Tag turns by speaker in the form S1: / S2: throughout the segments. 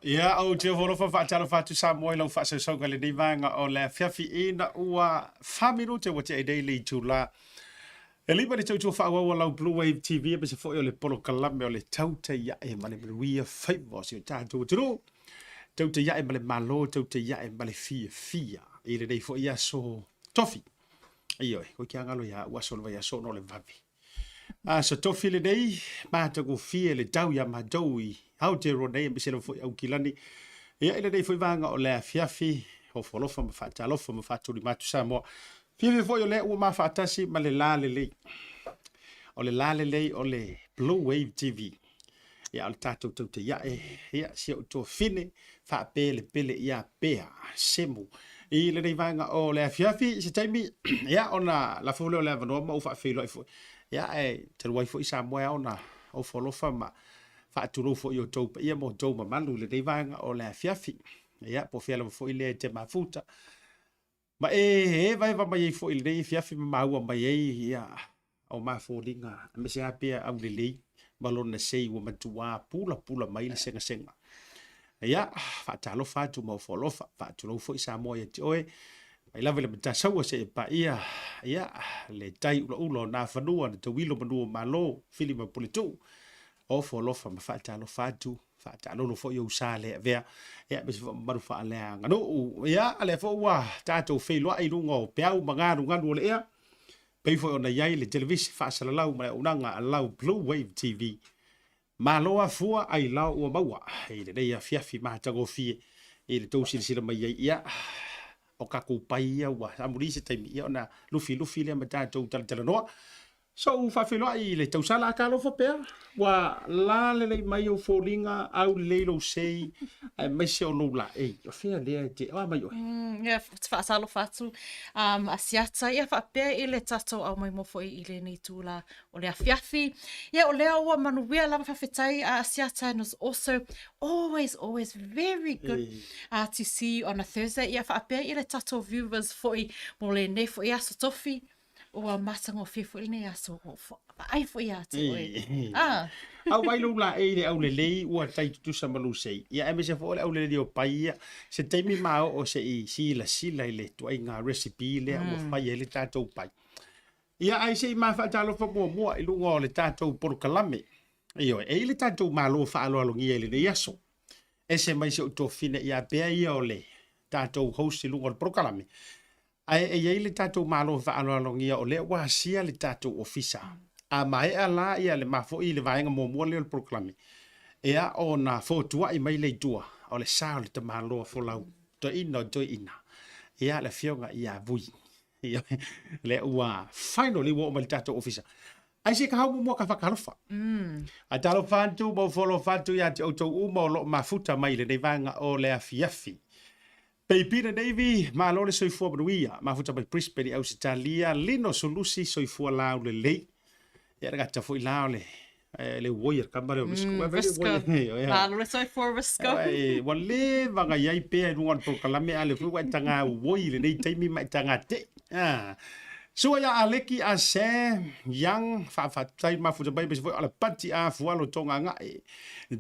S1: Ia, ou te ofo alofa faatalofa atu Samoa i lau faasausauga i lenei vaega o le afiafi ina ua fa minute ua tea nei le itula e lima i le tautua faaauau a lau Blue Wave TV aemaise foi o le polokalame o le Tautai Ae ma le Manuia Faiva o si o tatou atunuu. Tautai Ae ma le Malo, Tautai Ae ma le Fiafia i lenei foi aso tofi. Ioe, koe ke agalo ia au aso o le vaiaso ona o le vave. Aso tofi lenei, matagofie le tau iā matou i Aotearoa nei aemaise lava foi Aukilani. Ia i lenei foi vaega o le afiafi, ofo alofa ma faatalofa ma faatulima atu Samoa. Fiafia foi o lea ua ma faatasi ma le la lelei. O le la lelei o le Blue Wave TV. Ia o le tatou tautaiae, ia si ou tuafine faapelepele ia Pea Semu. I lenei vaega o le afiafi i se taimi, ia ona lafo lea o le avanoa ma ou faafeiloai foi. Ia ae talu ai foi Samoa e ao ona ofo alofa ma faatulou foi i outou paia ma outou mamalu i lenei vaega o le afiafi. Ia po o fea lava foi lea e te mafuta. Ma e evaeva mai ai foi i lenei afiafi ma maua mai ai ia o ma foliga aemaise lava pea aulelei ma lona sei ua matuā pulapula mai le segasega. Ia, faatalofa atu ma ofo alofa, faatulou foi Samoa ia te oe, mai lava i le Matasaua seia paia, ia, le tai ulaula o Nafanua, le tauilo manu o Malo, Fili ma Puletuu, ofo alofa ma faatalofa atu, faataalolo foi ou sa le avea, ia, aemaise foi mamalu faaleaganuu. Ia, lea foi ua tatou feiloai i luga o peau ma galugalu o le ea, pei foi ona i ai le televise faasalalau ma le auaunaga a lau Blue Wave TV. Malo afua ailao ua maua i lenei afiafi matagofie i le tou silasila mai ai. Ia, o tatou pai ia ua amuli se taimi ia ona lufilufi lea ma tatou talatalanoa. Sou faafeiloai i le tausala a talofa pea, ua la lelei mai ou foliga, au lelei lou sei, aemaise o lou laei. O fea lea e te, o a mai oe?
S2: Ia, ou te faatalofa atu Asiata, ia faapea i le tatou au mai mo foi i lenei itula o le afiafi. Ia, o lea ua manuia lava faafetai a Asiata and was also always, always very good to see you on a Thursday. Ia faapea i le tatou viewers foi mo lenei foi aso tofi. Ua matagofie foi lenei aso, ua vaai foi ia te oe.
S1: Ah. Au vai lou laei i le aulelei ua tai tutusa ma lou sei. Ia aemaise foi o le aulelei o pai ia, se taimi maoo se i silasila i le ituaiga recipe lea ua fai ai le tatou pai. Ia ae se i ma faatalofa muamua i luga o le tatou polokalame. Ioe, e i ai le tatou Malo faaaloalogia i lenei aso. Ese mai si ou tuafafine ia Pea ia o le tatou host i luga o le polokalame. Ae e i ai le tatou Malo faaaloalogia o lea ua asia le tatou ofisa. A maea la ia le ma foi i le vaega muamua lea o le polokalame, e ao ona fotuai mai lea i tua o le sa o le tamaloa folau toeaina o toeaina, ia le afioga ia Vui. Ia, lea ua finally ua oo mai le tatou ofisa. Ai se ka hau muamua ka whakalofa. A talofa atu ma ufolofa atu ia te outou uma o loo mafuta mai i lenei vaega o le afiafi. Peipina Navy, malo le soifua manuia. Mafuta mai Brisbane i Ausetalia, Lino Sulusi, soifua laulelei. Ia le gata foi la o le le uoi a le tama lea o Risco.
S2: Risco. Malo le soifua Risco.
S1: Ua leva ona i ai pea i luga o le polokalame a o lea foi ua e taga uoi i lenei taimi ma e taga te'i. Sua ia Aleki Ase Young, faafetai mafuta mai aemaise foi o Alapati Afualo Togagae.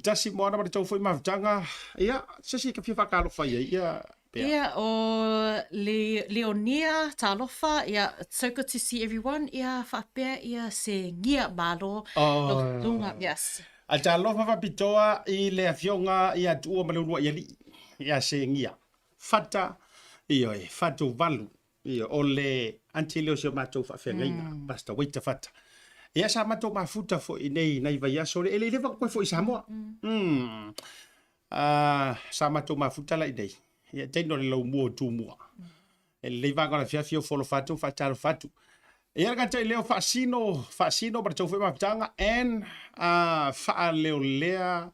S1: Tasi moana ma le tou foi mafutaga. Ia, se isi e fia faatalofa i ai, ia
S2: Pea. Ia, o Le, Leonia, talofa, ia, it's so good to see everyone, ia, faapea ia se ngia malo, oh. Lunga, yes.
S1: A talofa faapitoa i le afioga ia Tuua ma Leuluaialii, ia se ngia. Fata, ioe, Fatuvalu. Ia, o le aunty lea o si o matou faafeagaiga, mm. Pastor Waiter Fata. Ia, sa matou mafuta foi nei nai vaiaso, e le i leva ona toe foi i Samoa. Mm. Mm. Sa matou mafuta la i nei. Ia, taino le laumua o Tumua. Mm. E lelei vaega o le afiafi o folofa atu, faatalofa atu. Ia, le gata i lea o faasino, faasino ma le tou foi mafutaga, and faaleolea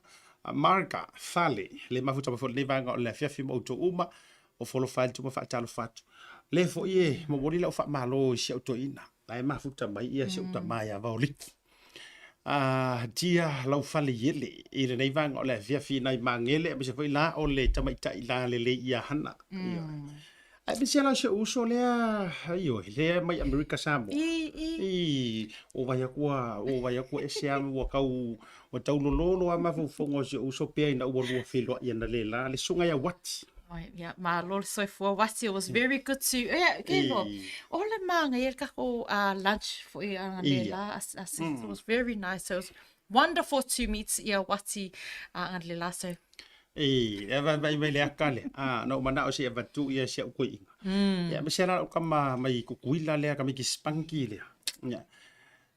S1: Marga Fale, le mafuta mai foi lenei vaega o le afiafi ma outou uma, o folofa atu ma faatalofa atu. Lea foi e momoli lau faamalo i si au toeaina, la e mafuta mai ia si au tama ia Vaoliki. Tia lau fale iele i lenei vaega o le afiafi nai Magele, aemaise foi la o le tamaitai la lelei ia Hana. Ae pese la si ou uso lea, ioe, lea mai Amerika Samoa.
S2: I, i.
S1: I, o vai aku a, o vai aku ese a ua kau, ua taulololo a mafaufauga o si ou uso pea ina ua lua feiloai analeila, le susuga ia Wati.
S2: Oi, ia, malo le soifua Wati, it was very good to, ia, ke loa, o le māngai e le takou lunch foi analeila, it was very nice, so it was wonderful to meet ia Wati analeila, so
S1: E, e vai vai mai le aka lea. A, na ou manao se i avatu ia si au koiina. Ia, aemaise la lau kama mai Kukuila lea, ka miki Spunky lea. Ia.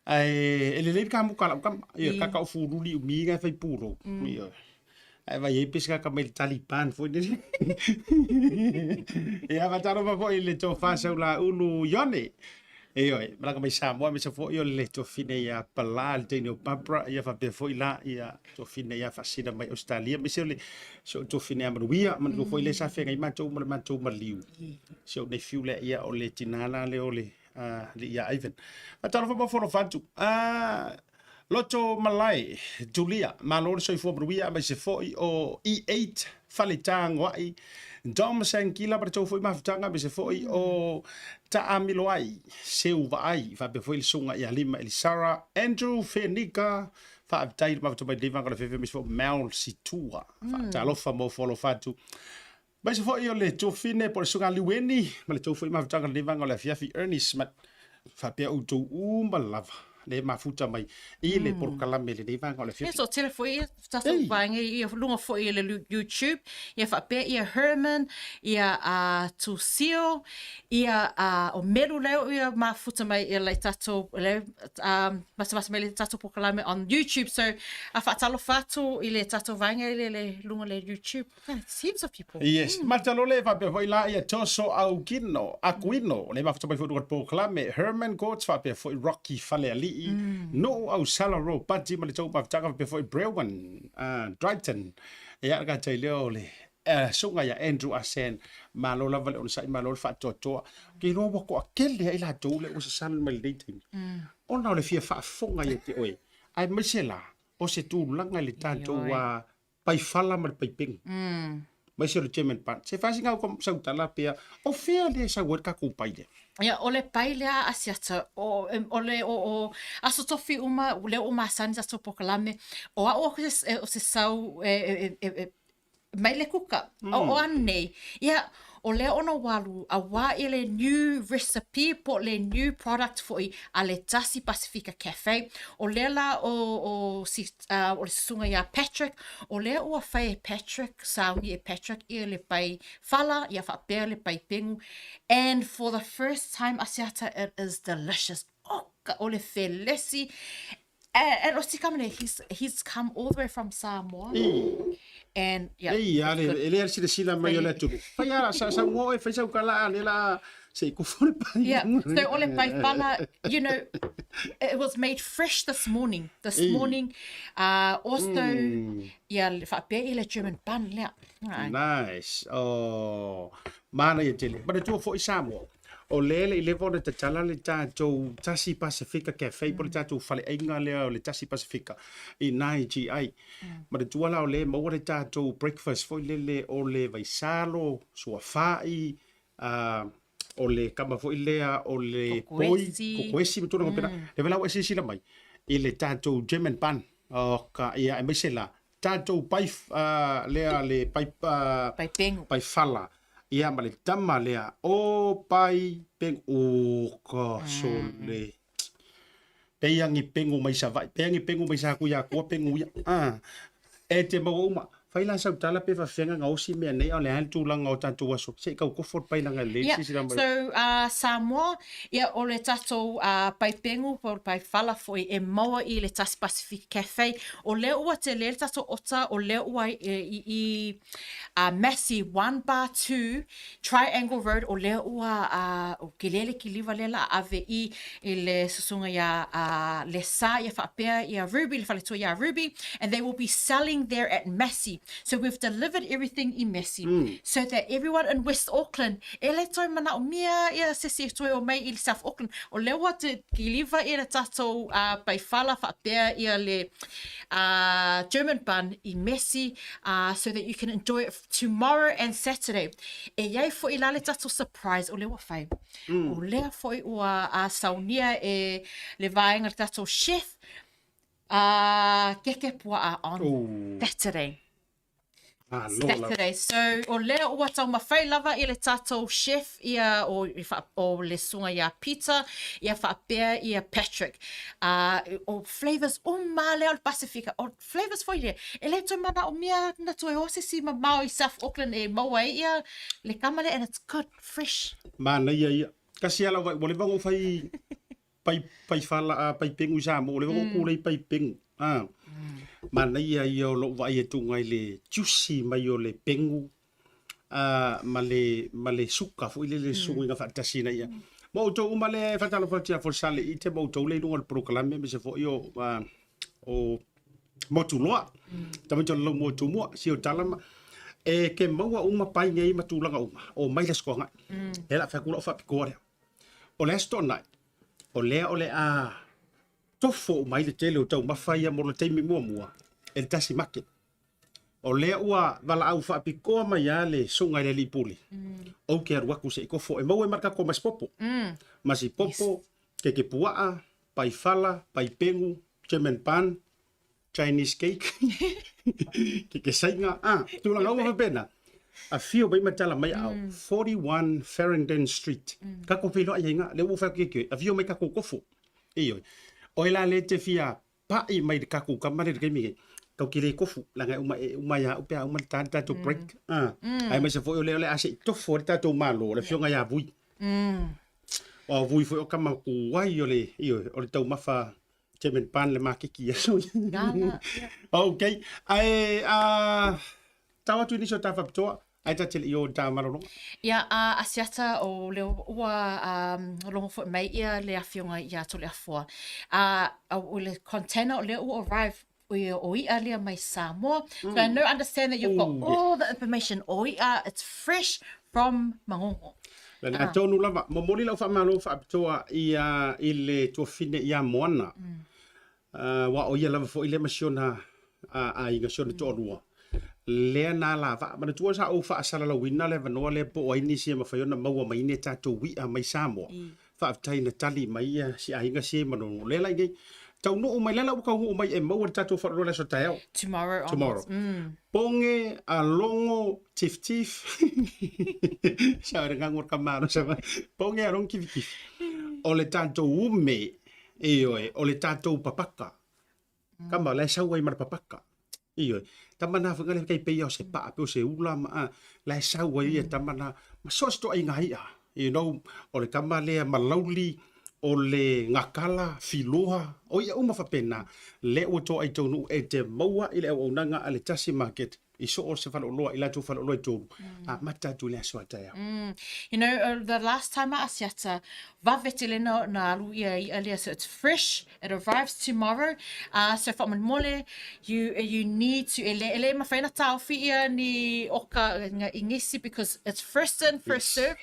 S1: Ae, e lelei le kamuka a lau kama. Ia, kaka o fululi umi ga e fai pulou. Ia. Ae vai ai pe se kaka mai le Taliban foi lele. Ia, faatalofa foi i le tofa Saulaulu Ione. Ioe, malaga mai Samoa aemaise foi o le tuafine ia Pala, le teine o Barbara, ia faapea foi la ia tuafine ia Faasina mai Australia, aemaise o le si ou tuafine ia Manuia, manatua foi lea sa feagai matou ma le matou maliu. Si ou nephew lea ia o le tina la lea o le alii ia Ivan. Faatalofa ma fonofa atu. Loto Malae, Julia, malo le soifua manuia aemaise foi o E8 Faletagoai, Dom Sankila ma le tou foi mafutaga aemaise foi o Taamiloai, Seu Vaai, faapea foi le susuga ia Lima Elisara, Andrew Fenika, faafetai le mafuta mai lenei vaega o le fefe aemaise foi o Mel Situa. Faatalofa ma ofo alofa atu. Aemaise foi o le tuafine po o le susuga Liueni ma le tou foi mafutaga lenei vaega o le afiafi Ernie Smith faapea outou uma lava le mafuta mai i le polokalame lenei vaega o le afiafi.
S2: Ia toatele foi ia tatou vaega ia luga foi i le YouTube ia faapea ia Herman ia a Tusio ia a o Melu lea ia mafuta mai ia le tatou le matamata mai le tatou polokalame on YouTube so a faatalofa atu i le tatou vaega i le luga le YouTube. Heaps of people.
S1: Yes, Matalole faapea foi la ia Toso Aukino, Akuino, le mafuta mai foi luga polokalame, Herman Coates faapea foi Rocky Falealii, Nuu Ausala Ropati ma le tou mafutaga faapea foi Brewin Dryton. Ia le gatai lea o le susuga ia Andrew Asen, malo lava le onosai, malo le faatoatoa. Ou te iloa ua toatele ai latou lea ua sasala mai lenei taimi. Ona o le fia faafofoga ia te oe, aemaise la o se tulaga i le tatou paifala ma le paipega. Aemaise o le German bun. Se fai sina au sau tala pea, o fea lea e sau ai le tatou pai lea?
S2: Ia, o le pai lea a Asiata, o, o le, o, o aso tofi uma, lea ua masani tatou polokalame, o au o se sau e, e, e, e, mai le kuka, o, o anei, ia, o lea ona ua alu auā i le new recipe po o le new product foi a le Tasi Pasifika Cafe, o lea la o, o, si, uh, o le susuga iā Patrick, o lea ua fai e Patrick, sauni e Patrick ia le pai fala, ia faapea le pai pengu, and for the first time Asiata, it is delicious. Oka, o le felesi, And, and o Sikamane, he's, he's come all the way from Samoa. And, yeah.
S1: Ei, a le, e le silasila mai o le atunuu. Fai a, sa, sa ua oe, fai sau kala a le la, se i kofo le pai.
S2: Yeah, so o le pai pala, you know, it was made fresh this morning. This Ei. morning, also, ia, le faapea i le German bun lea.
S1: Ai. Nice. Oh, manaia tele. Manatua foi Samoa. O lea le i leva ona tatala le tatou Tasi Pasifika Cafe po o le tatou faleaiga lea o le Tasi Pasifika i 9GI. Manatua la o lea e maua le tatou breakfast foi lele o le vaisalo, suafa'i, o le kama foi lea o le poi, kokoesi ma tulaga faapena. Lea foi la ua e silasila mai i le tatou German bun, oka, ia aemaise la tatou pai lea le pai
S2: pai pengu
S1: pai fala ia ma le tama lea o pai pengu o ka sole pei angi pengu mai Savaii pei angi pengu mai Sakuiakua pengu ia a e te maua uma fai la sau tala pe faafefea gaosi mea nei a o le a le tulaga o tatou aso se i kau kofo le pai laga lelei
S2: Yeah.
S1: silasila mai
S2: So, Samoa, ia, o le tatou pai pengu po o le pai fala foi e maua i le Tasi Pacific Cafe. O lea ua tele le tatou ota, o lea ua i, i Massey 1 bar 2 Triangle Road, o lea ua uh, o kele le kiliva lea la ave i i le susuga ia Lesa ia faapea ia Ruby, le faletua ia Ruby, and they will be selling there at Massey. So we've delivered everything i Massey mm. so that everyone in West Auckland, e le toe manaomia ia se isi e toe o mai i le South Auckland. O lea ua te deliver ia le tatou uh, paifala faapea ia le uh, German bun i Massey uh, so that you can enjoy it tomorrow and Saturday. E iai fo'i la le tatou surprise o lea ua fai. Mm. O lea fo'i ua uh, saunia e le vaega le tatou chef uh, keke pua'a on Ooh. Saturday.
S1: Ah,
S2: Saturday. So, o lea ua taumafai lava i le tatou chef ia o, o le susuga ia Peter, ia faapea ia Patrick. Uh, o flavors uma lea o le Pasifika, o flavors foi lea, e le toe manaomia na toe o se isi mamao i South Auckland e maua ai ia le kama lea, and it's good, fresh.
S1: Manaia ia. Kasi ala ua leva ona ou fai pai pai fala a pai pengu i Samoa, ua leva ona ou kūlei pai pengu. A, manaia ia o lou vaai atu i le juicy mai o le pengu a, ma le, ma le suka foi lele suguiga faatasi ina ia. Ma outou uma lea e faatalofa atu ia Folsale i te ma outou lea i luga o le polokalame aemaise foi o, a, o Motuloa. Tamaiti o le lau Tumua, si o tala ma e ke maua uma pai nei ma tulaga uma o mai le aso Toagai. Lea o le a fai atu lau faapitoa lea. O le Aso Toonai, o lea o le a tofo uma ai le tele o taumafa ia mo le taimi muamua e le tasi market. O lea ua valaau faapitoa mai lava le susuga i le alii pule, ou te alu atu se i kofo e maua ai ma le tatou masipopo. Masipopo, keke puaa, paifala, paipengu, German bun, Chinese cake, keke saiga, ah, tulaga uma faapena. Afio mai ma tala mai aao, 41 Farringdon Street. Tatou feiloai ai ina, lea ua ou fai atu ia te oe, afio mai tatou kofo. Ioe. Oe la lea e te fia pai mai le tatou tama lea i le taimi nei, tatou te le tofu, leaga e uma, e uma ia au pe a uma le ta le tatou break. Ah, aemaise foi o lea o le a se i tofo ai le tatou Malo, le afioga ia Vui. Aua o Vui foi o tama tuai o le, ioe, o le taumafa German bun le makeki aso.
S2: Gana.
S1: Okay. Ae, ah, tau atu i nisi o ta faapitoa, ae ta te le i o i ta malologa.
S2: Ia, a Asiata, o le ua um, logo foi mai ia le afioga ia Toleafoa. A, o le container o lea ua arrive o ia, o i'a lea mai Samoa. So I know, understand that you've got
S1: Oh, yes.
S2: all the information o i'a, it's fresh from Mangogo.
S1: Lena tonu lava, momoli lau faamalo faapitoa ia i le tuafine ia Moana. Aua o ia lava foi lea ma si ona aiga, si ona toalua. Lea na alavaa. Manatua sa ou faasalalauina le avanoa lea po o ai nisi e mafai ona maua mai ni a tatou i'a mai Samoa. Faafetai na tali mai ia si aiga si e Manono. O lea la i nei, taunuu mai, lea la ua taunuu mai e maua le tatou faleoloa i le aso taeao.
S2: Tomorrow onwards.
S1: Tomorrow. Poge, alogo, tiftif. Sa le gago o le kama sa Poge, alogo, kifikifi. O le tatou ume, ioe, o le tatou papaka. Kama, la e sau ai ma le papaka. Ioe. Tama na foi le kai peia o se paa pe o se ula ma a, la e sau ai ia tama na ma so o se toaiga i'a. You know, o le tama lea malauli, o le gakala, filoa, o i'a uma faapena, lea ua toa i taunuu e te maua i le auaunaga a le tasi market i so o se faleoloa i latou faleoloa e tolu, amata atu i le aso a taeao.
S2: You know, the last time a Asiata, vave tele na, na alu ia i'a lea, so it's fresh, it arrives tomorrow. So faamolemole, you, you need to, e le, e le mafai ona taofi ia ni oka nga ingisi because it's first in, first serve,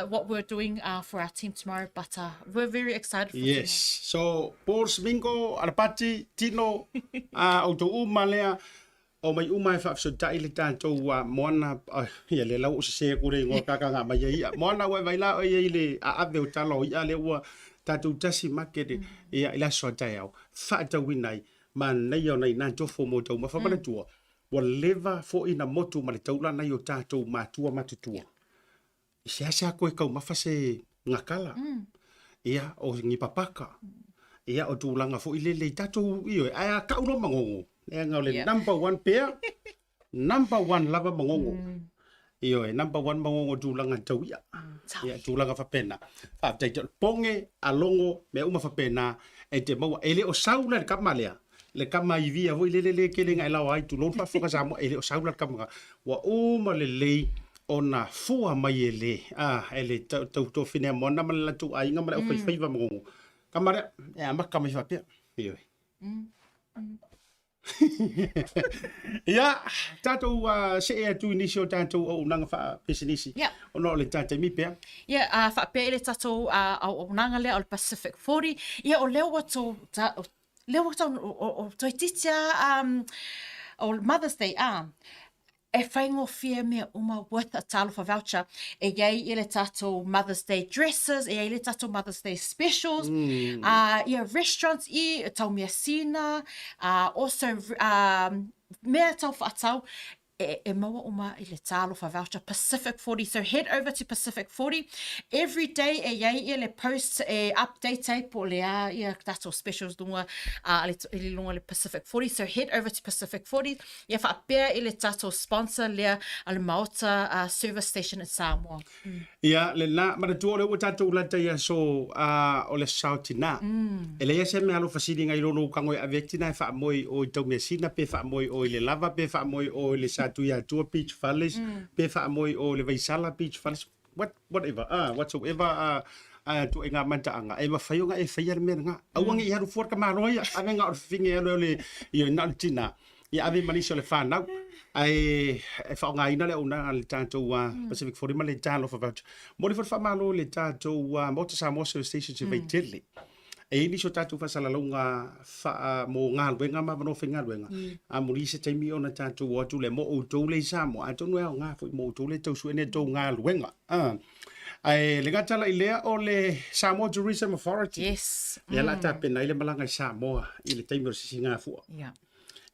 S2: what we're doing for our team tomorrow, but we're very excited for
S1: Yes. So, Paul Smingo, Alapati, Tino, outou uma lea, O mai uma e faafesootai le tatou moana, ia lea la ua ou sese atu le igoa kaka mai ai ia. Moana ua e vai la oe i le aave o tala o i'a lea ua tatou tasi market ia i le aso a taeao. Faatauina ai manaia o nai na tofo mo taumafa manatua ua leva foi na motu ma le taula nai o tatou matua matutua. I seasea koe taumafa se gakala, ia, o ni papaka, ia, o tulaga foi lele i tatou, ioe, ae a kau loa magogo, leaga o le number one pea, number one lava magogo. Ioe, number one magogo i tulaga tau i'a. Ia, tulaga faapena. Faafetai tele. Poge, alogo, mea uma faapena, e te maua. E le o sau la le kama lea, le kama ivia foi lele le kele ngai lao ai, tulou le faafofoga Samoa, e le o sau la le kama, ua uma lelei ona fua mai e le, a, e le tau tofine a Moana ma le latou aiga ma le aufaifaiva ma gogo. Kama lea, e amata mai faapea. Ioe. Ia, tatou see atu i nisi o tatou auaunaga faapisinisi, ona o le ta taimi pea.
S2: Ia, faapea i le tatou auaunaga lea o le Pacific 40, ia o lea ua tou, lea ua tau, o toeitiiti lava o Mother's Day, a, e faigofie mea uma with a Talofa voucher. E i ai i le tatou Mother's Day dresses, e i ai le tatou Mother's Day specials, ia restaurants i Taumeasina, also mea tau whaatau, e maua uma i le Talofa voucher Pacific 40. So head over to Pacific 40. Every day e i ai ia le post e update ai po o le a ia tatou specials lunga, i lunga le Pacific 40. So head over to Pacific 40. Ia faapea i le tatou sponsor lea a le Maota Service Station in Samoa.
S1: Ia, lena, manatua o lea ua tatou lata i aso o le aso tina. E leai se mea alofa sili nai lo lou tago e ave ai tina e faamoe i o i Taumeasina, pe faamoe i o i le Lava, pe faamoe i o i le Satuiatua Beach Fales, pe faamoe i o i le Vaisala Beach Fales, what, whatever, whatsoever ituaiga mataaga, e mafai ona e faia le mea lena. Aua ne i alu fua le tamaloa ia, ave na o le fafine e alu e le, na o le tina. Ia ave ma nisi o le fanau ae e faaaogaina le auaunaga a le tatou Pacific 40 ma le Talofa Voucher. Momoli foi le faamalo i le tatou Maota Samoa Service Station i Vaitele. E i ai nisi o tatou faasalalauga faa mo galuega ma avanoa faigaluega. Amuli se taimi ona tatou o atu lea mo outou lea i Samoa, atonu e aoga foi mo outou lea e tau sue nei a outou galuega. Ae le gata la i lea o le Samoa Tourism Authority.
S2: Yes.
S1: Lea la tapena ai le malaga i Samoa i le taimi o le sisigafua.
S2: Yeah.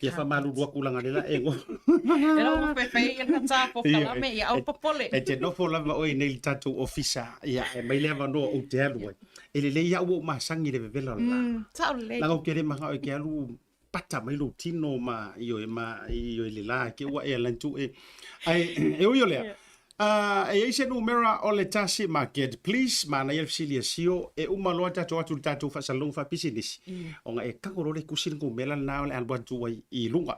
S1: Ia faamalulu atu leaga lea la e go.
S2: E lau mo fefe ia ka tā po kalame ia au popole.
S1: E te nofo lava oe nei le tatou ofisa ia e mai le avanoa ou te alu ai. E lelei lava ua ou masani i le vevela o le la.
S2: Sao lelei.
S1: Leaga ou te le manao e te alu pata mai lou tino ma ioe ma ioe le la ke ua e alantu e. Ae e ui o lea. E i ai se numera o le Tasi Market, please, manaia le fesili a Sio, e uma loa tatou atu i le tatou faasalalauga faapisinisi, ona e tago loa le tusi le numera lena o le alu atu ai i luga.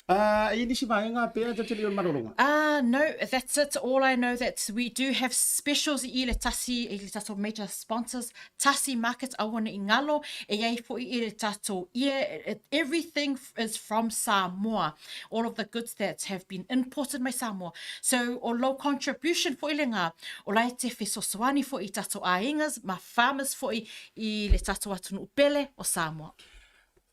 S1: E i ai nisi vaega pea ta te le i o le malologa?
S2: No, that's it. All I know that we do have specials i le Tasi, i le tatou major sponsors, Tasi Market aua ne i ngalo, e i ai foi i le tatou ie, everything is from Samoa. All of the goods that have been imported mai Samoa. So, o lou contribution foi lena, o la e te fesoasoani foi i tatou aigas ma farmers foi i le tatou atunuu pele o Samoa.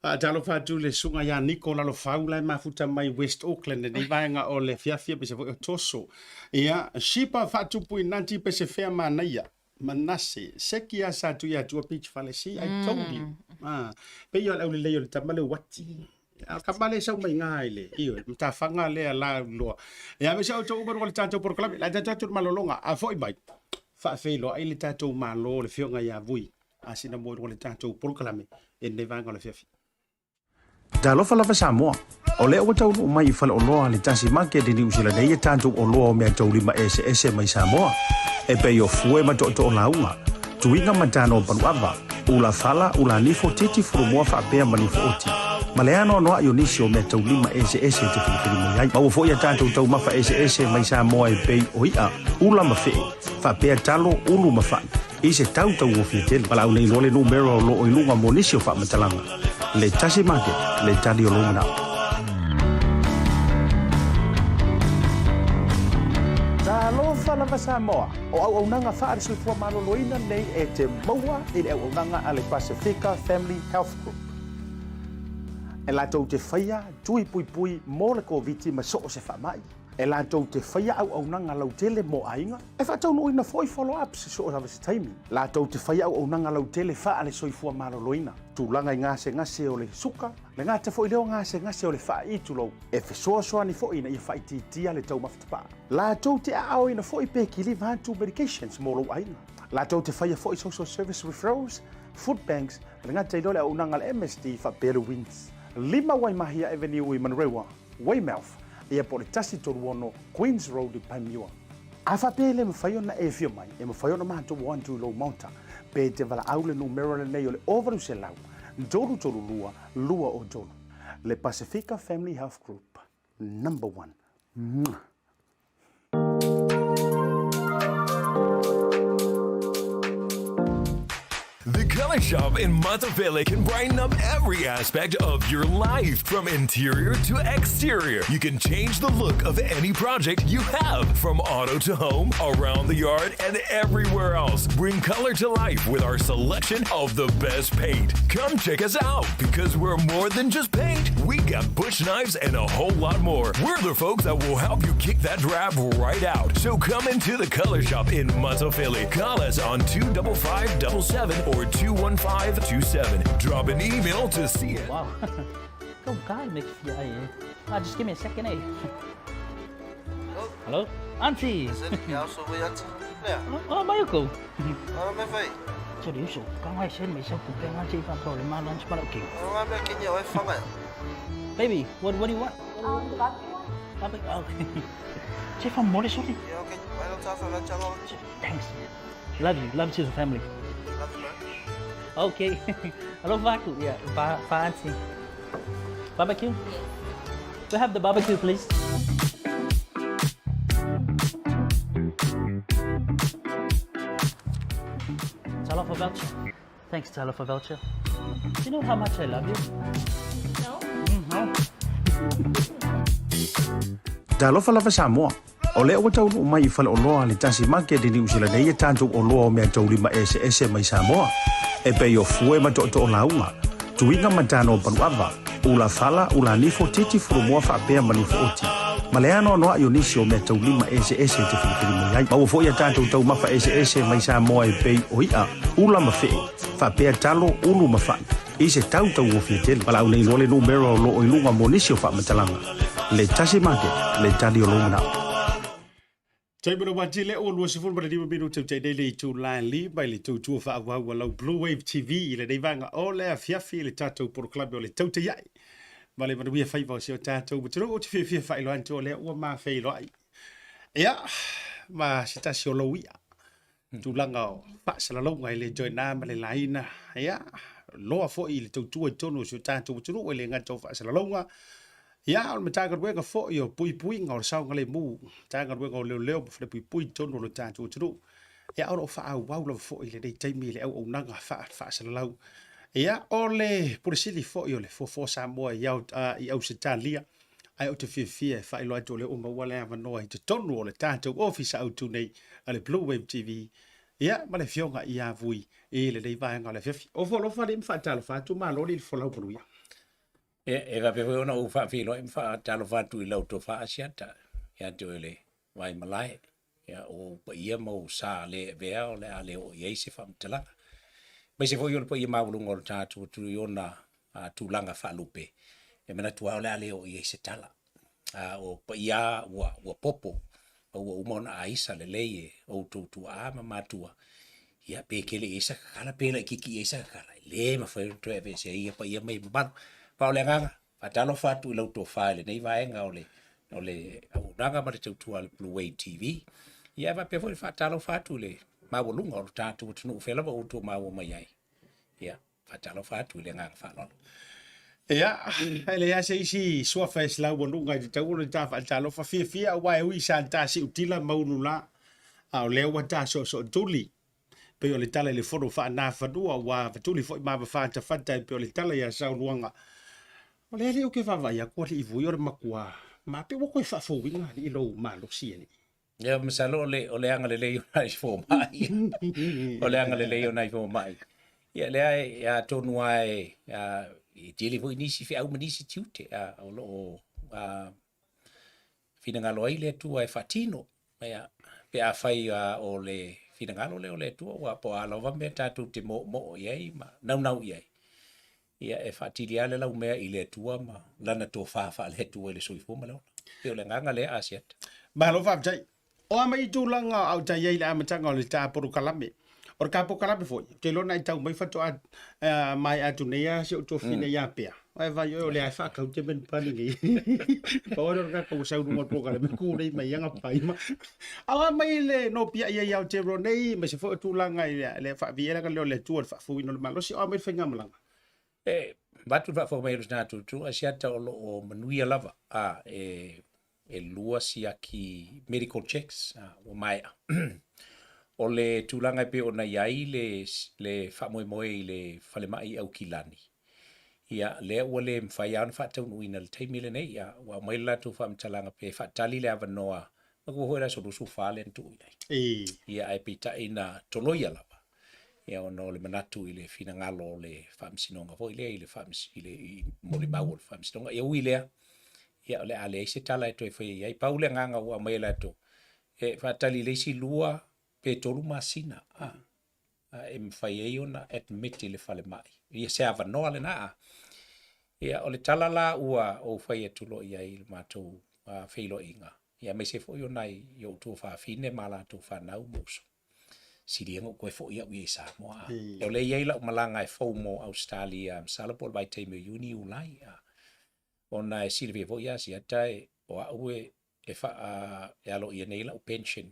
S1: Faatalofa atu le susuga ia Niko Lalofau la e mafuta mai West Auckland lenei vaega o le afiafi aemaise foi o Toso. Ia, Shipa faatupu inati pe se fea manaia. Manase, seki a sa tui atua Beach Fale, see, I told you. Ah, pei o le aulelei o le tama le uati. A ka male sau mai ngā i le, ioe, matawhanga lea la loa. E ave sa outou uma le tatou polokalame, la tatou atu le malologa, a foi mai, faafeiloai le tatou Malo le Afioga ia Vui, a sina mo i luga o le tatou polokalame i lenei vaega o le afiafi. Talofa lava Samoa. O lea ua taunuu mai i faleoloa a le Tasi Market i Niu Sila nei e tatou oloa o meataulima eseese mai Samoa, e pei o fue ma tootoo lauga, tuiga ma tano o paluava, ula fala, ula nifo, titi, fulumoa faapea ma nifo oti, ma le anoanoai o nisi o meataulima eseese e te filifili mai ai. Maua foi a tatou taumafa eseese mai Samoa e pei o i'a, ula ma fe'e, faapea talo, ulu ma fa'i. I se tau tauofie tele. Valaau nei loa le numera o lo o i luga mo nisi o faamatalaga. Le Tasi Market, le tali o lou manao. Talofa lava Samoa, o auaunaga faale-soifua maloloina nei e te maua i le auaunaga a le Pasifika Family Health Group. E latou te faia tui puipui mo le Koviti ma so o se faamai. E latou te faia auaunaga lautele mo aiga, e faataunuuina foi follow-ups i so o lava se taimi. Latou te faia auaunaga lautele faale-soifua maloloina, tulaga i gasegase o le suka, le gata foi lea o gasegase o le faai'i tulou, e fesoasoani foi ina ia faaitiitia le taumafa tapaa. Latou te aaoina foi pe kiliva atu medications mo lou aiga. Latou te faia foi social service referrals, food banks, le gata i lea o le auaunaga a le MSD faapea le WINZ. 5 Waimahia Avenue i Manurewa. Weymouth, ia po o le 136 Queens Road i Panmure. A faapea e le mafai ona e afio mai, e mafai ona matou o atu i lou maota, pe te valaau le numera lenei o le 800 332 203. Le Pasifika Family Health Group, number one. Mwah!
S3: The Color Shop in Matafele can brighten up every aspect of your life, from interior to exterior. You can change the look of any project you have, from auto to home, around the yard, and everywhere else. Bring color to life with our selection of the best paint. Come check us out because we're more than just paint. We got bush knives and a whole lot more. We're the folks that will help you kick that drab right out. So come into the Color Shop in Matafele. Call us on 25577 or 21527. Drop an email to see it.
S4: Wow. Go guy makes fia ai eh. Ah, just give me a second eh. Hello? Auntie. Oh, mai ko. 这里手刚开始没收股票，这方头你妈 lunch 不了给。Baby, what do you want?
S5: The barbecue one?
S4: Barbecue. Okay. 这方没得说的。Thanks. Love you. Love to the family. Okay. Hello, Vaku. Yeah, Va auntie. Barbecue? We have the barbecue, please. Talofa voucher. Thanks, Talofa voucher. Do you know how much I love you?
S5: No?
S4: No.
S1: Talofa lava Samoa. O lea ua taunuu mai i faleoloa a le Tasi Market i Niu Sila nei e tatou oloa o meataulima eseese mai Samoa, e pei o fue ma tootoo lauga, tuiga ma tano paluava, ula fala, ula nifo, titi, furumoa faapea ma nifo oti. Ma le anoanoai o nisi o meataulima eseese e te filifili mai ai. Maua foi a tatou taumafa eseese mai Samoa e pei o i'a, ula ma fe'e, faapea talo, ulu ma fa'i, i se tau taugofie tele. Valaau nei loa le numera o loo i luga mo nisi o faamatalaga. Le Tasi Market, le tali o lou manao. Taimi o wati le o 25 minute te nei le itula e 5 i le tautua faaauau a lau Blue Wave TV i lenei vaega o le afiafi i le tatou polokalame o le Tautaia'i ma le manuia faiva o si o tatou atunuu. Ou te fiafia faailoa atu o lea ua mafeiloai ia ma se tasi o lou i'a tulaga o faasalalauga e le toe na ma le laina ia loa foi i le tautua i totonu o si o tatou atunuu e le gata o faasalalauga ia o le Matagaluega foi o Puipuiga o le Saogalemu, Matagaluega o Leoleo ma Falepuipui i totonu o lo tatou atunuu. Ia o lo o faaauau lava foi i lenei taimi i le auaunaga faasalalau. Ia o le Pule Sili foi o le Foafoa Samoa i, i Ausetalia, ae ou te fiafia e faailoa atu o lea ua maua le avanoa i totonu o le tatou ofisa autu nei a le Blue Wave TV, ia ma le afioga ia Vui i lenei vaega o le afiafi. Ofo alofa alii ma faatalofa atu, malo le folau manuia.
S6: Ia, e faapea foi ona ou faafeiloai ma faatalofa atu i lau tofa Asiata ia te oe le Vaimalae. Ia, o ou paia ma ou sa le avea o le a le oo i ai se faamatalaga. Aemaise foi o le paia maualuga o le tatou atunuu i ona tulaga faalupe, e manatu lava o le a le oo i ai se tala. A o paia ua, ua popo, ma ua uma ona aisa lelei e outou tuaa ma matua, ia pe tele i ai sa kakala, pe laitiiti i ai sa kakala, e le mafai ona toe aveesea ai ia paia ma ia mamalu. Ma o le agaga, faatalofa atu i lau tofa i lenei vaega o le, o le auaunaga ma le tautua a le Blue Wave TV. Ia e faapea foi le faatalofa atu i le maualuga o le tatou atunuu fea lava outou maua mai ai. Ia, faatalofa atu i le agaga faaaloalo.
S1: Ia, e leai lava se isi suafa e selaualuga i te tau o le ta faatalofa fiafia aua e ui sa ta siutila ma ulu la, a o lea ua ta soosootuli. Pei o le tala i le fono faanafanua ua fatuli foi ma fatafata e pei o le tala ia Sauluaga. O le alii ou te vaavaai atu alii Vui o le matua ma pe ua toe faafouina alii lou malosi alii.
S6: Ia, masalo o le, o le agalelei o nai fomai. O le agalelei o nai fomai. Ia, lea e, atonu lava e, a, e tele foi nisi feau ma nisi tiute, a, o lo o a, finagalo ai le Atua e faatino. Ia, pe afai a, o le finagalo lea o le Atua, ua po o a lava mea tatou te moomoo i ai ma naunau i ai. Ia, e faatili lava le laumea i le Atua ma Lana tofa faale-Atua i le soifua ma le ola. E pei o le agaga lea, Asiata.
S1: Malo faafetai. O a mai tulaga a o ta i ai i le amataga o le ta polokalame. O le ta polokalame foi, ou te iloa na e tau mai faatoa maea atu nei lava si ou tuafafine ia Pea. Ae vaai oe o lea e faatau te menu pani nei. Pau lea o le tagata ua sau i luga o le polokalame ku nei mai ia pai ma. A o a mai le nopiai ai ia Aotearoa nei, aemaise foi o tulaga i le faaviielaga lea o le Atua i le faafouina o le malosi. O a mai le faigamalaga?
S6: E avatu le faafofoga mai a le tatou Asiata o lo o manuia lava a e lua siaki medical checks ua maea. O le tulaga e pei ona i ai le, le faamoemoe i le falemai i Aukilani, ia, lea ua le mafai lava ona faataunuuina i le taimi lenei. Ia, ua aumai le latou faamatalaga pe faatali le avanoa, manatua foi le aso 24 lea na tuu i ai. Ia, ae peitai na toloia lava, ia, ona o le manatu i le finagalo o le Faamasinoga foi lea i le i le i molimau o le Faamasinoga. Ia ui i lea, ia, o le a leai se tala e toe faia i ai. Pau le agaga ua aumai e latou, e faatali i le isi 2 pe 3 masina a, e mafai ai ona admit i le falemai. Ia se avanoa lena a. Ia, o le tala la ua ou fai atu loa i ai i le matou feiloaiga, ia aemaise foi o nai ou tuafafine ma latou fanau ma uso, sili ia ona ou toe foi au ia i Samoa. O lea e i ai lau malaga e fou mo Ausetalia, masalo po o le vaitaimi o Iuni, Iulai, a. Ona e silafia foi Asiata, o au e e faa e aloaia nei lau pension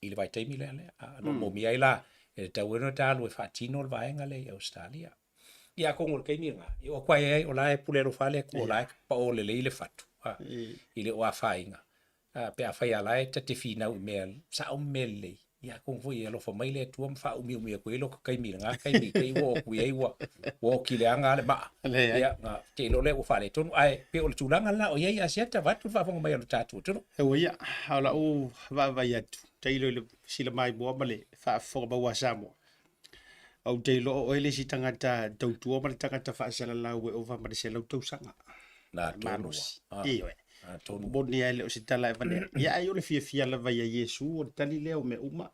S6: i le vaitaimi lea lea. A na moomia ai la e tatau ai ona ta alu e faatino le vaega lea i Ausetalia. Ia atonu o le taimi lena, ia o atu ai ai o la e pule alofa le Atua o la e pao lelei le fatu a, i le o afaina. A, pe afai lava o la e ta te finau i mea sao ma mea lelei, ia atonu foi e alofa mai le Atua ma faaumiumi atu ai lota taimi i lena taimi i te i ua oo atu i ai ua ua oti leaga lava le maa. Leai. Ia, na te iloa lea ua faaletonu. Ae pei o le tulaga lena o i ai Asiata vaeatu le faafofoga mai a lo tatou atunuu.
S1: Ewa ia, o lau vaavaai atu, tailo i le sila maimoa ma le faafofoga maua a Samoa. Ou te iloa o oe le isi tagata tautua ma le tagata faasalalau e ova ma le 100 tausaga.
S6: Na tonu.
S1: Malosi.
S6: Ah.
S1: Ioe.
S6: Atonu.
S1: Moni lava e le o se tala e avane. Ia ai o le fiafia lava ia Iesu, o le tali lea o mea uma.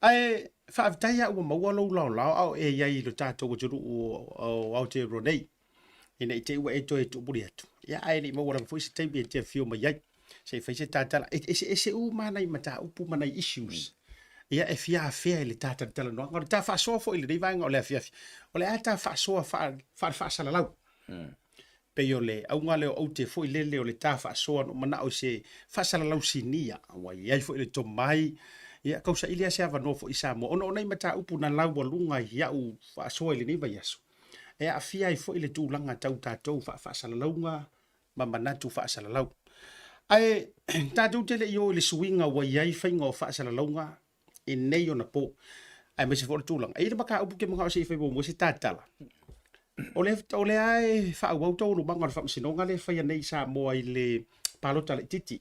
S1: Ae faafetai lava ua maua lou laolao a o e i ai i lo tatou atunuu o Aotearoa nei. Ina i te i ua e toe tuumuli atu. Ia ae le i maua lava foi se taimi e te afio mai ai. Se i fai se tatala. E eseese uma nai mataupu ma nai issues. Ia e fia afea i le ta talatalanoaga. O le ta faasoa foi i lenei vaega o le afiafi. O le a ta faasoa faale-faasalalau. Pei o le auga lea o aute foi lele o le ta faasoa na ou manao i se faasalalau sinia ua i ai foi le tomai ia tau saili lava se avanoa foi i Samoa ona o nai mataupu na laualuga i au faasoa i lenei vaiaso e aafia ai foi le tulaga tau tatou faafaasalalauga ma manatu faasalalau. Ae tatou te le i o i le suiga ua i ai faiga o faasalalauga i nei ona po, aemaise foi o le tulaga. E i ai le mataupu ou te manao se i fai muamua se tatala. O le, o lea e faaauau taualumaga o le faamasinoga lea e faia nei i Samoa i le palota laitiiti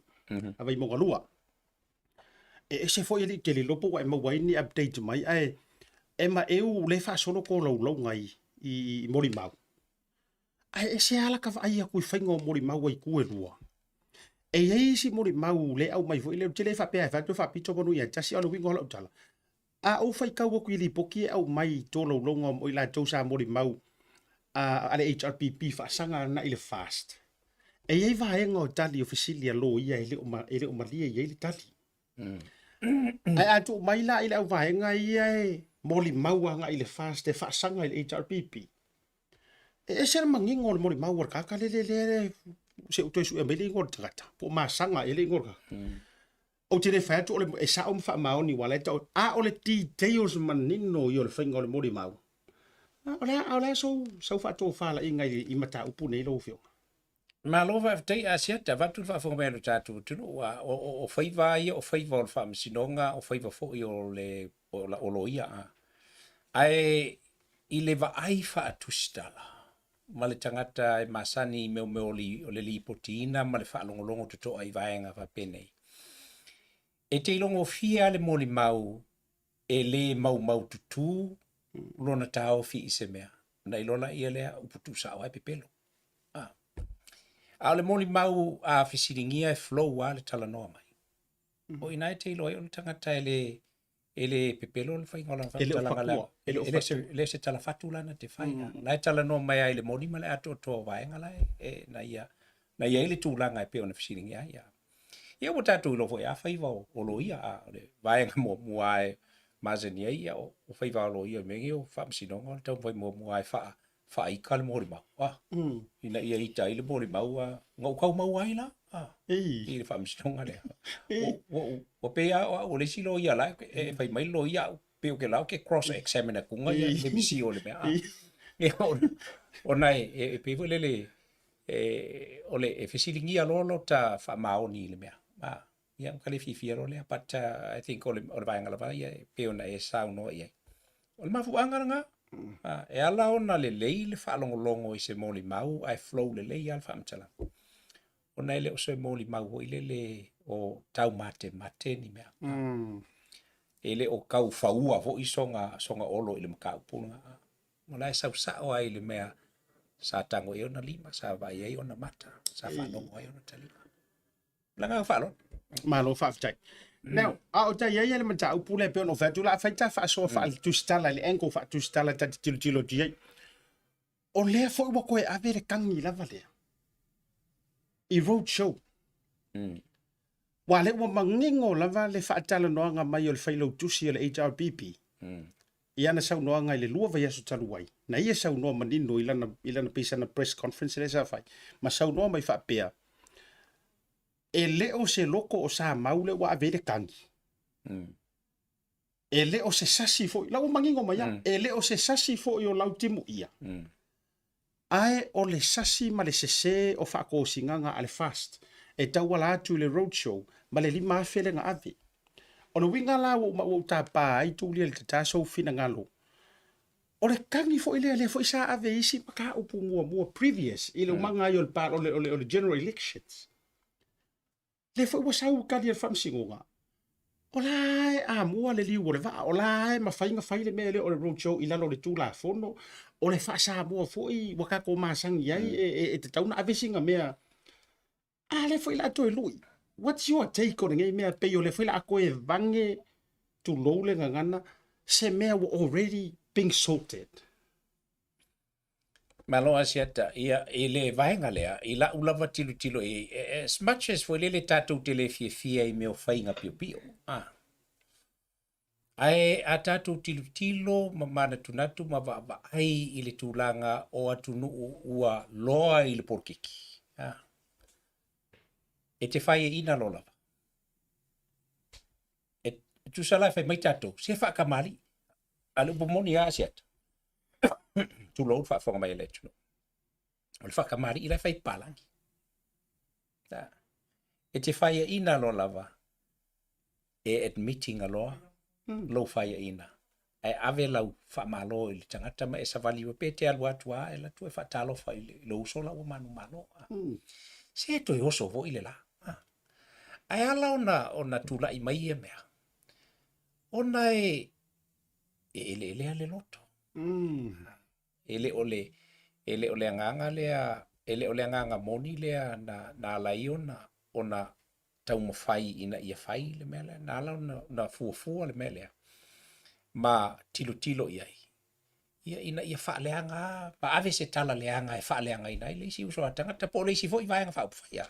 S1: a Vaimauga 2. E ese foi e le i tele iloa po ua e maua ai ni update mai, ae e maeu lea e faasolo tolaulauga i, i, i molimau. Ae ese lava lata vaai atu i faiga o molimau a itu e lua. E i ai isi molimau le aumai foi lea, ou te le faapea e fai atu e faapito manu ia tasi, a o le uiga o lau tala, a ou faitau atu i lipoti e aumai i tolaulauga o i latou sa molimau a le HRPP faasaga agai i le FAST, e i ai vaega o tali o fesili a loia e le o malie i ai le tali. Ae a tuu mai la i le auvaega ia e molimau agai i le FAST e faasaga i le HRPP, E ese le manino o le molimau a le tagata lele lea se i ou toe sue mai le igoa o le tagata po o Masaga ea le igoa o le tagata. Ou te le fai atu o le e sao ma faamaoni aua o la e tau a o le details manino ia o le faiga o le molimau. O le a o le a sou sau faatofalaiga i, i mataupu nei lau Afioga?
S6: Malo faafetai Asiata, avatu le faafofoga mai a lo tatou atunuu, a o, o, o faiva lava ia o faiva o le faamasinoga, o faiva foi o le o, o loia. A. Ae i le vaai faatusitala ma le tagata e masani i mea o le lipotiina ma le faalogologo totoa i vaega faapenei, e te ilogofie lava le molimau e le maumaututu lona taofi i se mea, ona iloa laia lea, upu tuusao lava e pepelo. A, a o le molimau a fesiligia e flow lava le talanoa mai. O i ina e te iloa ai o le tagata e le e le pepelo le faiga o lana faamatalaga leaga e le o e le o se tala fatu lana te fai. La e talanoa mai ai i le moni ma le atoatoa o vaega la e na ia na i ai le tulaga e pei ona fesiligia ai. Ia ua tatou iloa foi a faiva o loia, a o le vaega muamua e masani ai ia o faiva o loia i mea nei o faamasinoga o le taumafai muamua e faa faaita le molimau, a ina ia ita ai le molimau, a na ou tau maua ai la a i le faamasinoga lea. Ua ua pei lava o au o le isi loia la e fai mai le loia au pei o kēlā o ke cross examine atuga ia le misi o le mea a. Ia ona e pei foi lele e o le e fesiligia loa lota faamaoni i le mea a. Ia, ua ka le fiafia loa lea, but I think o le, o le vaega lava ia e pei ona e saunoa i ai. O le mafuaaga lena, e ala ona lelei le faalogologo i se molimau ae flow lelei lava le faamatalaga. Ona e le o se molimau foi lele o taumatemate ni mea. E le o tau faua foi soga, soga olo i le mataupu lena. O la e sau sao lava i le mea sa tago i ai ona lima, sa vaai ai ona mata, sa faalogo ai ona taliga. Le agaga faaaloalo.
S1: Malo faafetai. Now, a o ta i ai le mataupu lea e pei ona ou fai atu, o le a fai ta faasoa faatusitala i le angle faatusitala ta te tilotilo atu i ai. O lea foi ua toe ave le tagi lava lea i road show. Aua o lea ua manino lava le faatalanoaga mai o le failautusi o le HRPP i ana saunoaga i le 2 vaiaso talu ai, na ia saunoa manino i lana, i lana pei sana press conference lea sa fai, ma saunoa mai faapea, e le o se loko o Samau lea ua ave ai le tagi. E le o se sasi foi, la ua manino mai lava, e le o se sasi foi o Lautimuia, ae o le sasi ma le sese o faatosinaga a le FAST e tauala atu i le road show ma le 5,000 lea na ave. O le uiga la ua ou tapa ai Tulia i le tata sou finagalo, o le tagi foi lea, lea foi sa ave i isi mataupu muamua previous i le umaga ai o le, o le, o le general elections. Lea foi ua sau tali a le faamasinoga, o la e amua le liu o le vaa, o la e mafai ona fai le mea lea o le road show i lalo o le Tulafono, o le faa-Samoa foi ua tatou masani ai e tatau ona ave sina mea. A lea foi o le a toe lui. What's your take o lenei mea pei o lea foi o le a toe vage, tulou le gagana, se mea ua already been sorted?
S6: Malo Asiata, ia i le vaega lea, i la'u lava tilotilo i ai, as much as foi lele tatou te le fiafia i mea o faiga piopio, a, ae a tatou tilotilo ma manatunatu ma vaavaai i le tulaga o atunuu ua loa i le polokiki, a, e te faiaina loa lava. E tusa la e fai mai tatou, se faatamalii, a o le upu moni lava Asiata, tulou le faafofoga mai a le atunuu, o le faatamalii la e fai papalagi. E te faiaina loa lava, e admit ina loa lou faiaina, ae ave lau faamalo i le tagata ma e savali pe te alu atu lava e alu atu e faatalofa i lou uso la ua manumalo. Se toe oso foi le la. Ae ala ona tulai mai ia mea, ona e e eleelea le loto. E le o le, e le o le agaga lea, e le o le agaga moni lea na, na ala ai ona, ona taumafai ina ia fai le mea lea, na ala ona, ona fuafua le mea lea, ma tilotilo i ai, ia, ina ia faaleaga ma ave se tala leaga e faaleagaina ai le isi uso a tagata po o le isi foi Vaega Faaupufai.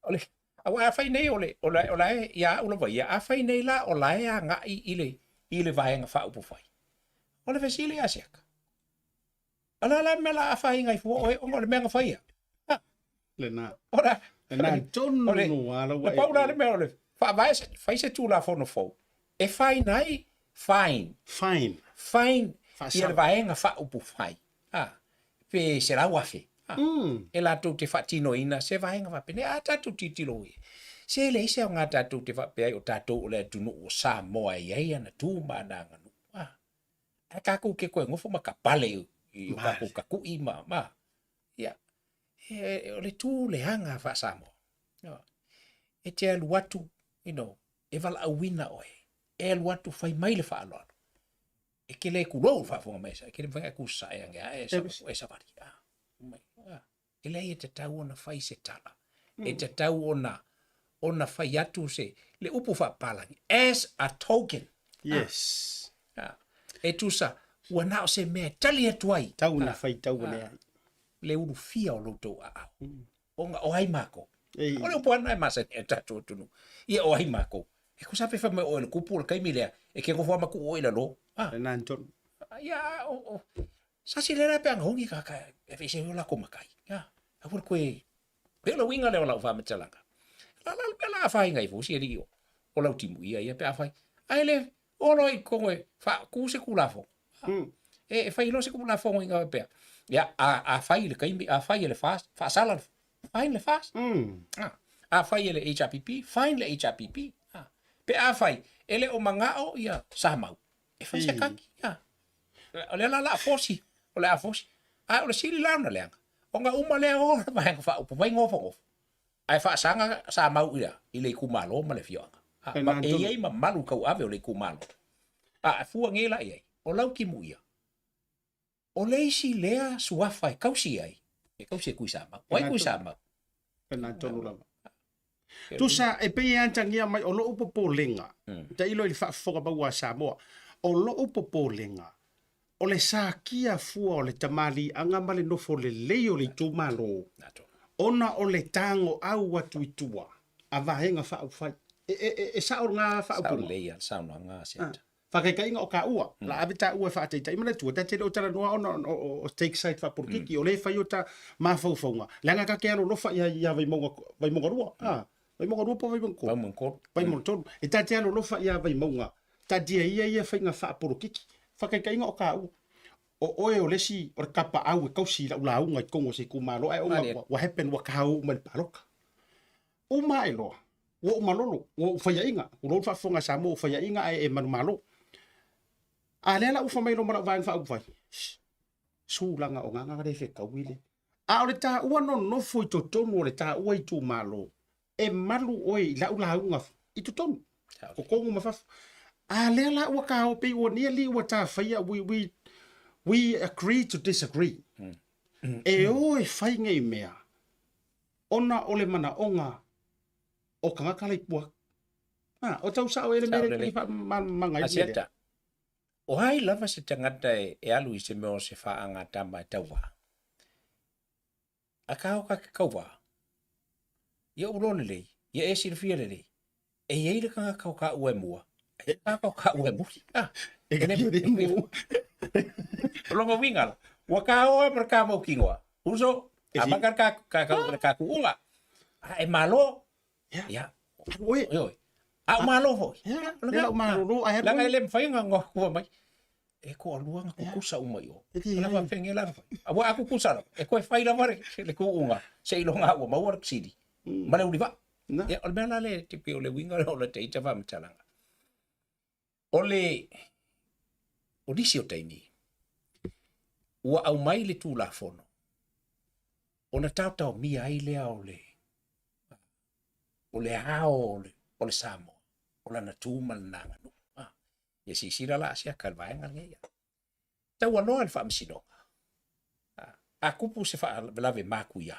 S6: O le, aua afai nei o le, o le, o la e, ia au lava ia, afai nei la o la e agai i le, i le Vaega Faaupufai, o le fesili ia Siaka, o le a la le mea la a afaina ai fua oe ona o le mea na faia? Ha?
S1: Lena.
S6: O le,
S1: Lena tonu
S6: o le,
S1: a la ua
S6: na pau la le mea o le faavae se, fai se Tulafono fou e fine ai, fine.
S1: Fine.
S6: Fine
S1: Faasala.
S6: ia le Vaega Faaupufai. Ha? Pe 100,000. Ha? E latou te faatinoina se vaega faapenei. A tatou tilotilo i ai, se e leai se aoga tatou te faapea ai o tatou o le atunuu o Samoa e i ai ana tu ma ana aganuu. Ha? Ae tatou te toe nofo ma tapale i o tatou tatui ma, ma, ia, e, o le tu leaga faa-Samoa. E te alu atu, you know, e valaauina oe, e alu atu fai mai le faaaloalo. E te le tulou le faafofoga mai, e te le mafai ona e tu sasae ane lava e savali. E leai e tatau ona fai se tala. E tatau ona ona fai atu se le upu faapapalagi as a token.
S1: Yes.
S6: E tusa ua na o se mea e tali atu ai.
S1: Tau na fai tau le ai.
S6: Le ulufia o lo outou aao. Ona o ai makou. O le upu lava lena e masani ai le tatou atunuu. Ia o ai makou. E tusa pe fai mai oe o le kupu o le taimi lea, e te nofo lava ma tuu oe i lalo.
S1: Lena tonu.
S6: Ia, o, o, sasi le la pe ana hongi ka ka e aveese ai o lakou matai. Aua le toe, pei o le uiga lea o lau faamatalaga. La la le mea la afaina ai foi si alii o, o Lautimuia ia pe afai. Ae le o loa i totonu e faaku se Tulafono. E fai loa se Tulafono ina faapea, ia, a, afai i le taimi, afai e le FAST, faasala le, fine le FAST. Afai e le HRPP, find le HRPP. A. Pe afai e le o magao ia Samau, e fai se kaki. A. O lea la o le a fosi, o le a fosi. A o le sili la ona leaga, ona uma lea o le vaega faaupufai gofogofu, ae faasaga Samau i le a? I le itumalo ma le afioaga. A, ma e i ai mamalu tauave o le itumalo. A, e fua nei la i ai, o Lautimuia, O le isi lea suafa e tausi ai, e tausi e Tuisamau. O ai Tuisamau?
S1: Lena tonu lava. Tusa, e pei e atagia mai o lou popolega, tailo i le faafofoga maua a Samoa, o lou popolega, o le sakia fua o le tamaliiaga ma le nofo lelei o le itumalo, ona o le tagoau atu i tua a Vaega Faaupufai. E sao lena faaupuga?
S6: Sao lelei lava le saunoaga a Seeta.
S1: Faataitaiga o taua, la ave taua e faataitai manatua, ta te le o talanoa ona o take side faapolokiki, o lea e fai o ta mafaufauga, leaga ta te alolofa ia ia Vaimauga, Vaimauga 2, a, Vaimauga 2 po o Vaimauga 3?
S6: Vaimauga 3.
S1: Vaimauga 3. E ta te alolofa ia Vaimauga, taatia ia ia faiga faapolokiki. Faataitaiga o taua, o oe o le isi o le kapaau e tausi i lau lauga i totonu o se itumalo, ae ona ua happen ua ta uma i le palota. Uma ae loa, ua ou malolo, ua ou faiaina, tulou le faafofoga a Samoa, ua ou faiaina ae e manumalo. A lea la ua fai mai loa ma lau vaega faaupufai, Shh, sulaga o gaga le fetaui le. A o le taua nonofo i totonu o le taua itumalo, e malu oe i lau lauga i totonu, totonu ma fafo. A lea la ua ta o pei ua nearly ua ta faia, we, we, we agree to disagree. E o e fai nei mea, ona o le manaoga o tagata la i tua. A, o tau sao e le mea lea faamalamalamaga ai le mea lea.
S6: O ai lava se tagata e alu i se mea o se faagatama e tauva, akā o ka ke kauvā, ia ou iloa lelei, ia e silafia lelei, e i ai le tagata o taua e mua, e i ai le tagata o taua e muli. Ah,
S1: e le
S6: e O lona uiga la, ua ka o ma le ka mautinoa. Uso, amata le ka ka ka le ka kuuga. A e malo. Ia.
S1: Oi.
S6: Oi. A o malo foi.
S1: Ia, le lau malolo ae
S6: Leaga e le mafai ona goa mai. E toalua na kukusa uma i o. O la faafefea la ona fai. Aua a kukusa lava, e toe fai lava le kuuga seiloga ua maua le sili ma le ulivaa. Ia, o le mea la lea e pei o le uiga lea o la ita faamatalaga. O le, o nisi o taimi, ua aumai le Tulafono ona taotaomia ai lea o le, o le ao o le, o le Samoa, o lana tu ma lana aganuu. Ah, ia silasila la Asiata i le vaega lenei. Taualoa le faamasinoga. A tupu se faalavelave matuia,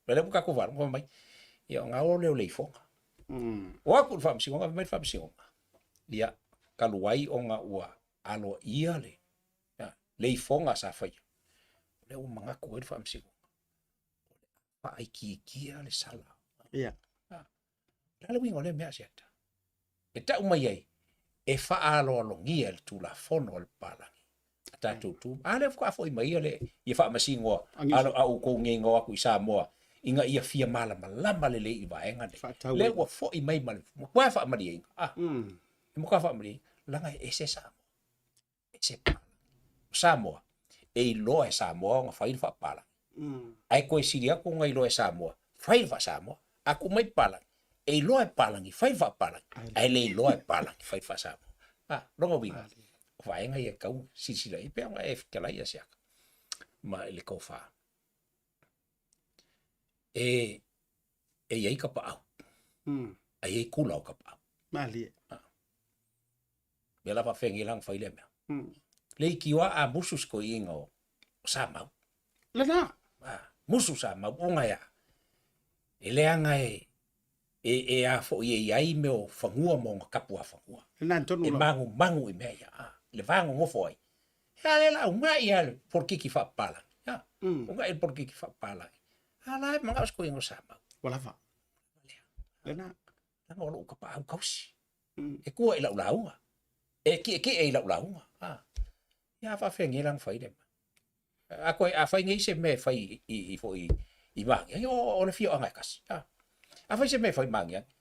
S6: o lea ua tatou faalogo mai, ia ona o lea o le ifoga. O atu i le faamasinoga, fai mai le faamasinoga, ia, talu ai ona ua aloaia le, le ifoga sa faia, o lea ua manatu ai le faamasinoga, o le a faaitiitia le sala.
S1: Ia.
S6: O le a le uiga o lea mea Asiata? E tau mai ai, e faaaloalogia e le Tulafono a le papalagi a tatou tu. A lea faatoa foi mai le ia faamasino a outou nei na o atu i Samoa ina ia fia malamalama lelei i vaega nei. Lea ua foi mai ma le matua faamalieina. Ah, e matua faamalieina. Leaga e ese Samoa. Ese papalagi. O Samoa, e iloa e Samoa ona fai le faapapalagi. Ae toe sili atu ona iloa e Samoa, fai le faa-Samoa. A tuu mai papalagi, e iloa e papalagi, fai le faapapalagi, ae le iloa e papalagi, fai le faa-Samoa. A, lona uiga, o vaega ia e tatau ona silasila i ai, pei ona e fetalai Asiata ma i le tofa. E, e i ai tapaau, a i ai kula o tapaau.
S1: Malie.
S6: Mea la faafeagai la ona fai lea mea. Leitioa a musu se toeaina o Samau.
S1: Lena.
S6: A, musu Samau ona e a? E leaga e e e a foi e i ai mea o fanua ma ona tapuafanua.
S1: Lena tonu
S6: E magumagu i mea ia, a, le va nonofo ai. E a lea la una'i lava le polokiki faapapalagi, a, una'i le polokiki faapapalagi. A la e manao se toeaina o Samau.
S1: Ua lava. Lena.
S6: Leaga o lou tapaau tausi. E tua i lau lauga. E tietie i lau lauga. A. Ia a faafeagai la ona fai lea mea. A koe, a fai nei se mea e fai i, i, foi i Magiagi, o, o le afioaga e tasi. A. A fai se mea e fai i Magiagi,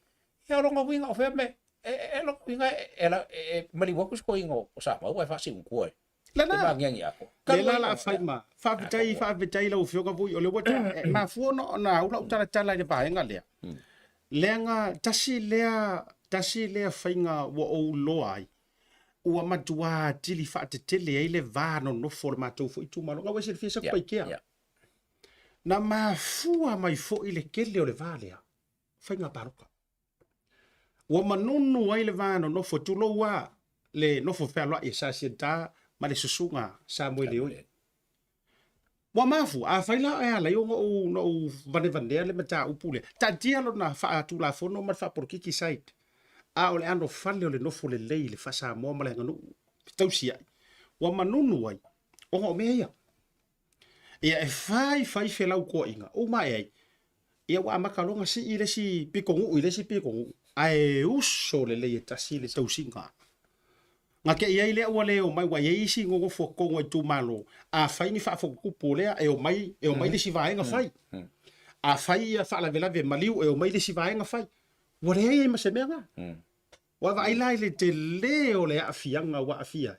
S6: ia o lona uiga o fea mea, e, e, e lona uiga e, e, e, e maliu atu se toeaina o, o Samau ae faasiumatua e.
S1: Lena.
S6: E Magiagi atoa.
S1: Lea la la fai ma. Faafetai, faafetai lau Afioga Vui, o lea ua ta, e mafua ona, ona au lau talatala i le vaega lea. Leaga tasi lea, tasi lea faiga ua ou iloa ai, ua matuā atili faatetele ai le va nonofo o le matou foi itumalo. Ga ua e silafia Satupaitea.
S6: Yeah.
S1: Na mafua mai foi le tele o le va lea, faiga palota. Ua manunu ai le va nonofo, tulou a le nofo fealoai e Sa Siata ma le susuga Samoeleoi. Ua mafua, afai la e ala ai ona ou, ona ou vanevanea le mataupu lea, taatia lona faatulafono ma le faapolokiki side, a o le anofale o le nofo lelei i le faa-Samoa ma le aganuu fetausiai, ua manunu ai ona o mea ia. Ia e fai fai felautoaʻiga, uma ae ai, ia ua amata loa ona sii le isi pitonuu i le isi pitonuu, ae uso lelei e tasi le tausiga. Na te i ai lea ua le omai, ua i ai isi nonofo totonu o itumalo, a fai ni faafotutupu o lea, e omai, e omai le isi vaega fai. A fai ia faalavelave maliu, e omai le isi vaega fai. Ua leai ai ma se mea na. Ua vaai la i le tele o le aafiaga ua aafia ai,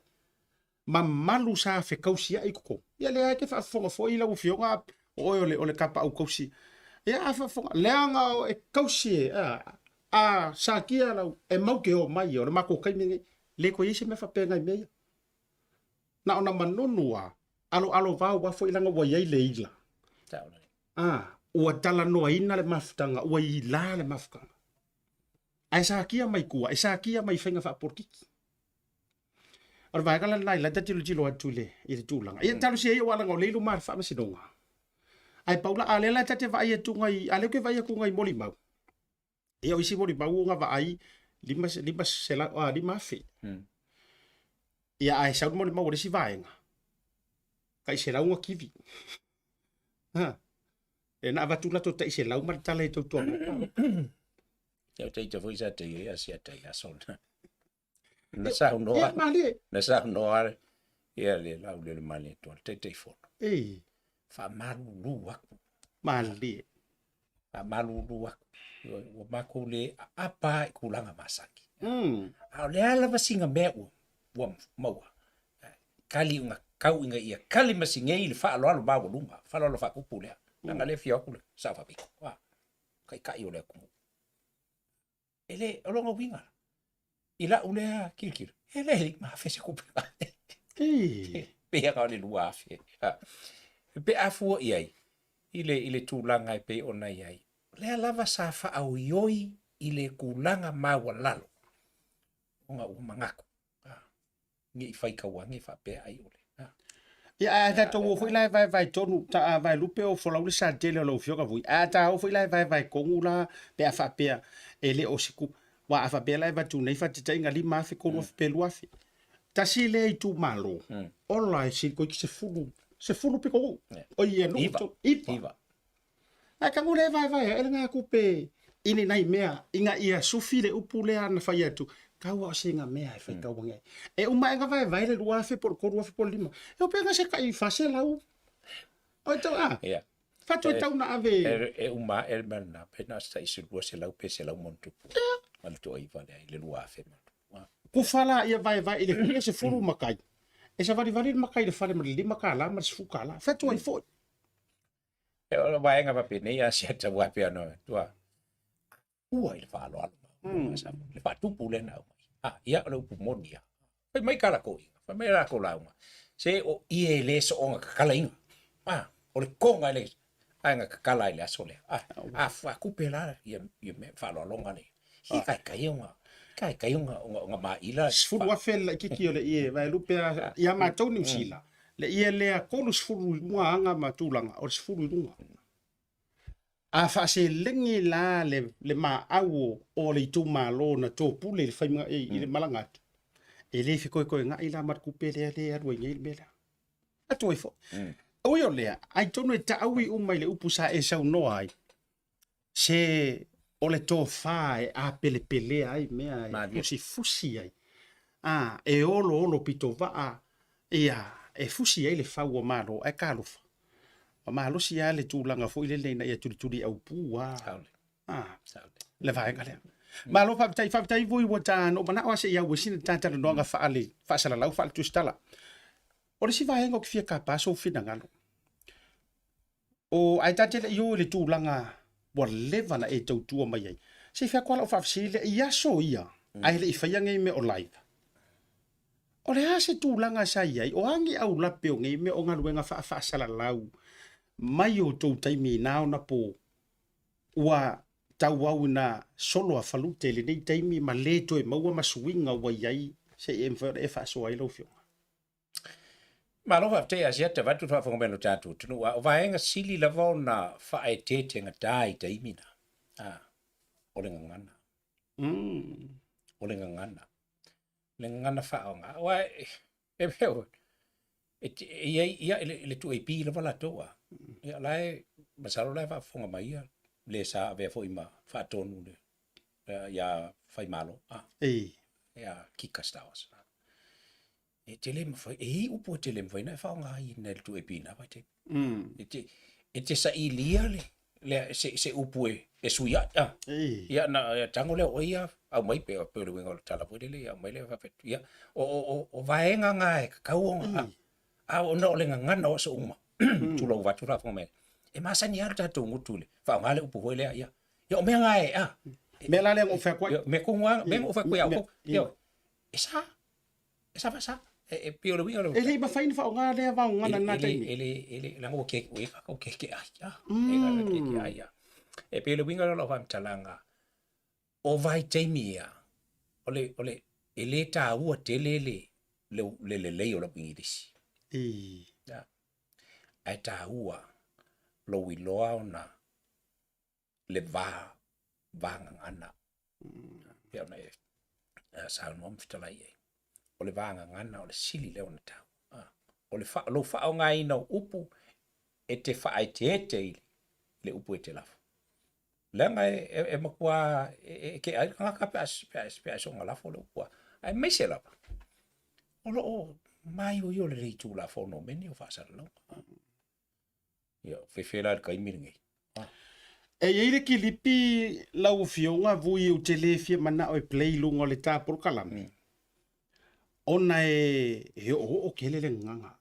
S1: mamalu sa fekausiai i totonu. Ia lea e te faafofoga foi lau Afioga, o oe o le, o le kapaau kausi. Ia a faafofoga, leaga e kausi e, a, a sakia lau, e mau te omai, o le matou taimi lenei. Le toe i ai se mea faapena i mea ia. Na ona manunu lava, aloalo vao aua foi leaga ua i ai le ila. A, ua talanoaina le mafutaga, ua ila le mafutaga. Ae sakia mai tua, e sakia mai faiga faapolokiki. O le vaega la lena i la ta tilotilo atu i le, i le tulaga. Ia talosia ia aua leaga o lea i luma o le faamasinoga. Ae pau la, a lea la ta te vaai atu nai, a lea ou te vaai atu nai molimau. Ia o isi molimau ua vaai 500, 5,000. Ia ae sau le molimau a le isi vaega, tai 100 na kivi. Ha. E na avatu latou tai 100 ma le tala e tautua mai.
S6: Ia o teita foi sa tei ai asia tai aso na. Na saunoa.
S1: Ia malie.
S6: Na saunoa ia le Laulualiimalie-le-Malietoa, le Taitaifono.
S1: Ei.
S6: Faamalulu atu.
S1: Malie.
S6: Faamalulu atu. Ua matou le aapa i tulaga masani. A o le a lava sina mea ua, ua maua, kali una kau ina ia kali ma sigei le faaaloalo maualuga, faaaloalo faatupu lea. Leaga lea e afio atu le Sao Faapito, taitai o le atunuu. E le, o lona uiga la, i lau lea tilotilo, e le 5,000 se tupe. Pei lava o le 2,000. Pe a fua i ai, i le, i le tulaga e pei ona i ai, o lea lava sa faaoioi i le tulaga maualalo, ona ua manatu, ne i faitau ane faapea ai ʻole.
S1: Ia, ae a tatou o foi la e vaevae tonu, ta a vaelupe o folau le sa tele o lau Afioga Vui, ae a ta o foi la e vaevae tonu la pe a faapea e le o se ku, aua a faapea la e avatu nei faataitaiga 5,000, 3,000 pe 2,000. Tasi lea itumalo, ola e sili toeitiiti sefulu, sefulu pitonuu. Oi ia nuu tonu, iva. Ae tago lea e vaevae ae lena tupe i ni nai mea ina ia sufi le upu lea na fai atu, tau a o sina mea e faitau ane ai. E uma ae na vaevae le 2,000 po o le 3,000 po o le 5. E ope na se tai 400. Oi tau a.
S6: Yeah.
S1: Fatu e tau na ave.
S6: E uma ae le mea lena, pe na o se tai 200 pe 100 ma ona tupu. Ma le toaiva lea i le 2,000 ma ona tupu.
S1: Kufa la ia vaevae i le fia sefulu makai. E savalivali le makai i le fale ma le $5 ma le $10. Fatu ai foi.
S6: E o le vaega faapenei a siata ua pei ona tua ua i le faaaloalo le faatupu lea na aumai. Ah, ia o le upu moni ia. Fai mai ka lakou iga, fai mai lakou lauga. Se o ie e le soonga kakalaina. Ah, o le koga e le ae na kakala ai le aso lea. Ah, a faatupe la ia ia mea faaaloaloga le. Hi kai kai ona kai kai ona ona maila.
S1: 10,000 le laitiiti o le ie vaelupe a ia matou Niu Sila. Le ie lea 30 i luga aga ma tulaga, o le 10 i luga. A faaselegi la le, le maau o le itumalo na topule i le faiga i le malaga atu, e le fekoekoega'i la ma le tupe lea le alu ai nei le mea lea. Atu ai foi. Ui o lea, atonu e taui uma i le upu sa e saunoa ai, se o le tofa e apelepelea ai mea e fusifusi ai, a, e oloolo pitovaa, ia, e fusi ai le fau o Malo, ae talofa, ua malosi lava le tulaga foi lele ina ia tulituliaupu lava, a, le vaega lea. Malo faafetai, faafetai foi ua ta, na ou manao lava se i au ai sina ta talanoaga faale, faasalalau faale-tusitala. O le isi vaega ou te fia tapa sou finagalo, O, ae ta te le i o i le tulaga ua leva na e tautua mai ai. Se i fai atu lava lau faafesili lea, i aso ia, ae le i faia nei mea o live, o le a se tulaga sa i ai? O a ni aulape o nei mea o galuega faafaasalalau mai o outou taimi i na ona po ua tauau ina solo a falute i lenei taimi ma le toe maua ma suiga ua i ai se i e mafai ona e faasoa ai lau Afioga?
S6: Malo faafetai Asiata vaeatu le faafofoga mai a lo tatou atunuu. A o vaega sili lava ona faaeteetegatā i taimi na, a, o le gagana. O le gagana. Le gagana faaaoga. Aua e, e, e, e i ai, ia, i le 2AP lava latou, a. Ia, la e, masalo la e faafofoga mai ia, le sa avea foi ma faatonu le, ia Faimalo, a.
S1: Ei.
S6: Ia, Kika Stowers. E te le mafai, e i ai upu e te le mafai ona e faaaogaina e le 2AP i na vaitaimi. E te, e te sailia le, le, se, se upu e, e sui ai. Ah. Ia, na, ia, tago lea o oe ia, aumai pe, pe o le uiga o le tala foi lele, ia aumai lea faapea, ia, o, o, o, o vaega na e tatau ona, mm. a, ona o le gagana o aso uma, tulou vaeatu le faafofoga mai. E masani lava le tatou gutu i le faaaoga le upu foi lea, ia, ia o mea na e, a.
S1: Mea la lea na ou fai atu ai.
S6: Mea tonu lava, mea na ou fai atu ai au, ia, e sa. E sa faasa. E, e pei o le uiga o le...
S1: E le i mafai ona faaaoga lea vaogana i lena taimi.
S6: E le, e le, leaga ua ke, ua i ai kākou kekeai, ah. E kākou kekeai, ah. E pei o le uiga lea o lau faamatalaga, o vaitaimi ia, o le, o le, e le taua tele le, le, le lelei o lau Igilisi.
S1: I.
S6: Yeah. Ae taua lou iloa ona le va, va gagana. Pei ona e saunoa ma fetalai ai. O le va gagana o le sili lea ona taua. O le fa, lou faaaogaina o upu e te faaeteete i le upu e te lafo. Leaga e, e, e matua e, e kea ai le tagata pe a, pe a, pe a soona lafo le upu. Aemaise lava, o lo o maioio lelei Tulafono o mea nei o faasalalauga. Ia, fefe la i le taimi lenei. Ah.
S1: E i ai le kilipi lau Afioga Vui ou te le fia manao e play i luga o le ta polokalame, ona e, e oooo tele le gagaga.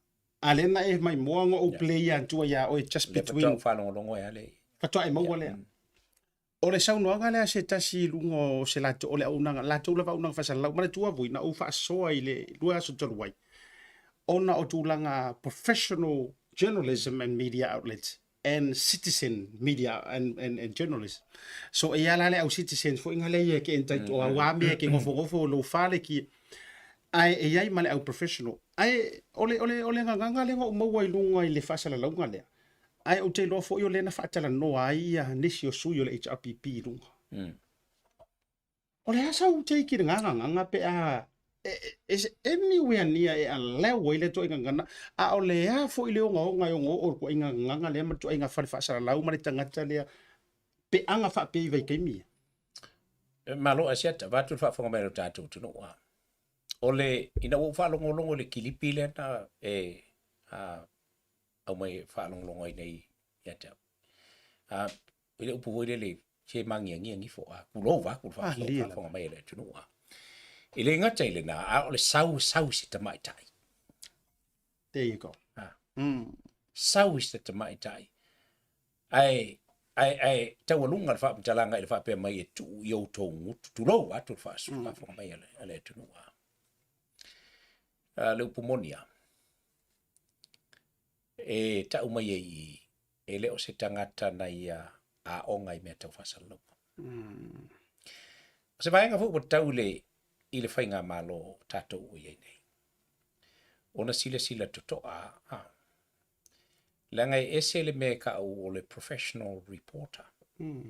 S1: A lea na e maimoa ona ou play atua ia oe just between.
S6: Lea faatoa ou faalogologo ai lea.
S1: Faatoa e maua lea. O le saunoaga lea a se tasi i luga o se latou, o le auaunaga, latou lava auaunaga faasalalau. Manatua foi, na ou faasoa i le 2 aso talu ai, ona o tulaga professional journalism and media outlets and citizen media and, and, and journalism. So e ala le au citizens foi nga le ia ke entitled, o au a mea ke ngofo ngofo lo fale ki, ae e iai ma le au professional. Ae o le, o le, o le gagaga lea na ou maua i luga i le faasalalauga lea, Ae ou te iloa foi o lea na faatalanoa ai ia nisi o sui o le HRPP i luga. O le a sau take i le gagagaga pe a is anywhere near e allow ai lea ituaiga gagana, a o le a foi le ogaoga e ono oo i le ituaiga gagana lea ma le ituaiga fale faasalalau ma le tagata lea peaga faapea i vaitaimi ia?
S6: Malo Asiata, vaeatu le faafofoga mai a lo tatou atunuu. O le, ina ua ou faalogologo i le kilipi lea na e aumai e faalogologo ai nei ia te au. A, i le upu foi lele, se magiagia ifo, a, tulou vaeatu le faafofoga mai a le atunuu. A. E le gata i lena, a o le sau, sau i se tamaitai.
S1: There you go.
S6: A. Sau i se tamaitai. Ae, ae, ae taualuga le faamatalaga i le faapea mai e tuu i outou gutu, tulou vaeatu le faafofoga mai a le atunuu. A. A, le upu moni lava, e tau mai ai i i, e le o se tagata na ia aoga i mea tau faasalalauga. O se vaega foi ua tau i le, i le faigamalo o tatou ua i ai nei, ona silasila totoa, a, leaga e ese le mea e tau o le professional reporter,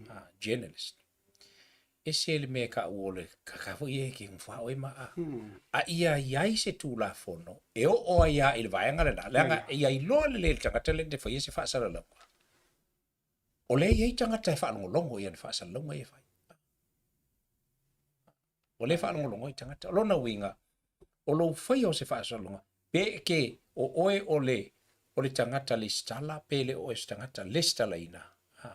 S6: a, journalist. Ese le mea e tau o le kaka foi e ke ngwha oe ma a. A ia i ai se Tulafono e oo ai a i le vaega lena, leaga ia iloa lelei e le tagata lea e faia se faasalalauga. O lea e i ai tagata e faalogologo i ana faasalalauga ia e fai. O lea e faalogologo ai tagata. O lona uiga, o lou faia o se faasalalauga, pe ke o oe o le, o le tagata lesitala, pe le o oe o se tagata lesitalaina, ha.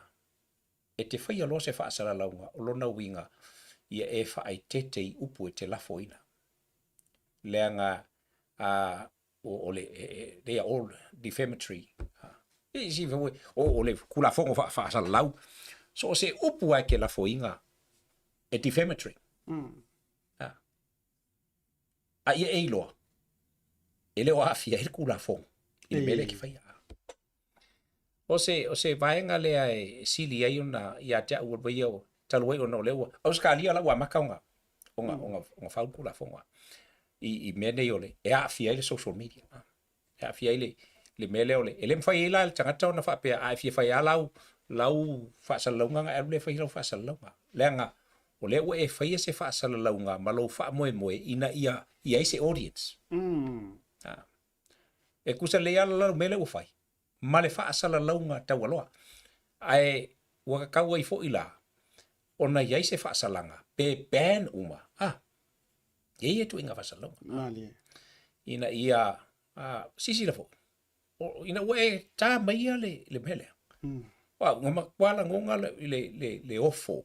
S6: E te faia loa se faasalalauga, o lona uiga, ia e faaeteete i upu e te lafoina. Leaga, a, o, o le, e, e, they are all defamatory. A, e, si, o, o le Tulafono faasalalau, so o se upu lava e te lafoina, E defamatory. A. A ia e iloa, e le o aafia ai le Tulafono i le mea lea e te faia. O se, o se vaega lea e sili ai ona ia te au o ia talu ai ona o lea ua Ausetalia la ua amata ona ona ona ona fau le Tulafono i i mea nei o le e aafia ai le social media. E aafia ai le le mea lea o le e le mafai ai la e le tagata ona faapea a e fia fai lava lau lau faasalalauga ona e alu lea e fai lau faasalalauga. Leaga o lea ua e faia se faasalalauga ma lou faamoemoe ina ia i ai se audience. E tusa lelei lava la lau mea lea ua fai ma le faasalalauga taualoa. Ae ua tatau ai foi la ona i ai se faasalaga pe ban uma, a, e i ai ituaiga faasalalauga.
S1: Malie.
S6: Ina ia, a, silasila foi, o, ina ua e ta maia le, le mea lea, mm. Au, na matua lagona le, le, le, le ofo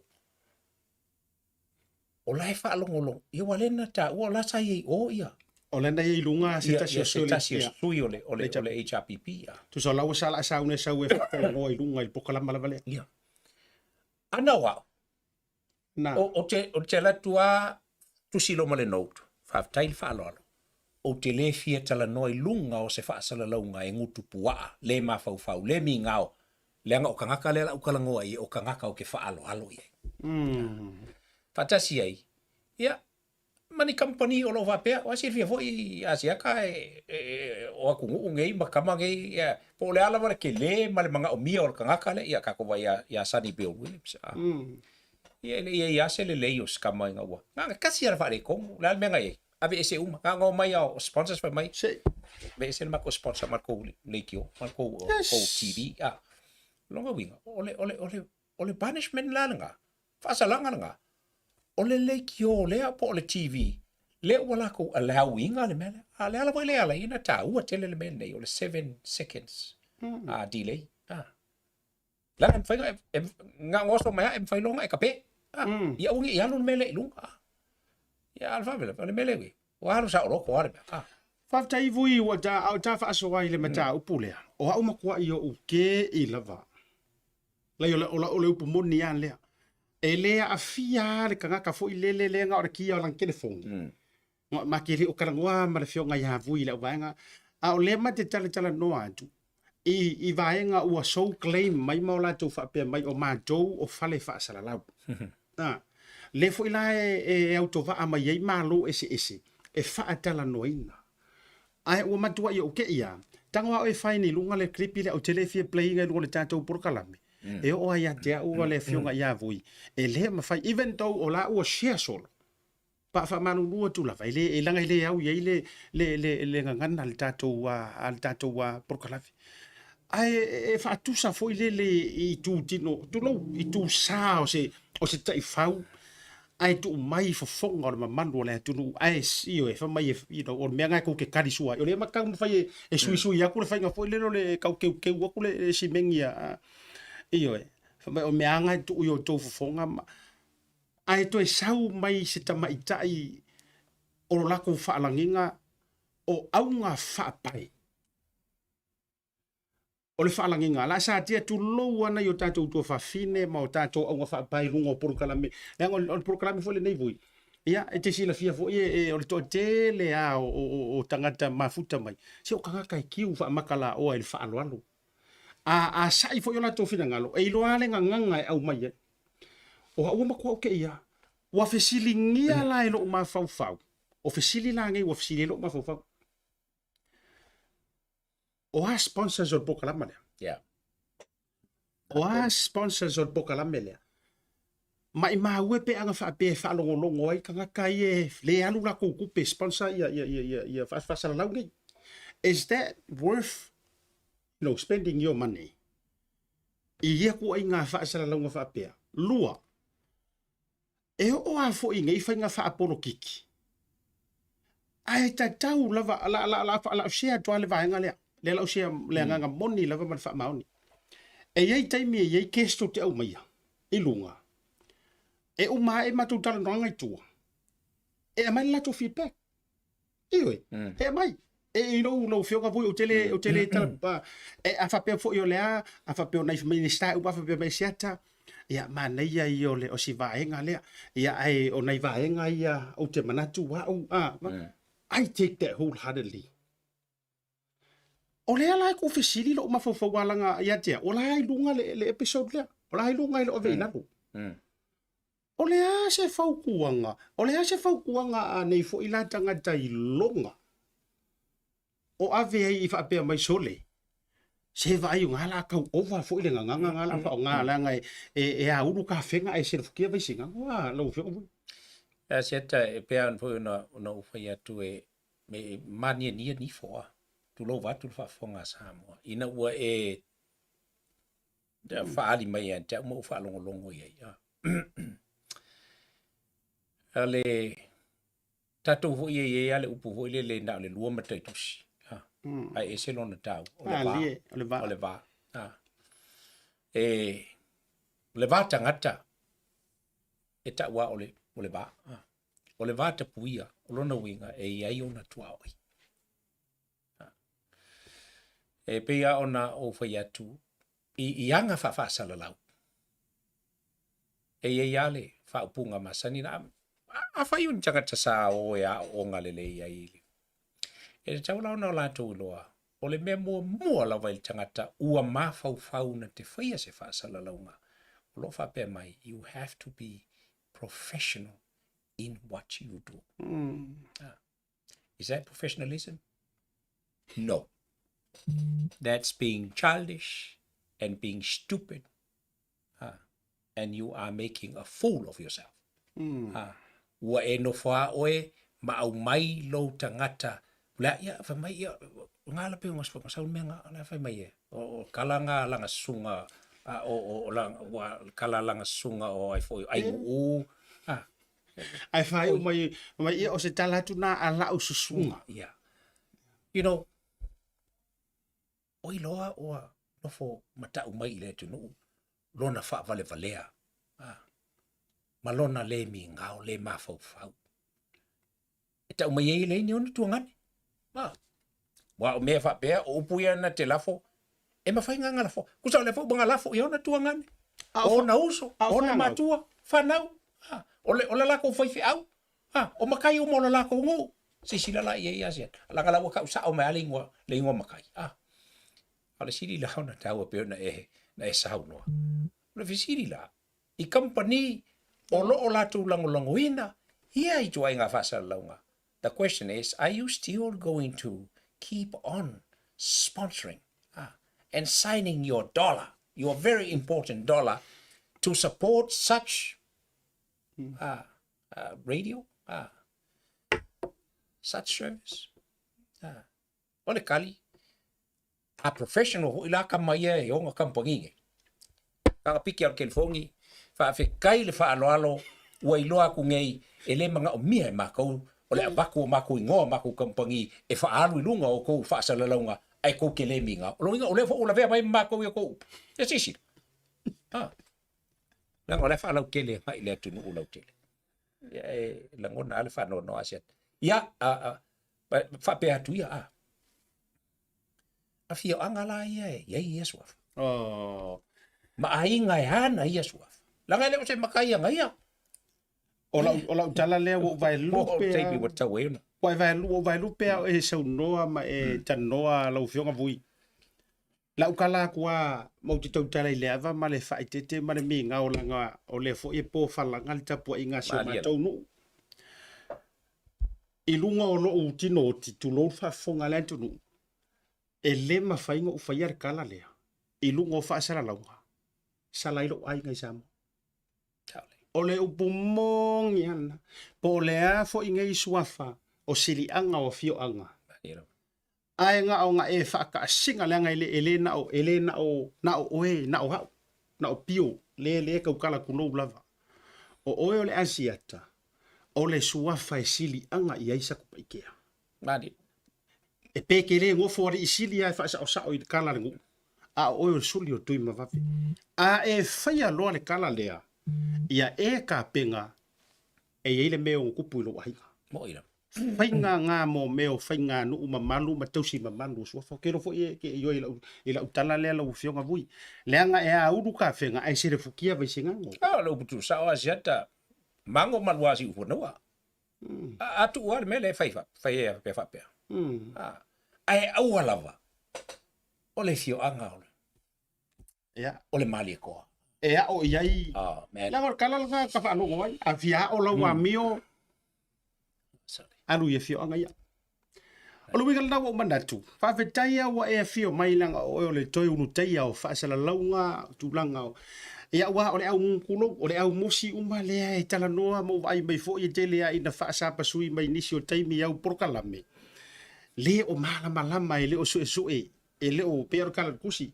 S6: o la e faalogologo, ia ua le na taua o la sa i ai o ia.
S1: O lea na i ai i luga se tasi o
S6: sui. Se tasi o sui o le, o le, o le HRPP. Ia.
S1: Tusa o la ua sa la saune sau e faatalanoa i luga i le pokalama lava lea.
S6: Ia. Ana o au.
S1: Na.
S6: O, o te, o te alu atu a tusi loa ma le note. Faafetai le faaaloalo. Ou te le fia talanoa i luga o se faasalalauga e gutu puaa, le mafaufau, le migao, leaga o tagata lea la u talanoa i ai, o tagata ou te faaaloalo i ai. Faatasi ai, ia, ma ni kamupani o lo o faapea, ua silafia foi i Asiata e, e, o atunuu nei ma tama nei, ia, po o le a lava le tele ma le manaomia o le tagata lea, ia tatou vaai ia, ia Sonny Bill Williams. A. Ia e le i i ai lava se lelei o se tama ina ua, na ona tasi lava le faaletonu, o le a le mea na i ai? Aveese uma, na ona omai lava o sponsors fai mai,
S1: Se.
S6: aveese le matou sponsor ma le tou leitio, ma le tou, tou TV. A. Lona uiga, o le, o le, o le, o le punishment la lena, faasalaga lena, o le leitio lea po o le TV lea ua latou allow ina le mea lea. A o le ala foi lea e ala ai ona taua tele le mea lenei o le 7 seconds delay. Ah. Leaga e mafai ona e, na ona oso mai lava e mafai loa ona e kape. Ah. Ia aua ne i alu le mea lea i luga. Ah. Ia a o le faalavelave, o le mea lea ua ua alu saoloto lava le mea. Ah.
S1: Faafetai Vui ua ta a o ta faasoa i le mataupu lea. O au matuai oʻu keʻi lava. Leai o le, o le, o le upu moni lava lea. E le aafia lava le tagata foi lele lea na o le kia o lana telefoni. Ma te le o talanoa ma le afioga ia Vui i lau vaega, a o lea ma te talatalanoa atu i, i vaega ua so claim mai ma o latou faapea mai o matou o fale faasalalau. A, lea foi la e, e autovaa mai ai Malo eseese e faatalanoaina. Ae ua matuai ou te i a, tago a oe e fai nei luga le clip lea ou te le fia play ina i luga o le tatou polokalame. E oo ai ia te au le afioga ia Vui, e le mafai, even though o la ua share solo, Pa faamalulu atu lava, e le, e leaga e le au i ai le, le, le, le gagana a le tatou, a le tatou polokalame. Ae e faatusa foi lele i itu tino, tulou, i itu sa o se, o se taifau, ae tuu mai i fofoga o le mamalu o le atunuu, ae, ioe, fai mai e, you know, o le mea lena e tou te kali sua ai. O lea e taumafai e, e suisui atu le faiga foi lele o le tau teuteu atu le, le simeni a, ioe, fai mai o mea lava na e tuu i o outou fofoga ma, Ae toe sau mai se tamaitai o lo latou faalagiga o auga faapae. O le faalagiga, la satia tulou ana i o tatou tuafafine ma o tatou auga faapae i luga o polokalame. Leaga o le polokalame foi lenei Vui, ia, e te silafia foi e, e, o le toatele lava o, o, o tagata mafuta mai, se o tagata e kiu faamakalaoa i le faaaloalo. A, a sa'i foi o latou finagalo, e iloa lava le gagaga e aumai ai. O au ua matua ou kēia. Ua fesiligia la e lou mafaufau. O fesili la nei ua fesili ai lou mafaufau. O a sponsors o le polokalame lea? O a sponsors o le polokalame lea? Maimau e pe ana faapea e faalogologo ai tagata ia e le alu latou tupe e sponsor ia ia ia ia ia faasalalau nei. Is that worth you know, spending your money? I ia ituaiga faasalalauga faapea. 2, e oo lava foi i nei faiga faapolokiki, ae tatau lava, la, la, la, la, share atu lava le vaega lea, lea la u share le agaga moni lava ma le faamaoni. E i ai taimi e i ai case tou te aumaia i luga, e uma ae matou talanoaga i tua, e aumai le latou feedback. Ioe, e aumai. E i lou, lau Afioga foi, ou te le, ou te le tala, e, a faapea foi o le a, a faapea o nai Minisita uma, a faapea mai Asiata, Ia, manaia ia o le o si vaega lea. Ia, ae o nai vaega ia ou te manatu au, a, I take that wholeheartedly. O lea la e tuufesili lou mafaufau alaga ia te au, o la e i luga le, le episode lea. O la e i luga e le o ave i lalo. O le a se fautuaga, o le a se fautuaga a nei foi la tagata iloga o ave ai i faapea mai sole, se vaai o nga la tau ova foi le gagaga nga la faaaoga leaga e, e, e aulu kafega ae selefutia vaisigaga. Ua lau Afioga foi.
S6: Ia Asiata, e pei lava foi ona, ona ou fai atu e, me maniania nifo a, tulou vaeatu le faafofoga a Samoa, ina ua e faaali mai ia te au ma ou faalogologo i ai. A le tatou foi e i ai lava le upu foi lele na o le lua mataitusi, ae ese lona taua, o le va,
S1: o le va,
S6: o le va. E, le va tagata e taua o le, o le va. O le va tapuia, o lona uiga e i ai ona tuaoi. E pei lava ona ou fai atu, i, i aga faafaasalalau, e i ai lava le faaupuga masani na, afai o ni tagata sa o e aooga lelei ai, e tatau la ona o latou iloa, o le mea muamua lava i le tagata ua mafaufau na te faia se faasalalauga, o lo o faapea mai, you have to be professional in what you do. Is that professionalism? No. That's being childish and being stupid. And you are making a fool of yourself. Ua e nofo a oe ma aumai lou tagata. O le a, ia, fai mai, ia, ngā la pe ngos sau mea ngā, la fai mai e. O, o kala ngā langa sunga, a, o, o, o, la, ua, kala langa sunga o ai foi, ai uu. Ah.
S1: Ae faaiu mai, mai ia o se tala atu nā a lau susuga.
S6: Yeah. You know, oi loa ua nofo matau mai i le atunuu lona faavalevalea ah, ma lona le migao, le mafaufau. E tau mai ai e leai ni ona tuagane. Ah. Ua o mea faapea, o upu ia na te lafo, e mafai nga lafo. Kusa o le foi ua lafo i ona tuagane. O ona uso, o ona matua, whanau. Ah. O le, o le lako faifeau. Ah. O makai uma o le lako nuu. Sisila la ia ia sia. Langa la ua kau sao mai a le ingoa, le ingoa makai. Ah. A o le sili la ona taua pe ona e, na e saunoa. O le fesili la, i kamupani o lo o latou lagolagoina ia ituaiga faasalalauga. The question is, are you still going to keep on sponsoring and signing your dollar, your very important dollar, to support such radio, such service? O le kali, a professional hoʻi la kama ia e ona kamupani nei. Kaga piki au kelifogi, faafetai le faaaloalo ua iloa aku nei e le manaomia e makou o le avatu o makou igoa o makou kamupani e faaalu i luga o kou faasalalauga ae kou te le migao. O lona uiga o lea foi ua lavea mai ma makou i a kou upu. Ia silasila. Ha. Leaga o la e faalautele agai i le atunuu lautele. Ia e lagona lava le faanoanoa Asiata. Ia, a, a, faapea atu ia, a. Afioaga la ia e i ai ia suafa.
S1: Oh.
S6: Ma aiga e ana ia suafa. Leaga e le o se makai aga ia.
S1: O lau, o lau tala lea ua ou vaelupe
S6: a. Taimi ua tau ai ona.
S1: Ua e vaelupe, ua ou vaelupe a e saunoa ma e talanoa lau Afioga Vui. Lau kala atu a ma ou te tautala i le ava ma le faaeteete ma le migao leaga o lea foi e pofalaga le tapuaiga a si o matou nuu. I luga o lou tino oti, tulou le faafofoga a le atunuu, e le mafai ona ou faia le tala lea i luga o faasalalauga, sala ai lou aiga i Samoa. O le upu moni lava lena. Po o le a foi nei suafa o siliaga o afioaga, ae na ona e faataasiga leaga e le, e le na o, e le na o, na o oe, na o au, na o Pio, le, le tautala tulou lava. O oe o le Asiata, o le suafa e siliaga i ai Satupaitea.
S6: Malie.
S1: E pe ke le nofo alii sili lava e faasaosao i le kala a le nuu, a o oe o le suli o Tuimavave. A e faia loa le kala lea, ia e kapena e i ai le mea e ono tupu i lou aiga.
S6: Moʻi lava.
S1: Faiga ga mo mea o faiganuu mamalu ma tausi mamalu o suafa. Ou te iloa foi e te ioe i lau, i lau tala lea lau Afioga Vui. Leaga e aulu kafega ae selefukia Vaisigano.
S6: A o le upu tuusao a Asiata, mago ma lua siufanua. A, a tuu lava le mea lea e fai, fai ai faapea faapea. A, ae aua lava o le afioaga o le,
S1: Ia.
S6: o le Malietoa.
S1: E ao i ai.
S6: Oh, man.
S1: Leaga o le tala lena ta faalogo ai. A fia ao lau amio, alu i afioaga ia. O le uiga lena ua ou manatu, faafetai lava ua e afio mai leaga o oe o le toe ulutaia o faasalalauga, o tulaga o... Ia aua o le au tulou, o le au mosi uma lea e talanoa ma ou vaai mai foi e tele lava ina faasapasui mai nisi o taimi i au polokalame, le o malamalama e le o suesue e le o pei o le tala o le tusi,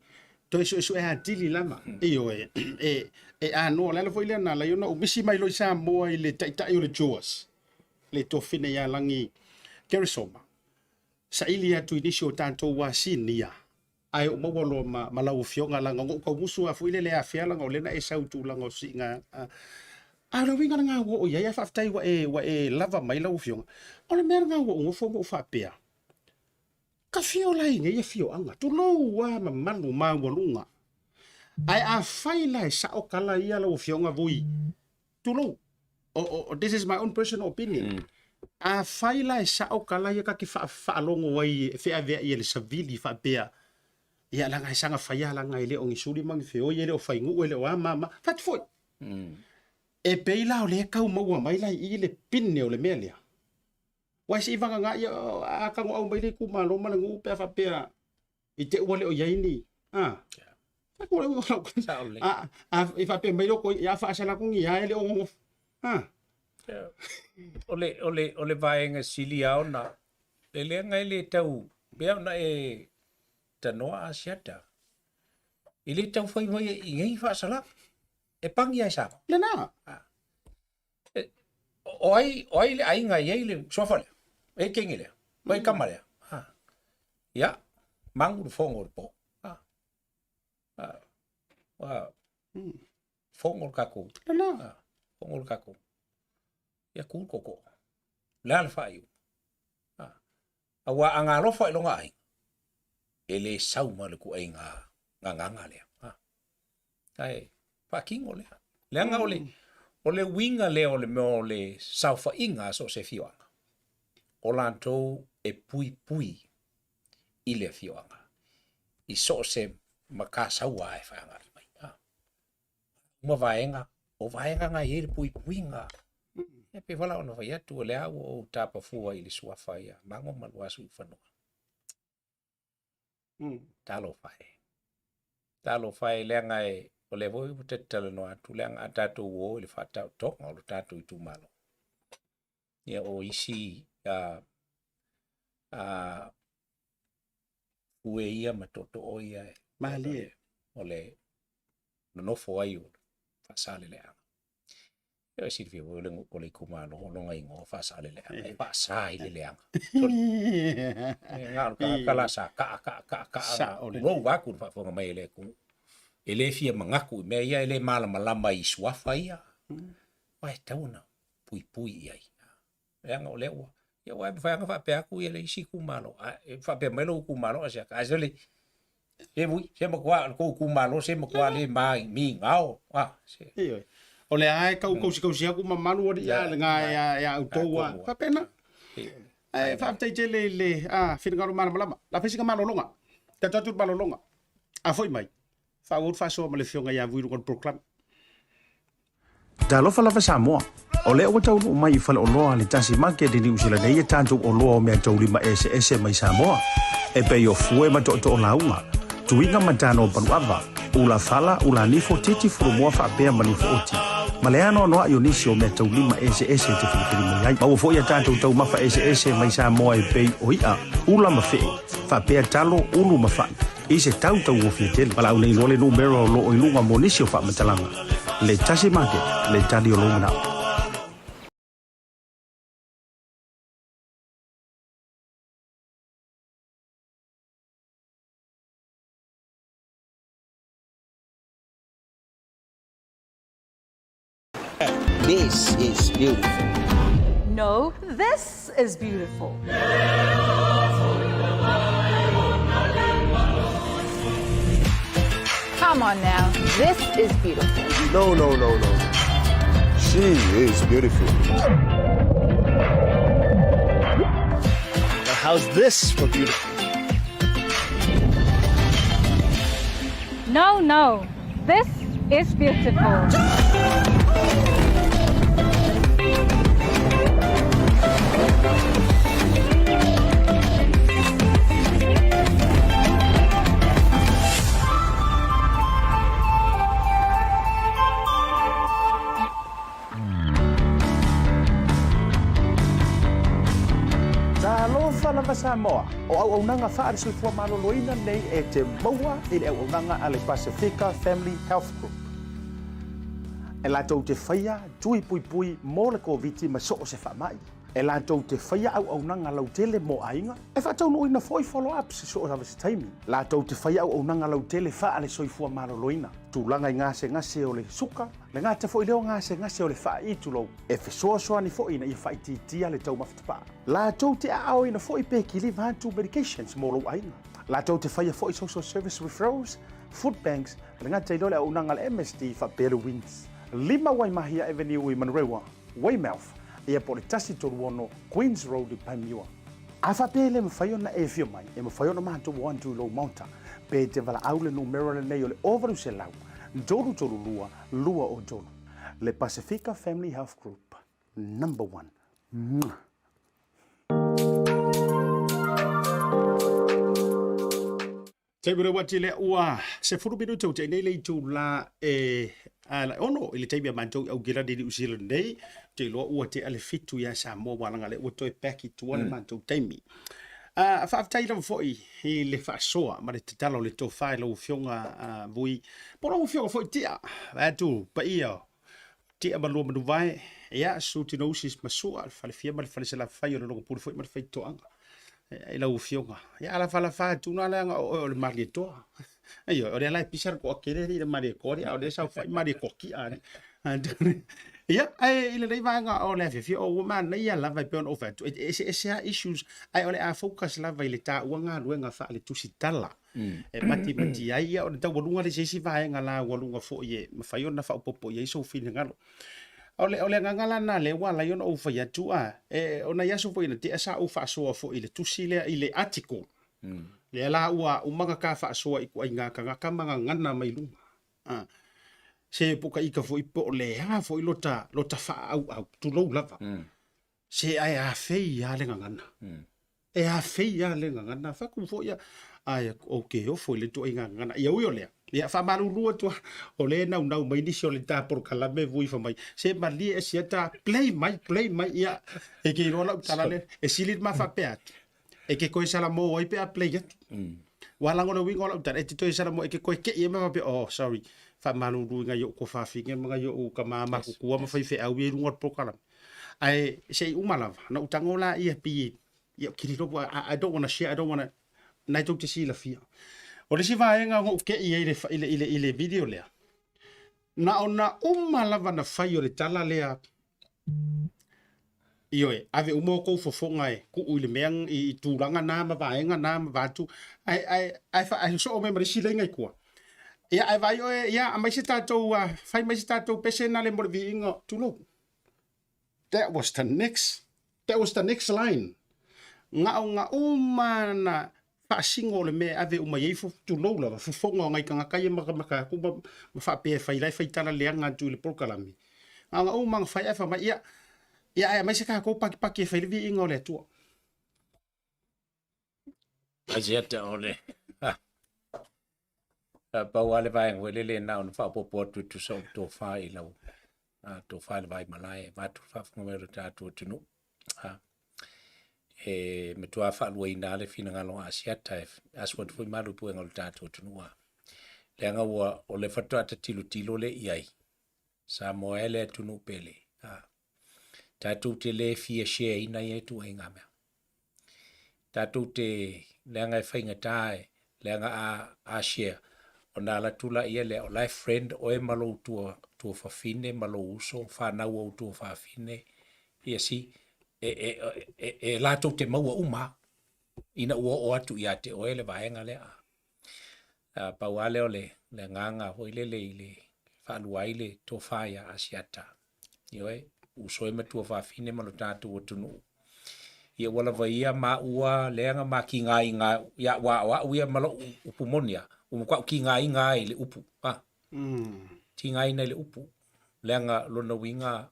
S1: toe suesue atili lava. Ioe, e, e anoa. O le ala foi lea na ala ai ona ou misi mai loa i Samoa i le taitai o le JOAS, le tofina ia Lagi Keresoma, saili atu i nisi o tatou asinia, ae ou maua loa ma, ma lau afioga, leaga na ou taumusu lava foi lele afea, leaga o lea na e sau i tulaga o siiga. A, a o le uiga lena ua oo i ai, ae faafetai ua e, ua e lava mai lau afioga. O le mea lena ua ou nofo ma ou faapea, Ka fia ola ai i nei afioaga, tulou a mamalu maualuga. Ae afai la e sao tala ia lau afioga Vui, tulou, o, o, this is my own personal opinion. Afai la e sao tala ia ta te faalogo ai e feaveai e le savili faapea, ia leaga e saga faia leaga e le o ni suli ma ni feoi, e le o fainuu, e le o a ma ma, fai atu foi. E pei la o lea e tau maua mai la i i le pine o le mea lea. Uae se i vagana ia a tago au mai le itumalo ma le nuu pe a faapea i te ua le o i ai ni a Fai ko le a a i faapea mai loko ia faasala atu ni a e le o nonofo a
S6: O le, o le, o le vaega sili lava ona, le leaga e le tau, pei ona e tanoa Asiata, e le tau fai mai i nei faasalaga, e pagi lava i Samoa.
S1: Lena.
S6: O ai, o ai le aiga e i ai le suafa lea? E ai keiki lea? O ai kama lea? Ha. Ia, magu le fogo i le po. Ha. Ha. Ha. Fogo le kakou. Ha. Fogo le kakou. Ia ku le koko. Le a le faaiu. Ha. Aua a galofa i lona aiga, e le sau ma le ituaiga gagaga lea. Ha. Ae faatino lea. Leaga o le, o le uiga lea o le mea o le saofaiga a so o se afioaga, o latou e puipui i le afioaga i so o se matasaua e feagai mai. Ha. Uma vaega, o vaega na e i ai le puipuiga. E pei foi la ona fai atu, o lea ua ou tapafua i le suafa ia Mago ma Luasuiufanua. Talofa e. Talofa e, leaga e, o lea foi ua ta te talanoa atu, leaga a tatou o i le faataotoga o lo tatou itumalo, ia o isi a, a, fue ia ma tootoo ia e,
S1: Malie.
S6: o le nonofo ai o Faasaleleaga. Ia e silafia foi o le, o le itumalo o lona igoa o Faasaleleaga, e faasa i le leaga. E na o le tagata la sa kaa kaa kaa kaa
S1: Sao lelei.
S6: tulou atu le faafofoga mai a le atunuu. E le fia manatu i mea ia, e le malamalama i suafa ia. Aua e tatau ona puipui i ai. Leaga o lea ua, ia aua e mafai lava ona faapea atu ia le isi itumalo, a e faapea mai lou itumalo a siaka, ae sole, se vui, se matua, o le tou itumalo se matua le migao, a, se.
S1: Ioe. O lea lava e tau kausikausi atu mamalu alii a lena e a outou a faapena. Ae faafetai tele i le finagalo malamalama. O le a fai sina malologa. Tatou atu i le malologa. A foi mai, faaauau le faasoa ma le Afioga ia Vui i luga o le polokalame.
S7: Talofa lava Samoa. O lea ua taunuu mai i faleoloa a le Tasi Market i Niu Sila nei e tatou oloa o meataulima eseese mai Samoa, e pei o fue ma tootoo lauga, tuiga ma tano paluava, ula fala, ula nifo, titi fulumoa faapea ma nifo oti, ma le anoanoai o nisi o meataulima eseese e te filifili mai ai. Maua foi a tatou taumafa eseese mai Samoa e pei o i'a, ula ma fe'e, faapea talo, ulu ma fa'i, i se tau tauofie tele. Valaau nei loa le numera o lo o i luga mo nisi o faamatalaga. Le Tasi Market, le tali o lou manao.
S8: This is beautiful. No, this is beautiful. Come on now, this is beautiful.
S9: No, no, no, no. She is beautiful.
S10: Now, how's this for beautiful?
S8: No, no, this is beautiful.
S7: Talofa lava Samoa, o auaunaga faale-soifua maloloina nei e te maua i le auaunaga a le Pasefika Family Health Group. E latou te faia tui puipui mo le Koviti ma so o se faamai. E latou te faia auaunaga lautele mo aiga, e faataunuuina foi follow-ups i so o lava se taimi. Latou te faia auaunaga lautele faale-soifua maloloina, tulaga i gasegase o le suka, le gata foi lea o gasegase o le faai'i tulou, e fesoasoani foi ina ia faaitiitia le taumafa tapaa. Latou te aaoina foi pe kiliva atu medications mo lou aiga. Latou te faia foi social service referrals, food banks, le gata i lea o le auaunaga a le MSD faapea le WINZ. 5 Waimahia Avenue i Manurewa, Weymouth, ia po o le 136 Queens Road i Panmure. A faapea e le mafai ona e afio mai, e mafai ona matou o atu i lou maota, pe e te valaau le numera lenei o le 0800 332 203. Le Pasifika Family Health Group, number one. Mwah! Taimi o le uati lea ua 10 minute o te nei le itula e a la ono i le taimi a matou i Aukilani i Niu Zealand nei, te iloa ua tea le 7 ia Samoa ua laga lea ua toe back i tua le matou taimi. A faafetai lava foi i le faasoa ma le tatalo o le tofa i lau Afioga Vui, po o lau Afioga foi Tia, vae atu paia Tia ma lua manuvae, ia, susu Tinousi ma Sua, le falefia ma le falesalafai o le Logopule foi ma le Faitotoaga. Ia, i lau afioga. Ia, alafalafa atu na leaga o oe o le Malietoa. Ioe, o lea la e pisa le toatele alii i le Malietoa alii, a o lea e saofai Malietoa kia alii. Ia, ae i lenei vaega o le afiafi, o ua manaia lava e pei ona ou fai atu, e eseese lava issues, ae o le a focus lava i le taua galuega faaletusitala. E matimati ai, ia ona taualuga lea i se isi vaega laualuga foi e mafai ona faaopoopo i ai sou finagalo. O le, o le agaga la lena lea ua ala ai ona ou fai atu, a, e, o nai aso foi ina tea sa ou faasoa foi i le tusi lea i le article. Lea la ua uma ona ta faasoa i ituaiga tagata ma gagana mai luga. A, se pokaika foi po o le a foi lota, lota faaauau, tulou lava. Se ae afei lava le gagana. E afei lava le gagana. Fai atu foi ia, ae ou te ofo i le ituaiga gagana. Ia ui o lea, ia faamalulu atu lava, o lea e naunau mai nisi o le ta polokalame vui fai mai, se malie e siata, play mai, play mai. Ia, e te iloa lau tala lea, e sili le ma faapea atu, e te toe salamo ai pe a play atu. Ua lago le uiga o lau tala, e te toe salamo, e te toe kei ai ma faapea, oh sorry, faamalulu i nai ou tuafafine ma nai ou tama matutua ma faifeau ia i luga o le polokalame. Ae se i uma lava, ona ou tago laia pei ia kililopu, I don't wanna share, I don't wanna, na e tou te silafia. O le isi vaega na ou tei ai i le, i le, i le video lea, na ona uma lava na fai o le tala lea, ioe, ave uma outou fofoga e tuu i le mea, i tulaga na ma vaega na ma vaeatu, ae, ae, ae, ae soo mai ma le isi laina i tua. Ia, ae vaai oe, ia, aumai se tatou, fai mai se tatou pese na le mo le viiga, tulou. That was the next, that was the next line. Gaoga uma na faasino o le mea e ave uma i ai, tulou lava, fofoga o nai tagata ia matamata atu ma, ma faapea e fai la e fai tala leaga atu i le polokalame. Gaoga uma na fai ae fai mai, ia, ia ae aumai se tatou pakipaki e fai le viiga o le Atua.
S6: Asiata o le pau lava le vaega foi lele na ona faaopoopo atu e tusa o le tofa i lau tofa i le vaimalae e avatu le faafofoga mai o le tatou atunuu. E matua faaluaina lava le finagalo o Asiata e asu atu foi malu i puega o le tatou atunuu. Leaga ua o le faatoa ta tilotilo lea i ai, Samoa e le atunuu pele. Tatou te le fia share ina ia ituaiga mea. Tatou te leaga e faigata e leaga a a share ona alu atu laia lea o la e friend oe ma lou tua tuafafine ma lou uso fanau ou tuafafine ia si. e, e, e, e latou te maua uma ina ua oo atu ia te oe le vaega lea. A, pau lava lea o le, le agaga foi lele i le faalua ai le tofa ia Asiata. Ioe, uso e matua fafine ma lo tatou atunuu. Ia ua lava ia maua lea na ma tigaina ia aua o au ia ma lou upu moni a, ua matuai tigaina ai i le upu. A. Tigaina i le upu. Leaga lona uiga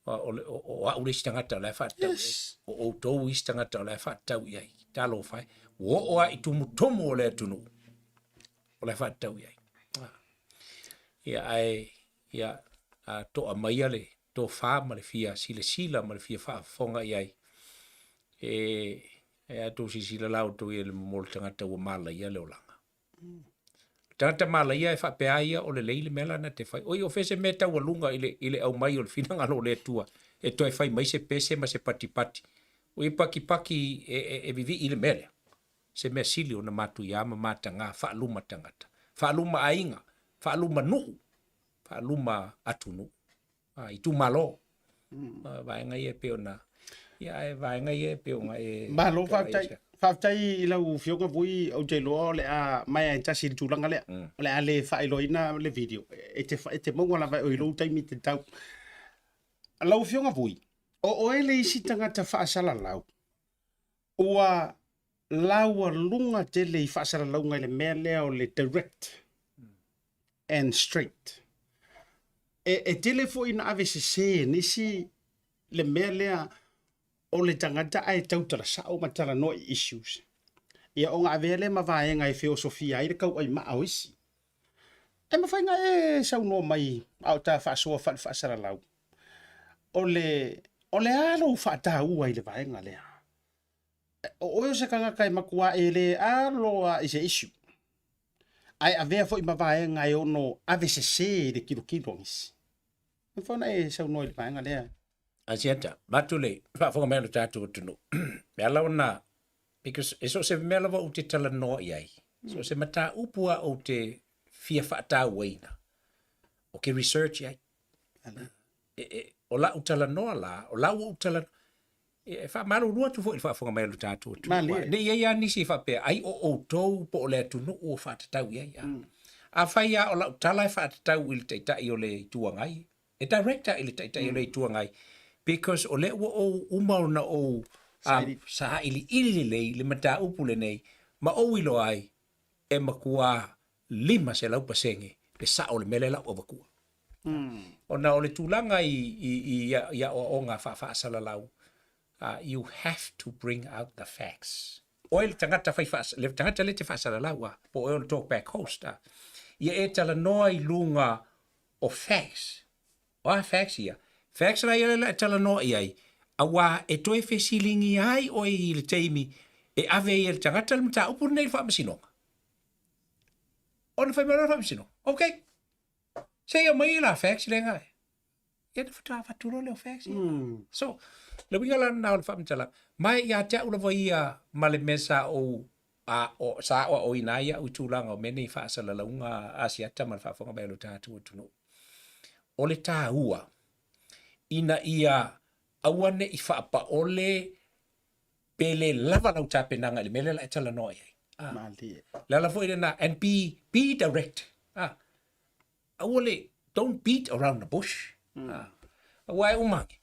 S6: o, le, o, o au le isi tagata o la e faatatau i ai. O outou isi tagata o la e faatatau i ai. Talofa e. Ua oo lava i tumutumu o le atunuu o la e faatatau i ai. Ia, ae, ia, a toa maia le tofa ma le fia silasila ma le fia faafofoga i ai, e, e a outou silasila la outou i ai i le mo le tagata ua malaia le olaga. Tagata malaia e faapea a ia o lelei le mea la na te fai. Oi, o fea se mea e taualuga i le, i le aumai o le finagalo o le Atua e toe fai mai se pese ma se patipati. Oi, e pakipaki e, e, e vivii i le mea lea. Se mea sili ona matuia ma matagā faaluma tagata, faaluma aiga, faaluma nuu, faaluma atunuu. a, itumalo. Mm. Vaega ia e pei ona, ia ae vaega ia e pei ona e...
S1: Malo, faafetai. Faafetai i lau Afioga Vui, ou te iloa o le a maea e tasi i le tulaga lea. O le a le faailoaina le video. E te, e te maua lava e oe i lou taimi tatau. Lau Afioga Vui, o oe le isi tagata faasalalau ua laualuga tele i faasalalauga i le mea lea o le direct and straight. E, e tele foi ina ave sese e nisi le mea lea o le tagata ae tautala sao ma talanoa i issues. Ia ona avea lea ma vaega e feosofia ai le tauaimaa o isi. E mafai ona e saunoa mai a o ta faasoa faale-faasalalau, o le, o le a lou faataua i le vaega lea? O oe o se tagata e matua e le alo lava i se issue, ae avea foi ma vaega e ono ave sese i le tilotilo a nisi. E mafai ona e saunoa i le vaega lea?
S6: Asiata, avatu le faafofoga mai a lo tatou atunuu. E ala ona because e so o se mea lava ou te talanoa i ai, so o se mataupu lava ou te fia faatauaina, ou te research i ai. E, e, o lau talanoa la, o lau ou talanoa, e, e faamalulu atu foi i le faafofoga mai a lo tatou atunuu.
S1: Malie.
S6: Ne i ai lava nisi e faapea, ai o outou po o le atunuu o faatatau i ai. Mm. Afai lava o lau tala e faatatau i le Taitai o le Itu Agai, e direct lava i le Taitai o le Itu Agai because o lea ua ou uma ona ou sailiili lelei le mataupu lenei ma ou iloa ai e matua 500% le sao o le mea lea la ua avatua. Ona o le tulaga i, i, i, i aoaoga faafaasalalau, you have to bring out the facts. Oe le tagata fai faas, le tagata lea e te faasalalau, a, po o oe o le talkback host, a, ia e talanoa i luga o facts. O a facts ia? Facts la ia lea e talanoa i ai, auā e toe fesiligia ai oe i le taimi e ave ai e le tagata le mataupu lenei i le faamasinoga. Ona fai mai loa le faamasinoga, ok, se i aumai la facts lea gae. Ia na faatoa avatu loa lea o facts ia. So, le uiga la lena o le faamatalaga, ma e ia te au lava ia ma le mea sa ou a o, sa aoaoina ai au i tulaga o mea nei faasalalauga Asiata ma le faafofoga mai a lo tatou atunuu. O le taua, ina ia aua ne i faapaole pe le lava lau tapenaga i le mea lea la e talanoa i ai. Ah.
S1: Malie.
S6: Le ala foi lena, and be, be direct. Ah. Aua le, don't beat around the bush. Mm. Ah. Aua e uma ake.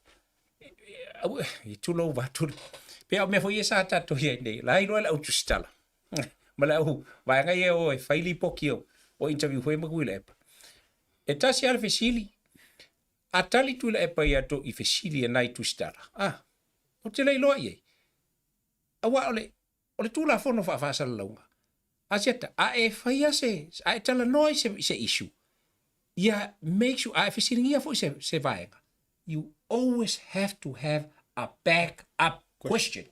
S6: Aua, i tulou vaeatu le. Pei o mea foi ia sa tatou i ai nei, la iloa e le au tusitala. Ma le au vaega ia e o e fai lipoti o, o interview foi ma Tuilaepa. E tasi lava le fesili, a tali Tuilaepa ia tou i fesili e nai tusitala, ah, ou te le iloa i ai. Aua o le, o le Tulafono Faafaasalalauga, Asiata, a e faia se, a e talanoa i se, i se issue, ia make sure, a e fesiligia foi se, se vaega, you always have to have a back up question.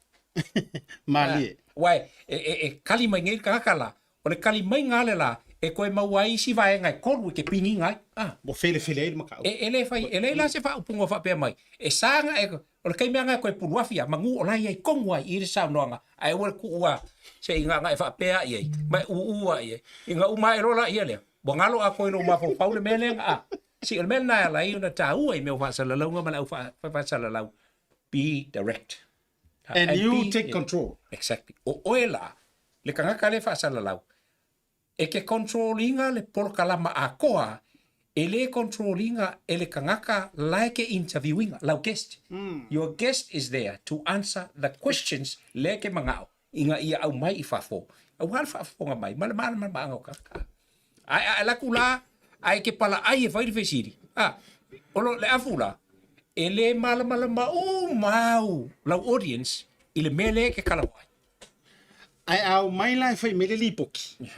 S1: Malie.
S6: Aua e, e, e, e kali mai nei le tagata la, o le kali maiga le la, e toe maua ai isi vaega e tolu e te piniga ai. Ah.
S1: Ua felefele ai le mataupu.
S6: E, e le fai, e leai la se faaupuga o faapea mai, e sa na e, o le taimi lava na e toe puluafi a, manu o la e i ai tonu lava i i le saunoaga, ae aua le tuu a se i gaga e faapea i ai, ma e ūū a i ai. Ina uma ae loa laia lea, ua galo atoa i lou mafaufau le mea lea na a. Se o le mea lena e ala ai ona taua i mea o faasalalauga ma le au faasalalau. Be direct.
S1: And you
S6: be,
S1: take control.
S6: Exactly. O oe la, le kangaka le faasalalau, e ke control ina le polokalama akoa, e le control ina e le kangaka la e ke interviewinga, lau guest. Your guest is there to answer the questions le ke mangao, ina ia au mai i fafo. Au hal faafofoga mai, ma le malamalamaga o kaka. Ae a e laku la, ae ke pala ai e fai le fesili. Ah, o lo le afu la, e le malamalama uma au lau audience i le mea lea e ke kalawa ai.
S1: Ae a omai la e fai mai le lipoti.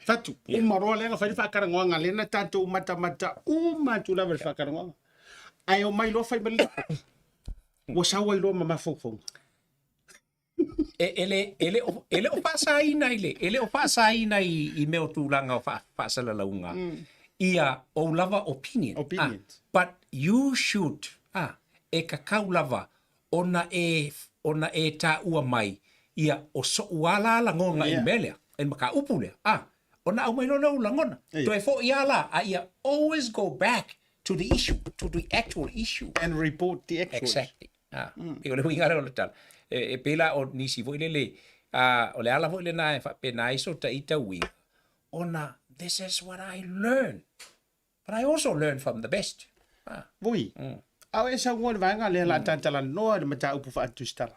S1: Fatu, uma loa lea na fai le faatalanoaga lea na tatou matamata uma atu lava i le faatalanoaga. Ae omai loa fai mai le lipoti. Ua sau ai loa ma mafaufauga.
S6: E, e, le, e, le, o, e le o faasaina i le, e le o faasaina i, i mea o tulaga o faasalalauga ia ou lava opinion.
S1: Opinions.
S6: Ah, but you should, ah, e kakau lava ona e, ona e tāua mai ia o soʻu ala lagona yeah. i mea lea, e makaupu lea. Ah, ona au mai loa lea o lagona.
S1: Ia.
S6: Toe foʻi a la, a ia always go back to the issue, to the actual issue.
S1: And report the actual
S6: Exactly. Ah, mm. O le uiga lea o le tala. E, e pei la o nisi foi lele, ah, o le ala foi lena e faapena ai so taita uiga, ona this is what I learn. But I also learn from the best. Ah.
S1: Vui, a o e saunoa i le vaega lea la tatalanoa i le mataupu faatusitala.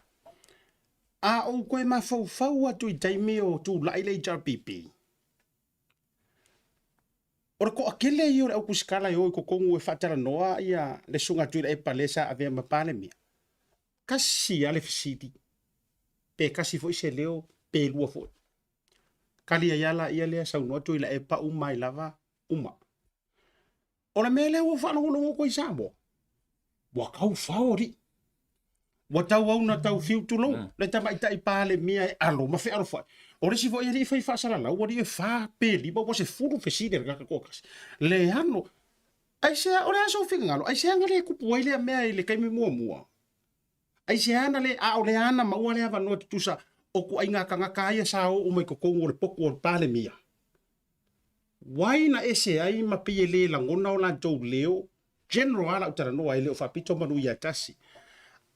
S1: A ou koe mafaufau atu i taimi o tulai le HRPP, o le toatele ia o le au tusitala e o i totonu e faatalanoa ia le Susuga Tuilaepa lea sa avea ma Palemia, tasi lava le fesili, pe tasi foi se leo, pe lua foi. Kali ai lava laia lea saunoa Tuilaepa uma ai lava uma. O le mea lea ua faalogologo atu ai Samoa, ua tau fao alii. Ua tau au na tau fiu tulou, mm. le tamaitai Palemia e alo ma fealofai. O le isi foi alii fai faasalalau, alii e fa pe lima ua 10 fesili a le tagata toatasi. Le ano, aisea, o le a sou finagalo, aisea na le tupu ai lea mea i le taimi muamua? Aisea na le, a o le a na maua le avanoa tutusa o ituaiga tagata ia sa oo mai totonu o le potu o le Palemia? Wai na ese ai ma pei e le lagona o latou leo, general a lau talanoa e le o faapito manu ia tasi.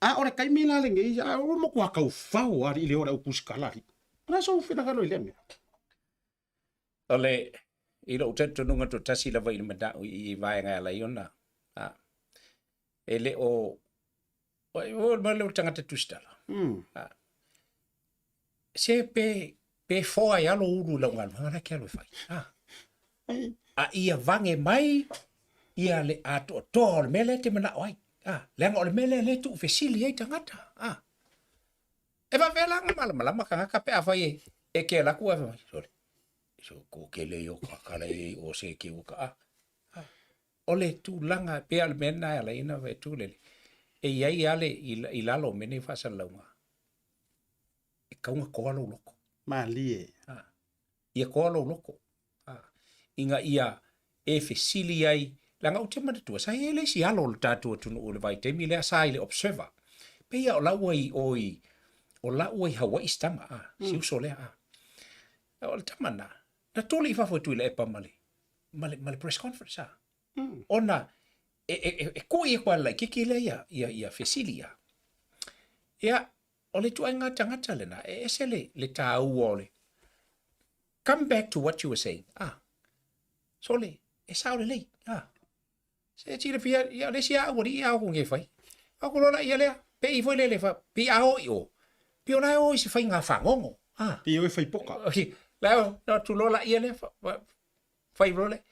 S1: A o le taimi la lenei, a o le matua taufao a alii leo o le au tusikala alii. O le a sou finagalo i lea mea?
S6: O le, i lou talitonuga toatasi lava i le manao i i vaega e ala ai ona, a, e le o, o, o le o tagata tusitala. A, se pe, pe foa e alo ulu i lau galuega la e ke alu e fai. A, a ia vage mai ia le atoatoa o le mea lea e te manao ai. A, leaga o le mea lea lea e tuufesili ai tagata. A, e faapea la ona malamalama tagata pe afai e, e ke alu atu ae fai mai, sole, so ko kele i o kakala e o se ke uka. A, a, o le tulaga pei lava o le mea lena e ala ai ona fai atu lele, e i ai lava le i lalo o mea nei o faasalalauga, e tatau ona toa lou loto.
S1: Malie.
S6: A, ia toa lou loto. A, ina ia e fesili ai, leaga ou te manatua, sa i ai le isi alo o le tatou atunuu i le vaitaimi lea sa i le Observer. Pei lava o la ua i o i, o la ua i Hawaii si tama, a, si uso lea, a. O le tama lena, na tuli i fafo e Tuilaepa ma le, ma le, ma le press conference, a. Ona e, e, e, e kui aku a le laitiiti lea ia, ia, ia fesili ia. Ia, o le ituaiga tagata lena, e ese le, le tāua o le, come back to what you were saying. Ah, sole, e sao lelei. Ah, se silafia, ia, o le isi a aualii a o ke fai. A ko lola ia lea, pe i foi lele fa, pi a o i o. Pi o la e o i se faiga fagogo. Ah.
S1: Pi o e fai poka.
S6: La o, no tu lola ia lea, fa, fa, fai loa lea.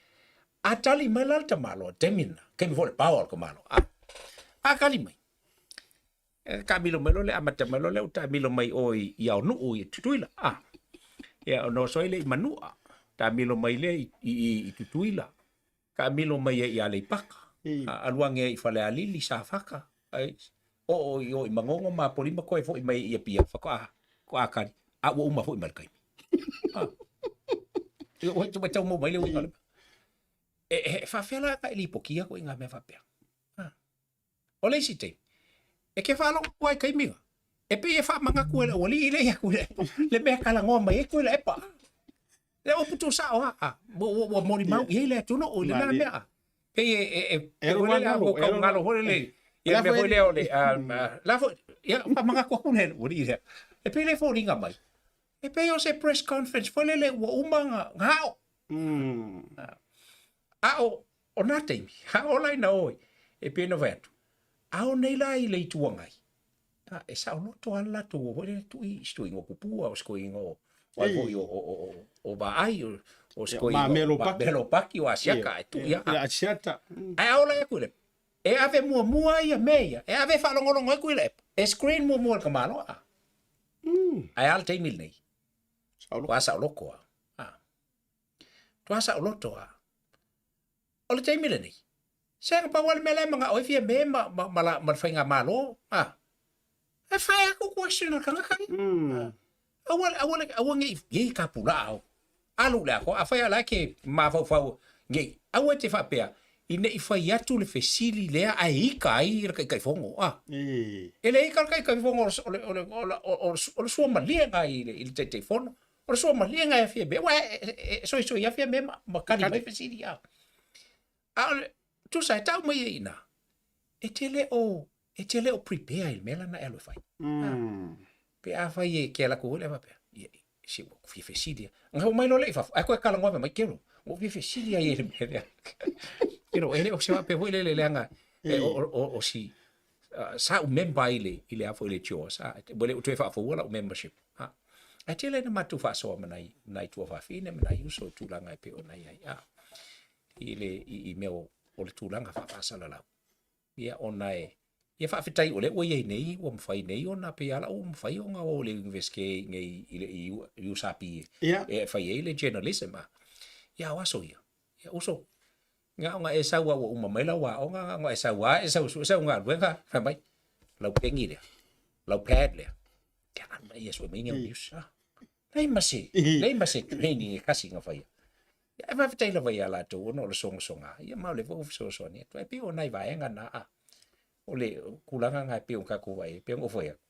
S6: A tali mai la le tamaloa, taimi lena, taimi foi o le power o le tamaloa. A, a tali mai. E taamilo mai loa lea, amata mai loa lea ua taamilo mai o i, i Aonuu i Tutuila. A, ia ona oso ai lea i Manua, taamilo mai lea i, i, i Tutuila, taamilo mai ai i Aleipata, a, alu ane ai i Falealili, Safata, ai, oo i o i Manono ma Apolima toe foi mai i Apia, faatoa, faatoa tali, a ua uma foi ma le taimi. A, ia, ua ua tau maua mai le uiga o le mea. E, e, e faafefea la ona e lipotia koe i ngā mea faapea? A. O le isi taimi, e ke faalogo atu lava i taimi na, e pei e faamanatu e le aualii lea ia Tuilaepa, le mea e talanoa mai ai Tuilaepa. Le upu tuusao lava, a, ua, ua, ua molimau i ai le atunuu i lena mea. Pei e, e, e,
S1: E alu
S6: foi lele,
S1: galo,
S6: ua
S1: e alu
S6: tau galo foi lele Ia mea foi lea o le, la foi, ia, faamanatu atu le alii lea. E pei le foliga mai, e pei o se press conference foi lele ua uma na ao. A o nā taimi, a ola ina oe, e pei ona fai atu, a o nei la i le Itu Agai, a, e saoloto lava le latou o foi lele tui i si toeaina o Tupua, o si toeaina o, o ai foi o, o, o, o, o Vaai, o, o si toeaina o Maamea Lopati, o Asiata, e tui lava.
S1: Ia, Asiata.
S6: Ae a ola atu i le, e ave muamua ia mea ia, e ave e faalogologo ai Tuilaepa, e screen muamua e le tamaloa. Ae a le taimi lenei? Ua saoloto lava. A. Ua saoloto lava. O le taimi lenei, se na pau lava le mea la e manao ai Fiame ma, ma, ma, la, ma le faigamalo, a. E fai atu question a le tagata ia. Aua, aua, aua ne i, i tapulaa o. Alu le atoa, afai lava la e te mafaufau nei, aua e te faapea, i ne i fai atu le fesili lea ae ika ai le Taitaifono, a. E le ika le Taitaifono, o le, o le, o le, o le, o le suamaliega i le, i le Taitaifono. O le suamaliega e Fiame, aua e soisoi lava Fiame ma tali mai fesili, a. A o le, tusa e tau mai ai i ina, e te le o, e te le o prepare i le mea la na e alu e fai. Pe afai e ke ala atu foi lea faapea, ia, se ua ou fia fesili lava. Ona oo mai loa lea i fafo, ae toe talanoa mai, Kero, ua ou fia fesili lava i le mea lea. You know, e le o se faapea foi lele leaga e, o, o, o si, sa ou member ai i le, i le a foi i le CHOGM, a, ua le o toe faafoua lau membership. A, ae tele ina matou faasoa ma nai, nai tuafafine ma nai uso i tulaga e pei ona i ai, a, i le, i, i mea o, o le tulaga faafaasalalau. Ia, ona e, ia faafetai o lea ua i ai nei, ua mafai nei ona, pei lava la ua mafai ona o i le Iunivesite i inei i le USP e fai ai le journalism a. Ia, o aso ia, ia uso, na ona e sau lava ua uma mai lau aoga, na ona e sau lava e sau e sue sau galuega, fai mai, lau peni lea, lau pad lea, ia alu mai ia sue mai ni au news. Leai ma se, leai ma se training e tasi na faia. Ia, e faafetai lava ia latou ona o le sogasoga, ia ma o lea foi ua fesoasoani atu. Ae pei o nai vaega na, a, o le tulaga na e pei ona tatou vaai ai, pei ona ou fai atu,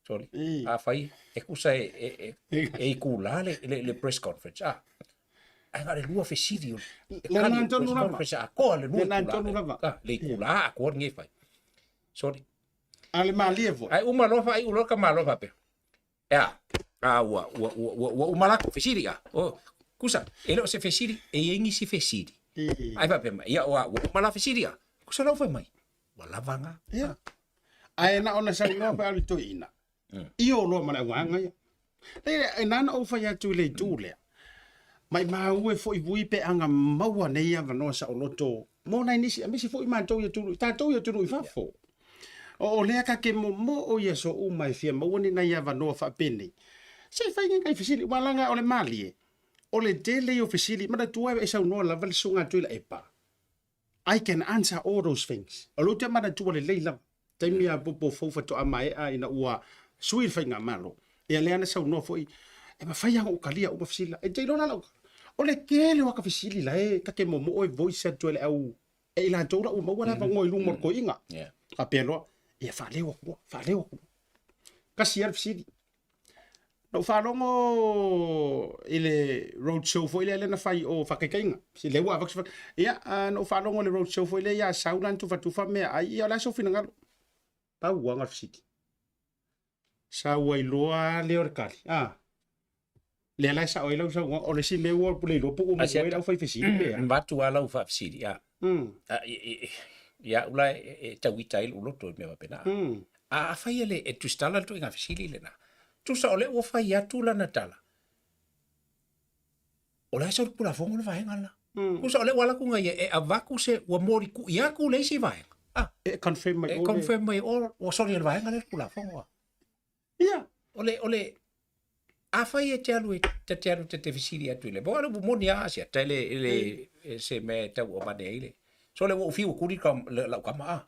S6: sorry, afai e tusa e, e, e, e itula le, le, le press conference, a, ae na o le lua fesili o le, e kali le press conference atoa le lua itula, a, le itula atoa lenei e fai. Sorry.
S1: A le malie foi.
S6: Ae uma loa faaiu loa le tamaloa faapea, E a? A ua, ua, ua, ua, ua uma la kou fesili a? O, kusa, e le o se fesili, e i ai nisi fesili. Ae faapea mai, ia, ua, ua uma la fesili a? Kusa la ua fai mai, ua lava na.
S1: Ia. Ae na ona saunoa pe a o le toeaina, i o loa ma le augaga ia. E na ona ou fai atu i le itu lea, maimau e foi vui pe aga maua nei avanoa saoloto mo nai nisi, aemaise foi matou i atunuu, tatou i atunuu i fafo. O lea ka ke momoo i aso uma e fia maua ni nai avanoa faapenei. Se i fai ni nai fesili, ua laga o le malie, o le tele ia o fesili, manatua e saunoa lava le susuga a Tuilaepa, I can answer all those things. O lea ou te manatua lelei lava, taimi a popo fou faatoa maea ina ua sui le faigamalo, ia lea na saunoa foi, e mafai lava ona ou talia uma fesili la. E te iloa la lau tala, o le tele o aka fesili la e ta te momoo e voice atu e le au, e i latou la ua maua le avanoa i luma o le toeaina. Faapea loa, ia faaleo atu loa, faaleo atu loa. Tasi lava le fesili. Na ou faalogo i le road show foi lea na fai o faataitaiga. Se lea ua avatu se Ia, na ou faalogo i le road show foi lea ia sau la na tufatufa meaai, ia o le a sou finagalo? Pau lava na o le fesili. Sau ai loa lea o le tali, a? Lea la e sao ai lau saunoaga, o le isi mea ua le iloa po ua maua ai lau fai fesili pe a.
S6: Avatu lava lau faafesili, a. Ia au la e tau ita ai lou loto i mea faapena. A afai e le e tusitala le ituaiga fesili lena, tusa o lea ua fai atu lana tala, o la e sau le Tulafono le vaega lena. Tusa o lea ua alu atu ia e avatu se, ua molikui atu le isi vaega.
S1: A. E confirm mai
S6: o le. E confirm mai o, ua soli e le vaega lea le Tulafono.
S1: Ia.
S6: O le, o le, afai e te alu e, ta te alu ta te fesili atu i le, po o le upu moni lava Asiata, e le, e le, e se mea e tau avane ai le, sole ua ou fiu e kuli ka, lau kama a.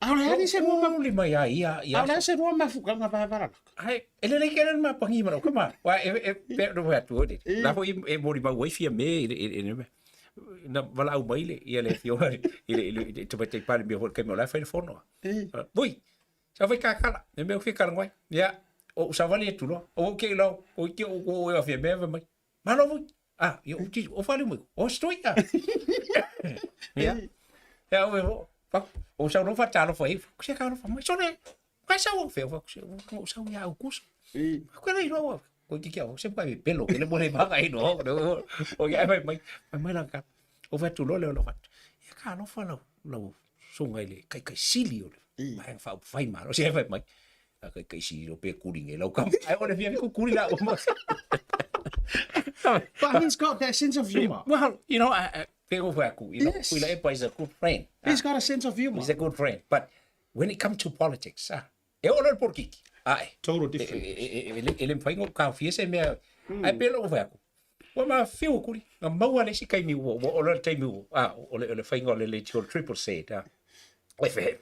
S1: A o le a ni se lua
S6: Kuli mai a ia, ia.
S1: A o le a se lua mafukanga vavalala.
S6: Ai, e lelei ke le mapangi ma lau kama. Wa e, e, pe no atu oi. La foi e mori mau ai fia me i le, i le, i le, na valaau mai le, ia le afioga i le, i le, i le tamaitai Palemia foi i le taimi o la e fai le fono. Vui, Sa fai kakala, me mea fia kala ngoi. Ia, o u savali atu loa. O ke lau, o ke o o e fia mea mai. Malo vui. Ah, ia o ti o fali mai. O stoi ah. Ia. Ia o o. Fa, o sau loa faatalofa i ai, se talofa mai, sole, kai sau au fea, fa, se, ou sau ia Aukuso. Ko le iloa, ko ki kia, se pa pelo, ke le mo le maka i no, o ia mai mai, mai mai la ka. O fa tu lo le o fatu. Ia ka alofa lau, lau susuga i le taitaisili o le vaega faaupufai malo, se fai mai, a taitaisili o pe kuli nei lau kama. Ai o le fia ku kuli la uma.
S1: But he's got that sense of humor.
S6: Well, you know, I, pe o fai aku, you know, yes. Tuilaepa is a good friend.
S1: He's got a sense of humor.
S6: He's a good friend. But when it comes to politics, ah, e oo loa le polokiki. Ae.
S1: Total different.
S6: E le mafai ona ou taofia se mea. Ae pei o lou fai atu, ua ma fiu e kuli, na maua le isi taimi ua ua oo loa le taimi ua, a, o le, o le faiga o le leitio o le triple set, a. E fehe.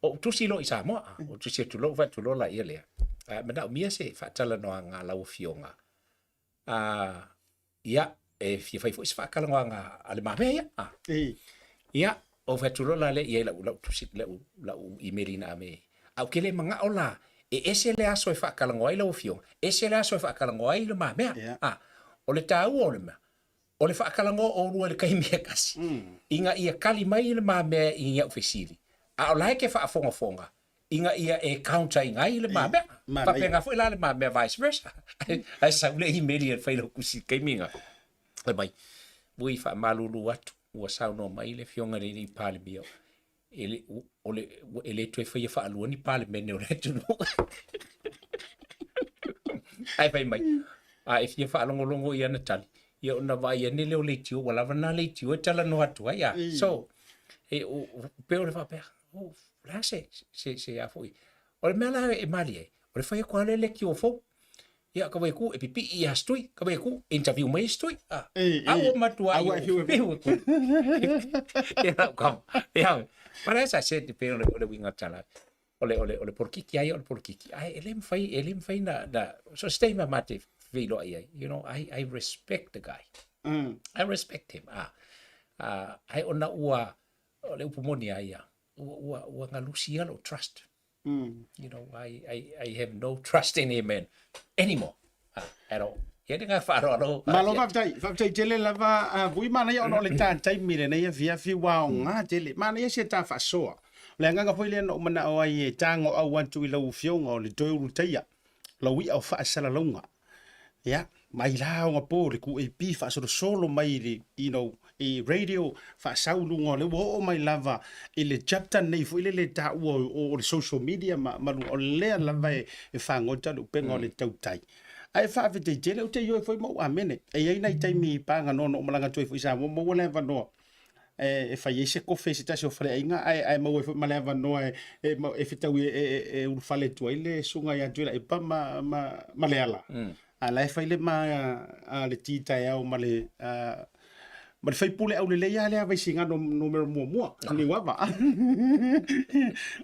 S6: Ou tusi loa i Samoa, a, ou tusi atu loa, ou fai atu loa laia lea, a, manaomia se faatalanoaga a lau Afioga, a, ia, e fia fai foi se faatalanoaga a Le Mamea ia, a. Ia, ou fai atu loa la lea i ai lau, lau tusi, lau, lau imeli na ave. A ou te le manao la, e ese le aso e faatalanoa ai lau Afioga, ese le aso e faatalanoa ai Le Mamea. A, o le taua o le mea, o le faatalanoa oulua i le taimi e tasi, ina ia tali mai Le Mamea i ni au fesili, a o la e te faafogafoga, ina ia e counter ina ai Le Mamea. Faapena foi la Le Mamea vice versa. Ae sau le imeli e le Failautusi i le taimi lena, fai mai, Ui, faamalulu atu, ua saunoa mai le Afioga i le Palemia, e le, o le, e le toe faia faalua ni Palemene o le atunuu. Ae fai mai, a e fia faalogologo i ana tali, ia ona vaai ane lea o leitio, ua lava na leitio e talanoa atu ai. A. So, e, o, o, pei o le faapea, o, o le a se, se, se a foi. O le mea la e malie ai, o le fai atu lava lea leitio fou, Ia, ka wai ku, e pipii ia Stui, ka wai ku, interview mai Stui. Ah, a ua matua ai o whiu e ku. Ia lau kama. Ia, but as I said, pei o le, o le uiga tala, o le, o le, o le polokiki a ia o le polokiki, ae e le mafai, e le mafai na, na, so se taimi a ma te feiloai ai, you know, I respect the guy. I respect him. Ah, ah, ae ona ua, o le upu moni a ia, ua, ua, ua galusi ia lou trust. You know, I, I, I have no trust in him man, anymore. Ah, at all. Ia le ngā whaaroaro.
S1: Malo faafetai, faafetai tele lava a Vui manaia ona o le ta taimi lenei afiafi ua aoga tele. Manaia si a ta faasoa. O le agaga foi lea na ou manao ai e tagoau atu i lau Afioga o le toe ulutaia lau i'a o faasalalauga. Ia, mai la ogapo le QAP faasolosolo mai i le, you know, i radio faasau i luga o le ua oo mai lava i le chapter nei foi lele e taua o, o le social media ma, ma luga, o lea lava e, e fagota le upega o le tautai. Ae faafetai tele, ou te ioe foi ma ou amene. E i ai nai taimi i paganoa na ou malaga atu ai foi i Samoa, maua le avanoa e, e fai ai se kofe i se tasi o faleaiga, ae, ae maua ai foi ma le avanoa e, e, e fetaui e, e, e ulufale atu ai le susuga ia Tuilaepa ma, ma, ma Leala. A la e fai le ma a le ti taeao ma le a, ma le faipule aulelei lava lea Vaisigano numera muamua, Niuava.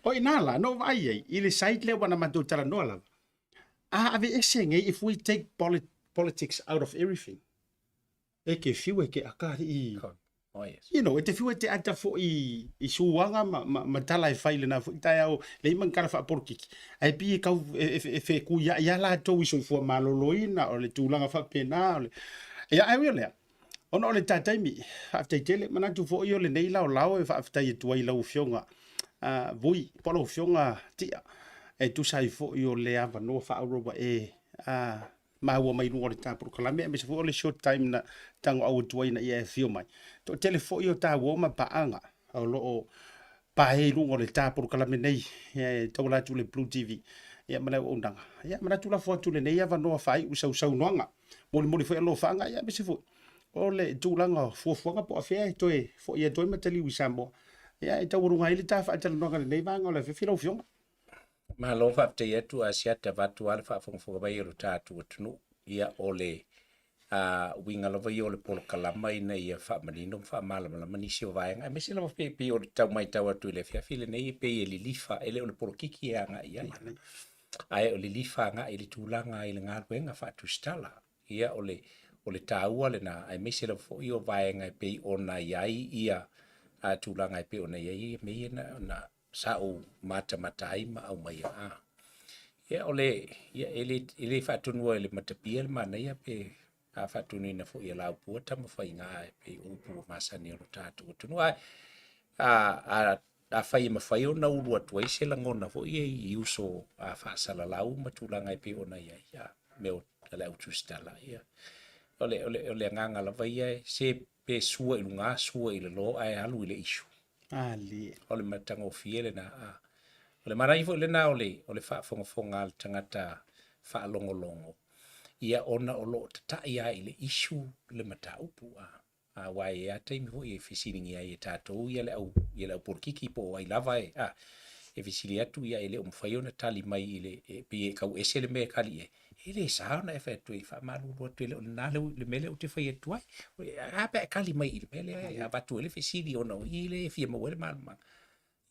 S1: O i nā la, na ou vaai ai i le site lea ua na matou talanoa lava. A aveese nei, if we take politics out of everything, E ke whiu e ke aka i
S6: Oh, yes.
S1: You know, e te whiu e te ata foi i suaga ma, ma, ma tala e fai lena foi taeao, leai ma ni tala faaporokiki. Ae pei e kau e, e, e fekuiaʻi lava latou i soifua maloloina, o le tulaga faapena, o le... Ia, ae ui o lea, ona o le ta taimi, faafetai tele, manatu foi o lenei laolao e faafetai atu ai i lau Afioga uh, Vui, po o lau Afioga Tia, e tusa ai foi o le avanoa faaauau ua e uh, maua mai luga o le ta polokalame aemaise foi o le short time na tagoau atu ai ina ia e afio mai. Toatele foi o ta uo ma paaga o lo o pae i luga o le ta polokalame nei e tauala atu i le Blue TV ia ma le auaunaga. Ia manatu lafo atu lenei avanoa faaiu i sau saunoaga molimoli foi alofaaga ia aemaise foi o le tulaga o fuafuaga po o afea e toe foi atu ai Mataliu i Samoa. Ia e taualuga ai le ta faatalanoaga i lenei vaega o le afiafi lau Afioga.
S6: Malo faafetai atu Asiata vaeatu lava le faafogafoga mai o lo tatou atunuu. Ia o le uiga lava ia o le polokalama ina ia faamanino ma faamalamalama nisi o vaega aemaise lava pei pei o le tau matau atu i le afiafi lenei e pei e lilifa e le o le polokiki e agai i ai ae o lilifa agai i le tulaga i le galuega faatusitala. Ia o le o le taua lena aemaise lava foi o vaega e pei ona i ai ia tulaga e pei ona i ai mea ia na sa ou matamata ai ma aumaia a. Ia o le, ia e le, e le faatonua e le matapia le manaia pe a faatonuina foi e Laupua Tamafaiga e pei o upu ua masani o lo tatou atunuu. Ae, A, a, afai e mafai ona ulu atu ai se lagona foi ia i uso a faasalalau ma tulaga e pei ona i ai, a, mea o le au tusitala, ia. O le, o le, o le agaga lava ia, se pe sua i luga, sua i lalo, ae alu i le issue.
S1: Malie.
S6: O le matagofie lena. A. O le manaia foi lena o le, o le faafogafoga a le tagata faalogologo, ia ona o lo o tata'i lava i le issue le mataupu. A. Aua e i ai lava taimi foi e fesiligia ai e tatou ia le au, ia le au polokiki po o ai lava e, a, e fesili atu ia e le o mafai ona tali mai i le, e pei e tau ese le mea e tali i ai. E le sa ona e fai atu e faamalulu atu e le o lena le, le mea lea ou te fai atu ai. A pe a e tali mai i le mea lea e avatu ai le fesili ona o i lea e fia maua ai le malamalamaga.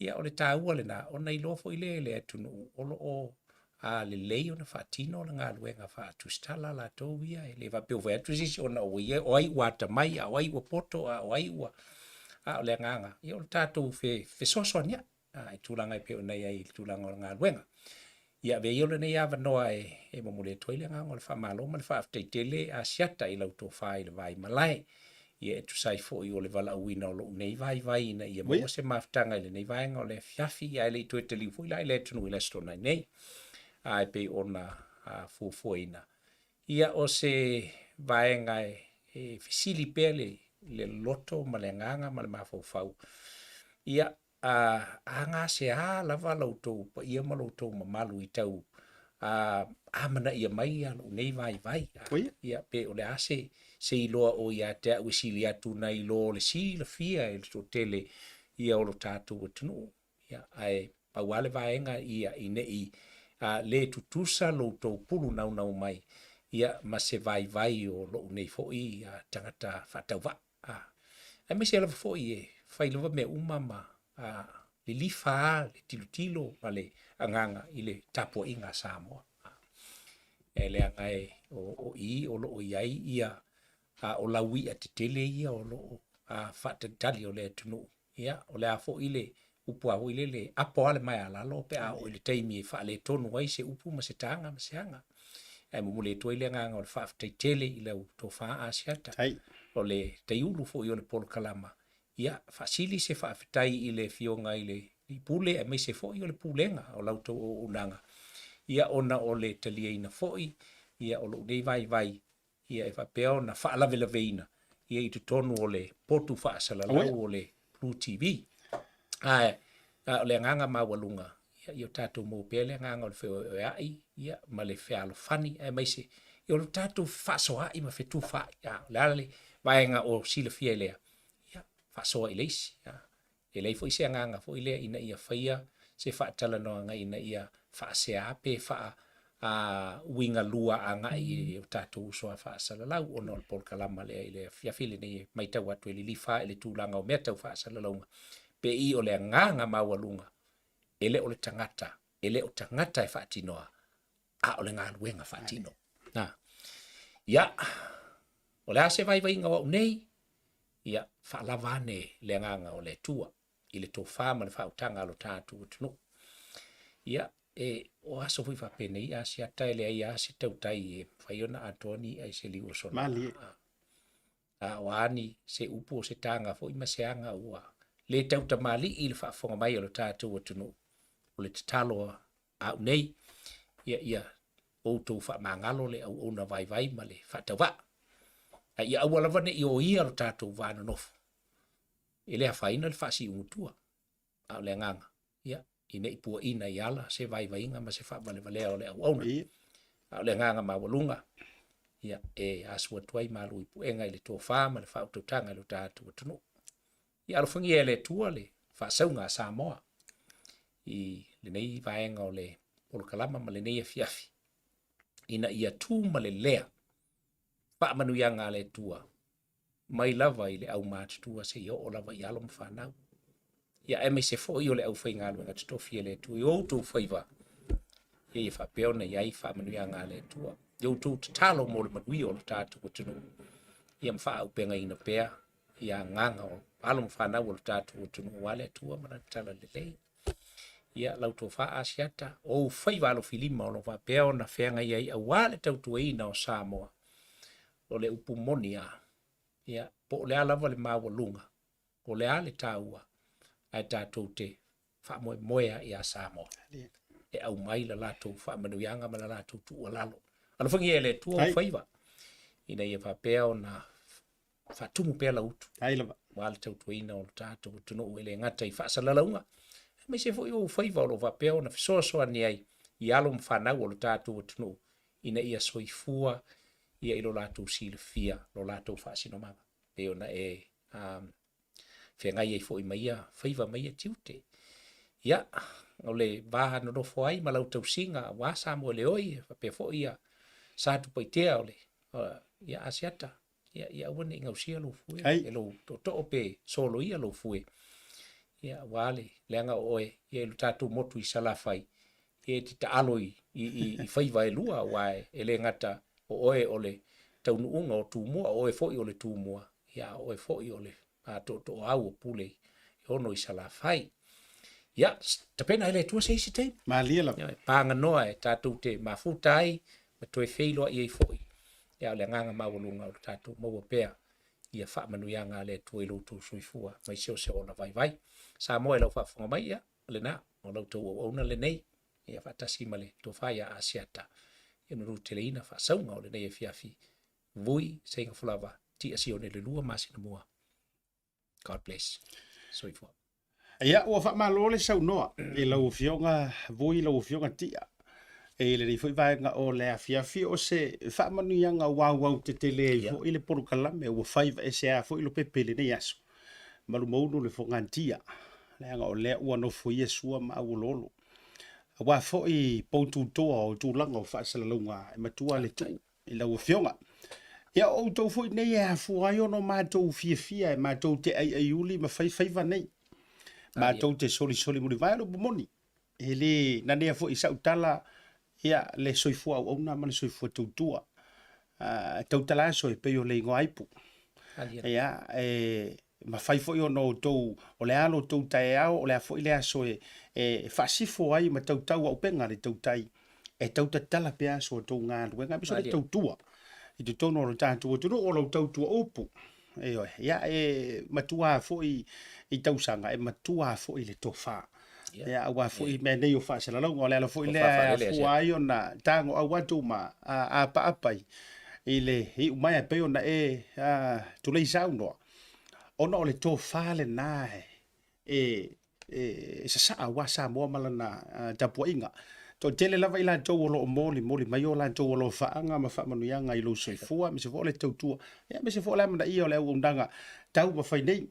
S6: Ia, o le taua lena, ona iloa foi lea e le atunuu o lo o a lelei ona faatino le galuega faatusitala a latou ia. E le faapea ua fai atu se isi ona o ia, o ai ua atamai, a o ai ua poto, a o ai ua... A o le agaga, ia o le tatou fesoasoania'i i tulaga e pei ona i ai i le tulaga o le galuega. Ia avea ia lenei avanoa e momoli atu ai le agaga o le faamalo ma le faafetai tele Asiata i lau tofa i le Vaimalae. Ia e tusa ai foi o le valaauina o lou nei vaivai ina ia maua se mafutaga i lenei vaega o le afiafi, ae le i toe taliu foi la i le atunuu i le Aso Toonai nei, a e pei ona fuafuaina. Ia o se vaega e fesili pea le loto ma le agaga ma le mafaufau, ia a gasea lava lo outou paia ma lo outou mamalu i tau amanaia mai lou nei vaivai. Ia, pe o le a se, se iloa o ia te au e sili atu nai lo le silafia e le toatele ia o lo tatou atunuu. Ia, ae pau lava le vaega ia i ne i le tutusa lo outou pulu naunau mai ia ma se vaivai o lou nei foi tagata faatauvaa. A, aemaise lava foi e fai lava mea uma ma a, lilifa lava le tilotilo ma le agaga i le tapuaiga a Samoa. A, e leaga e o, o i o lo o i ai ia a, o laui'a tetele ia o lo o a, faatalitali o le atunuu. Ia, o le a foi le upu a foi lele, apo lava le maea a lalo pe a oo i le taimi e faaletonu ai se upu ma se taga ma se aga. Ae momoli atu ai le agaga o le faafetai tele i lau tofa Asiata, o le taiulu foi o le polokalama. Ia, faasili se faafetai i le Afioga i le Pule aemaise foi o le Pulega o la outou auaunaga, ia ona o le taliaina foi ia o lou nei vaivai ia e faapea ona faalavelaveina ia i totonu o le potu faasalalau o le Blue TV. Ae a o le agaga maualuga, ia, ia o tatou maua pea le agaga o le feoeoea'i ia, ma le fealofani, aemaise ia o le tatou fefaasoa'i ma fetufaai. A, o le a le vaega o silafia e lea, ia, faasoa i le isi. A, E leai foi se agaga foi lea ina ia faia se faatalanoaga ina ia faasea pe faa uiga lua agai i o tatou uso a faasalalau ona o le polokalama lea i le afiafi lenei e matau atu e lilifa i le tulaga o mea tau faasalalauga pe i o le agaga maualuga e le o le tagata e le o tagata e faatinoa a o le galuega faatino. Na. Ia, o le a se vaivaiga o au nei? Ia, faalava ane le agaga o le Atua i le tofa ma le faautaga a lo tatou atunuu. Ia, e, o aso foi faapenei Asiata e leai lava se tautai e mafai ona atoa ni i'a i se liu o sona.
S1: Malie.
S6: A o a ni se upu o se taga foi ma se aga ua le tautamalii i le faafofoga mai a lo tatou atunuu, o le tatalo a au nei, ia, ia outou faamagalo le auauna vaivai ma le faatauvaa. A ia aua lava ne i oia lo tatou va nonofo, e le afaina le faasiugatua, a o le agaga, ia, i ne i puaina i ala se vaivaiga ma se faavalevalea o le auauna. A o le agaga maualuga, ia, e asu atu ai malu i puega i le tofa ma le faautautaga i lo tatou atunuu. Ia alofagia e le Atua le faasauga a Samoa i lenei vaega o le polokalama ma lenei afiafi, ina ia tu ma le lea faamanuiaga a le Atua mai lava i le aumatutua seia oo lava i alo ma fanau. Ia aemaise foi o le aufaigaluega totofi a le Atua i o outou faiva, ia ia faapea ona i ai faamanuiaga a le Atua. I outou tatalo mo le manuia o lo tatou atunuu, ia ma faaaupegaina pea ia agaga o alo ma fanau o lo tatou atunuu aua le Atua ma lana talalelei. Ia, lau tofa Asiata, o ou faiva alofilima o lo o faapea ona feagai ai aua le tautuaina o Samoa, o le upu moni lava, ia, po o le a lava le maualuga, o le a le taua, Ae tatou te faamoemoe lava ia Samoa e aumai la latou faamanuiaga ma la latou tuualalo. Alofagia e le Atua ou faiva ina ia faapea ona faatumu pea lau utu.
S1: Ai lava.
S6: Aua le tautuaina o lo tatou atunuu e le gata i faasalalauga, aemaise foi o ou faiva o lo o faapea ona fesoasoani ai i alo ma fanau o lo tatou atunuu ina ia soifua ia i lo latou silafia, lo latou faasinomaga, pei ona e um, feagai ai foi ma ia faiva ma ia tiute. Ia, o le va nonofo ai ma lau tausiga aua Samoa e Leoi, faapea foi ia Satupaitea o le ia Asiata, ia, ia aua ne i gausia lou fue, e lou tootoo pe soloia lou fue. Ia, aua le leaga o oe, ia i lo tatou motu i Salafai, ia e te taalo i, i, i, i faiva e lua, aua e le gata o oe o le taunuuga o Tumua, o oe foi o le Tumua, ia a o oe foi o le tootooau o Pule e ono i Salafai. Ia, tapena e le Atua se isi taimi.
S1: Malie lava.
S6: Ia, e paganoa e tatou te mafuta ai ma toe feiloai ai foi. Ia, o le agaga maualuga o le tatou maua pea ia faamanuiaga a le Atua i lo outou soifua mai se o se ola vaivai. Samoa i lau faafofoga mai, ia, o lena, o la outou auauna lenei, ia faatasi ma le tofa ia Asiata, ia manuteleina faasauga o lenei afiafi Vui Seigafualava Tia Sione le 2 masina mua. God bless. Soifua.
S1: Ia, ua faamalo le saunoa i lau Afioga Vui, lau Afioga Tia, i lenei foi vaega o le afiafi o se faamanuiaga ua auautetele ai foi le polokalame ua faivaeseā foi Lopepe i lenei aso. Malumaunu le fogatia, leaga o lea ua nofoia sua ma auoloolo. Aua foi poututoa o tulaga o faasalalauga e matua le tuu i lau Afioga. Ia, o outou foi nei e afua ai ona o matou fiafia e matou te aiaiuli ma fai faiva nei. Matou te solisoli mulivae o le upu moni. E le nanea foi i sau tala ia le soifua auauna ma le soifua tautua. Uh, tautala aso e pei o le igoa aipu. Ia, e mafai foi ona outou, o le a lo outou taeao, o le a foi le aso e, e faasifo ai ma tautau auupega le tautai, e tau tatala pea aso o tou galuega, aemaise o le tautua i totonu o lo tatou atunuu, o lau tautua upu. Ioe, ia e matua foi i tausaga, e matua foi i le tofa. Ia, aua foi mea nei o faasalalauga, o le ala foi lea e afua ai ona tagoau atu ma apaapa i le iu mai e pei ona e tulei saunoa, ona o le tofa lena e sasaa aua Samoa ma lana tapuaiga. Toatele lava i latou o lo o molimoli mai o latou alofaaga ma faamanuiaga i lou soifua, aemaise foi o le tautua, aemaise foi o le amanaia o le auaunaga taumafai nei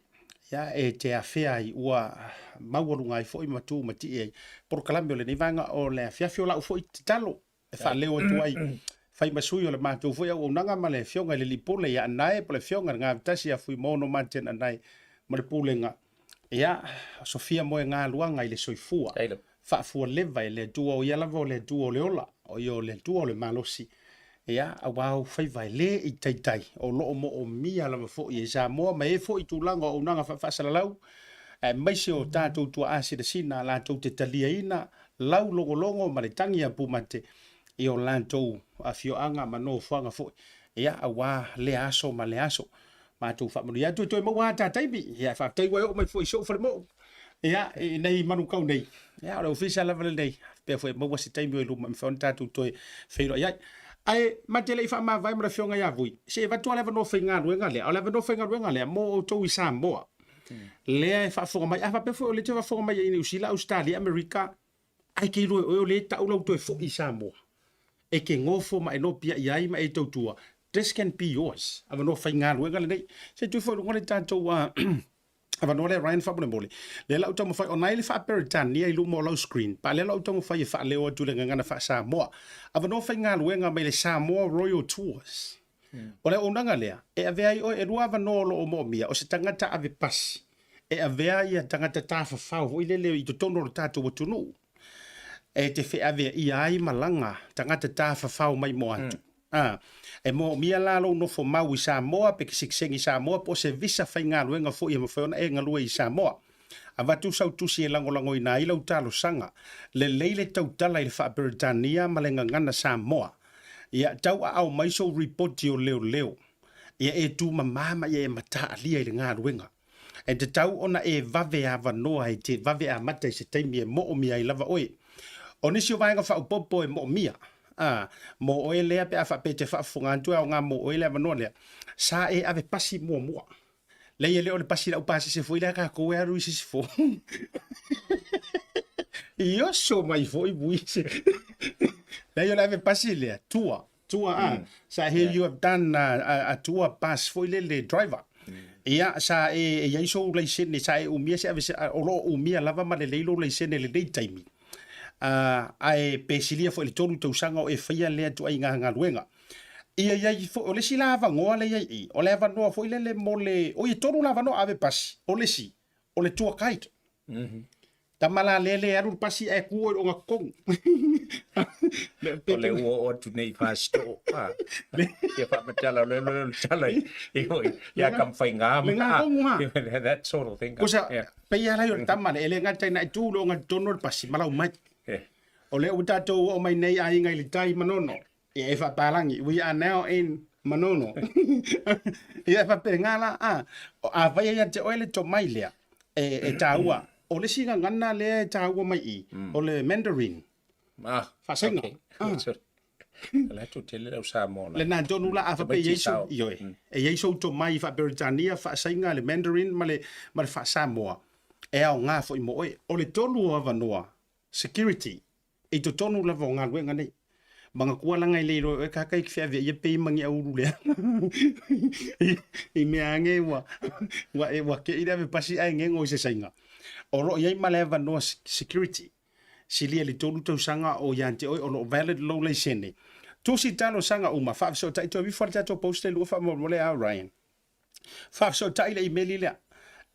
S1: ia e te afea ai ua maualuga ai foi ma tu ma tii ai polokalame o lenei vaega o le afiafi. O lau foi tatalo e faaleo atu ai fai ma sui o le matou foi auaunaga ma le afioga i le alii pule ia Anae po o le afioga i le Gavatasi ia Fuimaono Martin Anae ma le pulega ia Sofia Moegaluaga i le soifua faafualeva e le Atua o ia lava o le Atua o le ola o ia o le Atua o le malosi ia aua ou faiva e le i taitai o lo o moomia lava foi e Samoa ma e foi tulaga o auaunaga faafaasalalau aemaise o tatou tuaa sinasina latou te taliaina lau logologo ma le tagi a pumate i o latou afioaga ma nofoaga foi ia aua lea aso ma lea aso. Matou faamanuia atu e toe maua a ta taimi. Ia faafetai ua e oo mai foi i si ou falemoo. Ia i nei manukau nei. Ia o le ofisa lava lenei. Pea foi e maua se taimi o i luma e mafai ona tatou toe feiloai ai. Ae ma te le i faamavae ma le afioga ia Vui, se i avatu lava le avanoa faigaluega lea. O le avanoa faigaluega lea mo outou i Samoa. Lea e faafofoga mai. A faapea foi o lea e te faafofoga mai i Niu Sila, Ausetalia, Amerika, ae ke iloa e oe o lea e tau lau toe foi i Samoa. E ke gofo ma e nopiai ai ma e tautua. This can be yours. Avanoa faigaluega lenei. Se i tui foi i luga le tatou avanoa lea Ryan faamolemole. Lea la ou taumafai, ona ai le faa-Peretania i luma o lau screen, pa lea la ou taumafai e faaleo atu i le gagana faa-Samoa. Avanoa faigaluega mai le Samoa Royal Tours. O le auaunaga lea, e avea ai oe, e lua avanoa o lo o moomia, o se tagata ave pasi, e avea ia tagata tafafao foi lele i totonu o le tatou atunuu, e te feaveaia ai malaga tagata tafafao mai mo atu. A, e moomia la lou nofo mau i Samoa pe kisikisegi i Samoa po o se visa faigaluega foi e mafai ona e galue i Samoa. Avatu sau tusi e lagolagoina ai lau talosaga. Lelei le tautala i le faa-Peretania ma le gagana Samoa. Ia tauaao mai sou ripoti o leoleo. Ia e tumamā ma ia e mataalia i le galuega. E tatau ona e vave avanoa e te vave amata i se taimi e moomia ai lava oe. O nisi o vaega faaopoopo e moomia, ā, mō oe lea pe a faapea e te faafofoga atu e aoga mō oe le avanoa lea, sa e ave pasi muamua. Leai e le o le pasi lau pasese foi lea tatou e alu i se isi fo. I oso mai foi mui se. Leai o le ave pasi lea, tua, tua a. Sa here you have done a tour bus foi le le driver. Ia sa e e iai sou laisene, sa e umia se ave se, o lo o umia lava ma lelei lou laisene i lenei taimi. Ae pe silia foi i le 3 tausaga o e faia lea ituaiga galuega. Ia iai foi, o le isi la avanoa lea iai i, o le avanoa foi lele mo le, oi e tolu la avanoa ave pasi, o le isi, o le tour guide. Tama la lea le alu le pasi ae tu i le ogatotonu.
S6: O le ua oo atu nei i Fasitoo. Ia faamatala o le le le tala i i ia kam whainga
S1: Le ngā kongu ha.
S6: That sort of thing.
S1: Kusa, peia lai o le tama le, e le ngata ina i tu le ogatotonu o le pasi, malau mai. O lea ua tatou oo mai nei aiga i le tai Manono. Ia e faapalangi, we are now in Manono. Ia e faapena la, a, afai e ia te oe le tomai lea, e, e taua. O le isi gagana lea e taua mai i, o le Mandarin.
S6: Ah,
S1: Faasaiga.
S6: okay.
S1: Ah.
S6: O le atu tele lau Samoa la.
S1: Lena tonu la a faapea e i ai sou, ioe, e i ai sou tomai faa-Peretania, faasaiga le Mandarin ma le, ma le faa-Samoa, e aoga foi mo oe. O le tolu o avanoa, security, I totonu lava o galuega nei. Manatua laga e le iloa e oe kaka i ke feaveai ia pei ma ni aulu leaga. I mea ane ua, ua, e, ua kei le ave pasi ae gego i se saiga. O lo o i ai ma le avanoa security, silia i le tolu tausaga o ia te oe o lo o valid lou laisene. Tusi talosaga uma, faafesootai toe ifo le tatou post le lua faamolemole a Ryan. Faafesootai le imeli lea,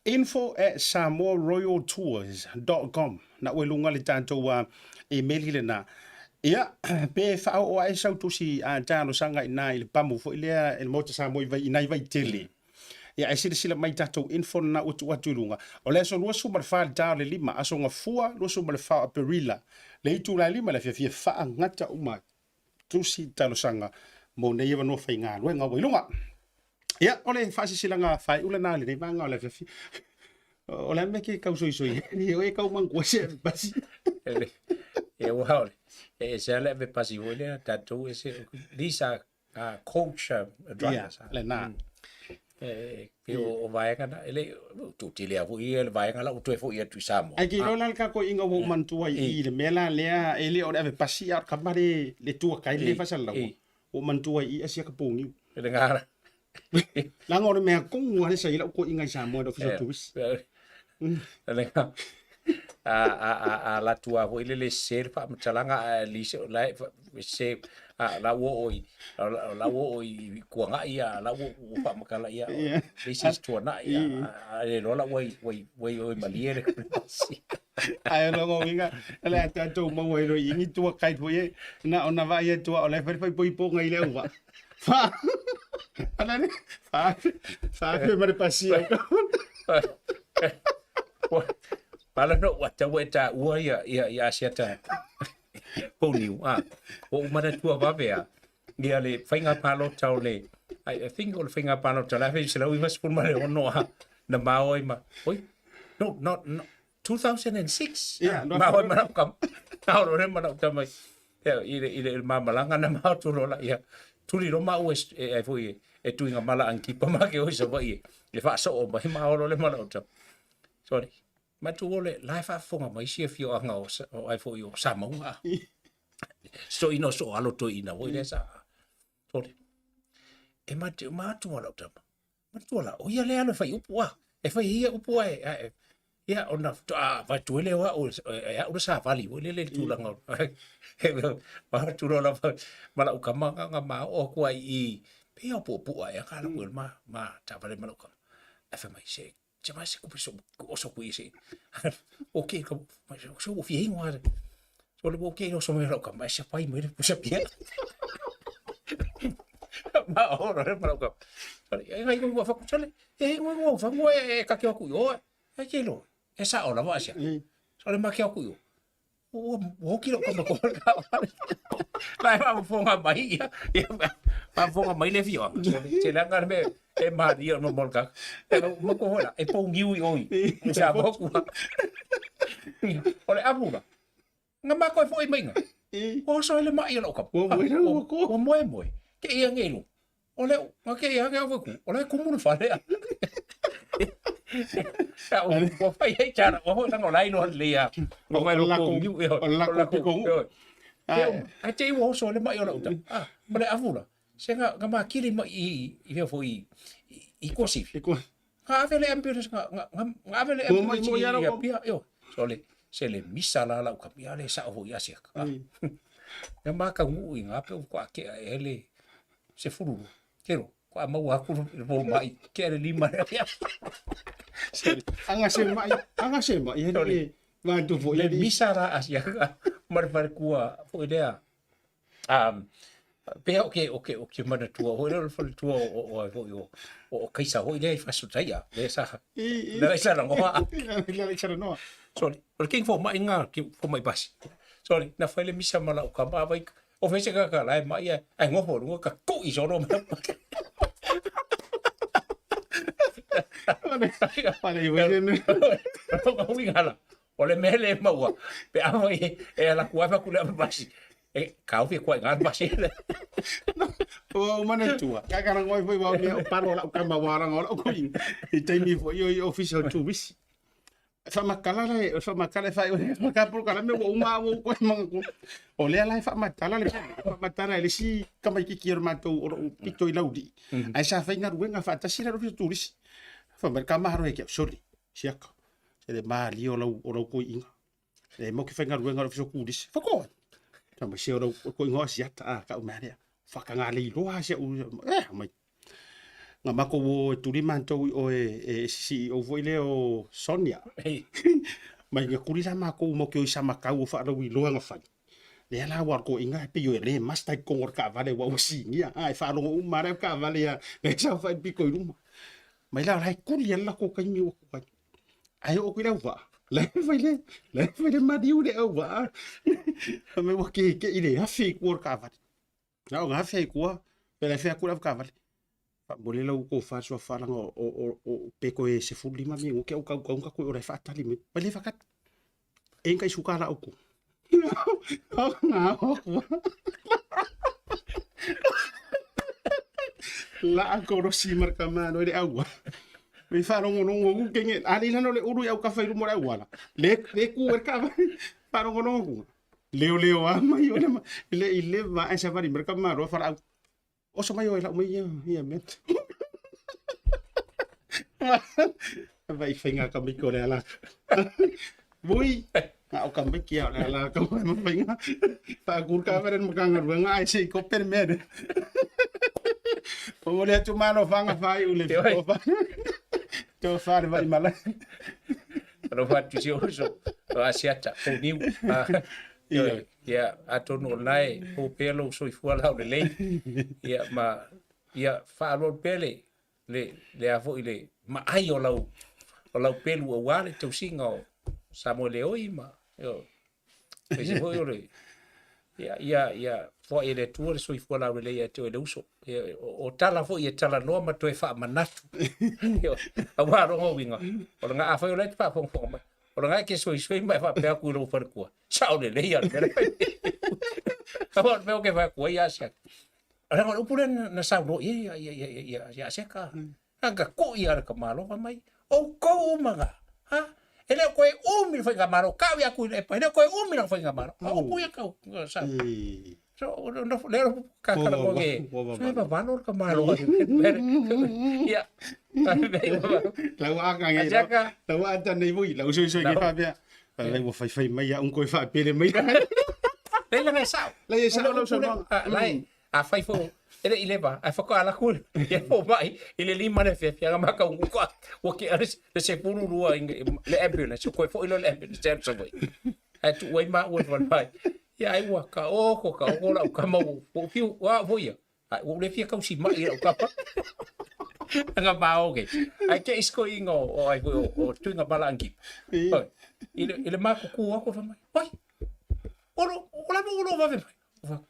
S1: info@samoaroyaltours.com Na ua i luga le tatou imeli lena. Ia, pe faaoo ae sau tusi talosaga i ina i le pamu foi lea i le Maota Samoa i vai, i nai Vaitele. Ia, ae silasila mai i tatou info lena ua tuu atu i luga. O le aso 24 i le ta o le 5, aso Gafua 24 o Aperila, le itula e 5 i le afiafi e faagata uma ai. tusi talosaga mo nei avanoa faigaluega ua i luga. Ia, o le faasisilaga faaiu lena i lenei vaega o le afiafi. O le a le mea ke tau soisoi ai? O e tau manatua se ave pasi.
S6: E ua o le, e ese lava le ave pasi foi lea, tatou ese, these are coach drivers.
S1: Ia, lena.
S6: E pei o vaega na, e le, toatele lava foi ia le vaega la ua toe foi atu i Samoa.
S1: Ae ke iloa la le tatou iga ua ou manatua i i le mea la lea, e le o le ave pasi a o le kama le, le tua kai le faasalalau. Ua ou manatua i i asia ka pogiu.
S6: Le gā la.
S1: Leaga o le mea tonu lava lea sa i ai lau toeaina i Samoa i le Ofisa o Turisi.
S6: Le gā. A, a, a, a alu atu lava foi lele sese le faamatalaga ae lise o la e sese a la ua oo i la ua oo i Tuanai a la ua faamatala ia this is Tuanai a le iloa la ua ua i malie le pasi.
S1: Ae o lona uiga, o le a tatou maua ai loa i ni tua kai foi e, na ona vaai atu lava o la e fai le faaipoipoga i le auvaa. Fa, ana le, fa, fa ma le pasi au.
S6: Pala no ua tau e taua ia ia ia Asiata Pouniu a ua ou manatua vave a ia le faiga palota o le I, I think o le faiga palota o le 1996 a na mao ai ma oi no not no 2006
S1: Yeah,
S6: no, mao ai ma lau kama na oro le ma lau tama i i le i le mamalaga na mao tu lola ia tuli lo mau e e foi e, e tuiga mala ankipa ma ke oi Savaii e, e faasoo mai ma olo le ma lau tama sorry Matua o le la e faafofoga mai isi afioaga o o ai foi o Samauga. Soina o soo alo toeaina foi lea sa sole. E mate matua lau tama. Matua la, o ia lea alo e fai upu a. E fai e ia upu a e, a e ia ona faatoa avatu ai lea o au e au le savali foi lele i le tulaga o avatu loa lava ma lau tama na ma oo atu ai i pei o puapua ea ka lau ma ma taavale ma lau tama. Ae fai mai se Se mai se kupe so oso kui se. O ke ka so o fie ingoa. So le o ke oso mai lau ka mai se pai mai le pusa pia. Ma ora re ma ka. E ngai ko fa ku sale. E ngai ko fa ngo e ka ke ku yo. E ke lo. E sa ora va sia. So le ma ke ku yo. Ua hoki lau kama ko ka wale. Lai ma fonga mai ia. Ia Faafofoga mai le afioaga, se leaga le mea e malie o le mea o le tagata. E matua foi la, e pouniu i o i Samoa tua. O le amu la, na matou e foi mai ina. Ua oso ai le mai o lau kama. Ua moe moe. Te ia nei lu. O le, na te ia au ku. O le kumu le fale. Ya, ua fai ai tara, ua hoi langa o lai loa le ia. O mai lo pouniu.
S1: O le lako piko u.
S6: Ai te ua oso le mai o lau ta. Ah, o le afu la. Se nga, nga makili mai i, i fea foi i, i Kosifi. Nga ave le ambulance, nga, nga, nga, nga ave le ambulance i, i Apia, io. So le, se le misa la lau kami, a le sao foi asiaka. Ah. Nga makaunuu i ngā pe u kwa kea e le se fururu. Kero, kwa maua aku le po mai, kea le lima le apia.
S1: Anga se mai, anga se mai, he le va tu foi.
S6: Le misa la asiaka, ma le falekua foi lea. Um, pea o ke, o ke, o ke manatua hoi lea o le faletua o, o, o, foi o, o, o Kaisa hoi lea i Fasutaia, lea sa, lea sa langoa.
S1: Lea sa langoa.
S6: Sorry, o le king fo mai ngā, ki fo mai basi. Sorry, na fai le misa ma lau kama vai, o fese ka ka lai mai ai ngofo runga ka ku i solo ma.
S1: Pare i wele ne.
S6: O ngala. O le mea le maua, pe a fai e ala ku ai ku le basi. E kau fi kwa ngan basi le.
S1: O mana tua. Ka ka ngoi foi wa mea o paro la ka ma wara ngora ko i. I taimi foi o official tourist. Whamakala le, whamakala whai o ka pro kala me o uma o ko manga ko. O lea la whamatala le whamatala le si kama ki ki o matou o pito i lauli. Ai sa whai ngaruenga whatasi la official tourist. Whamakala ka maharo he kia sorry. Siaka. Se le malie o lau o lau koi'iga. E mau ke faigaluega o le Ofisa o Kulisi. Whakoa. Ta mai se o lau koi'iga o Asiata a ka'u mea lea. Whakangalei loa sia'u eh mai. Nga makou o e tuli matou i oe e CEO foi lea o Sonia. Mai nga kuli la makou mau ke o i Samakau o faalauiloa nga fai. Lea la ua koi'iga e pei o e le masta i totonu o le taavale ua ua sinia. A e faalogo uma lava le taavale ia lea sa fai pito i luma. Mai la la e kuli ala lako kaimi ua ku ai. Ai o ku lau va. La fai le, la fai le maliu le au va. Me ua ke ke i le afi i kua o le taavale. Na o nga afi ai kua, pe la fea ku lau taavale. Fa mo le lau ko fa sua fa langa o o o pe ko e se 15 mi o ke au kau kau ka ku o le fa tali me. Pa le fakat. E ngai suka la uku. Ngā o La korosi marka mano le aua. Me wharongorongo ku kenge. Ali lano le uru i au kawhai rumo le aua la. Le, le ku e ka wharongorongo ku. Leo leo a mai o le ma. Le i le va e sa vari marka maro whara au. Oso mai o e lau mai ia, ia me. Vai whainga ka miki o le ala. Vui, ngā o ka miki o le ala ka mai ma whainga. Whaakuru ka wera ma kanga rua ngā ai se i ko pere mea ne. O le atu malo whanga whai ule. Te o whare vai mala.
S6: Alofa atu si oso, o Asiata, o niu. Ia, ia, atonu o lena e pou pea lou soifua laulelei. Ia, ma, ia, faaloalo pea le, le, le a foi le maai o lau, o lau pelu aua le tausiga o Samoa Leoi ma, ioe, aemaise foi o le, ia, ia, ia foai e le Atua le soifua laulelei ia te oe le uso. Ia, o, o tala foi e talanoa ma toe faamanatu. Ioe, aua lona uiga, o le ga, afai o la e te faafogafoga mai, O le ke soisoi ma e faapea atu i lou faletua, sao lelei a le mea le fai. Aua o le mea o ke fai atu ai ia Asiata. Leaga o le upu lea na saunoa i ai ia, ia, ia, ia, ia Asiata. Ka kuʻi a le tamāloa fai mai, outou uma na, ha? E le o toe umi le faigamalo, kau ia Tuilaepa, e le o toe umi lana faigamalo. A upu ia kau, sa. So, no, lea lo kakala ko ke, so e vavalo le tamāloa. Ia,
S1: Lau a ka ngai, lau a ta nei vui, lau soi soi ke whapea. Lai ua whai whai mai a unko e whapere mai.
S6: Lai langa e sao.
S1: Lai e sao lau saunoaga.
S6: Lai, a fai fo, e le i leva, ai whakaala ku, e fo mai, i le lima le whiawhia, nga maka ungu koa, ua ke a le se puru rua i le ambulance, koe fo ilo le ambulance, te atu mai. Ai tu ai ma ua whale mai. Ia ai ua ka oko, ka oko lau kama ua, ua fiu, ua fo ia. Ai ua le fia kausi mai i lau kapa. Nga ma oke. Ai ke isko inga o, o ai o, o tuinga mala angi. Oi, i le, i le makuku ako wha mai. Oi, olo, o la mo olo vave mai. O wha,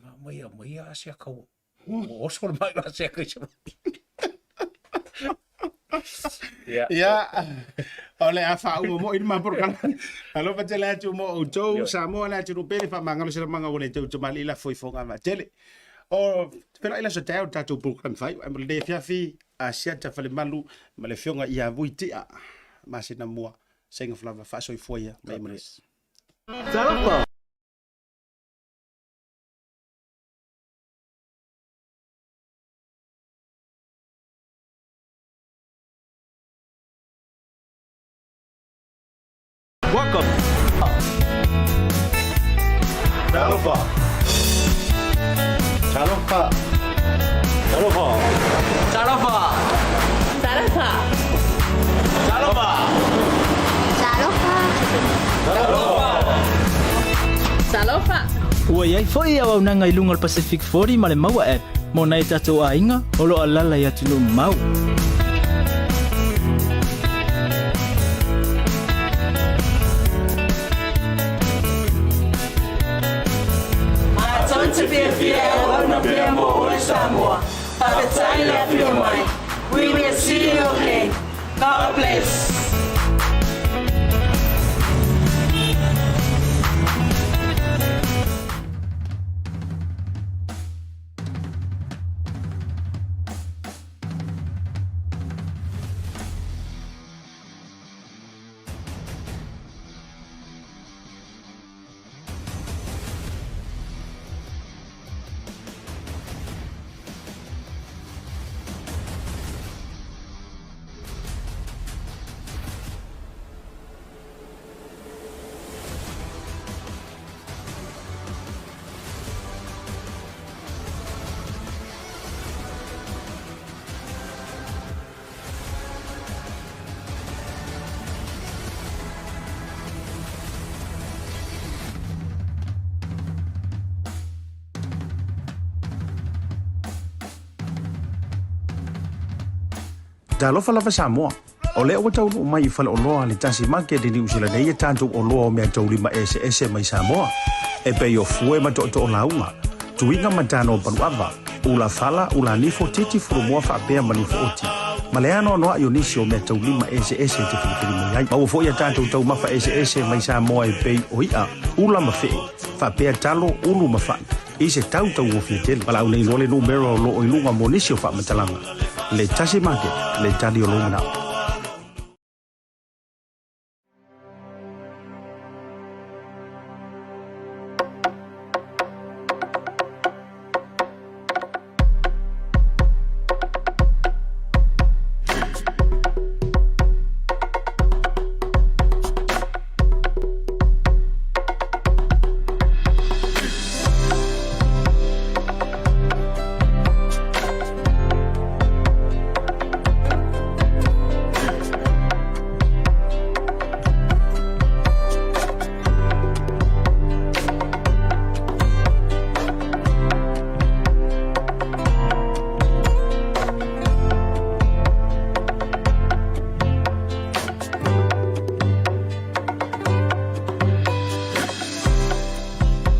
S6: ma mai a mai a asia kau. Ua oso le mai Asiata i Savaii. Ia.
S1: Ia, o le a faauma moi le ma polokalame. Alofa tele atu mo outou, Samoa le atunuu pele faamagalo se lamaga ua le tau tamalii la foifoga vaatele. O felai le aso taeao le tatou polokalame faaiu. Ae mo lenei afiafi, Asiata Falemalu ma le afioga ia Vui Tia masina mua, saiga falava faasoifua ia mai manuia.
S10: Talofa! Welcome. Talofa. Talofa. Talofa. Talofa.
S5: Talofa.
S10: Talofa.
S5: Talofa.
S8: Talofa.
S4: Ua i ai foi auaunaga i luga o le Pacific 40 ma le Maua App mo nai o tatou aiga o lo o alaala i atunuu mamao.
S11: Matou te fiafia e auauna pea mo oe Samoa. Faafetai le afio mai. We will see you again. God bless.
S7: Talofa lava Samoa. O lea ua taunuu mai i faleoloa le Tasi Market i Niu Sila nei e tatou oloa o meataulima eseese mai Samoa, e pei o fue ma tootoo lauga, tuiga ma tano paluava, ula fala, ula nifo, titi fulumoa faapea ma nifo oti, ma le anoanoai o nisi o meataulima eseese e te filifili mai ai. Maua foi a tatou taumafa eseese mai Samoa e pei o i'a, ula ma fe'e, faapea talo, ulu ma fa'i, i se tau taugofie tele. Valaau nei loa le numera o lo o i luga mo nisi o faamatalaga. Le Tasi Market, le tali o lou manao.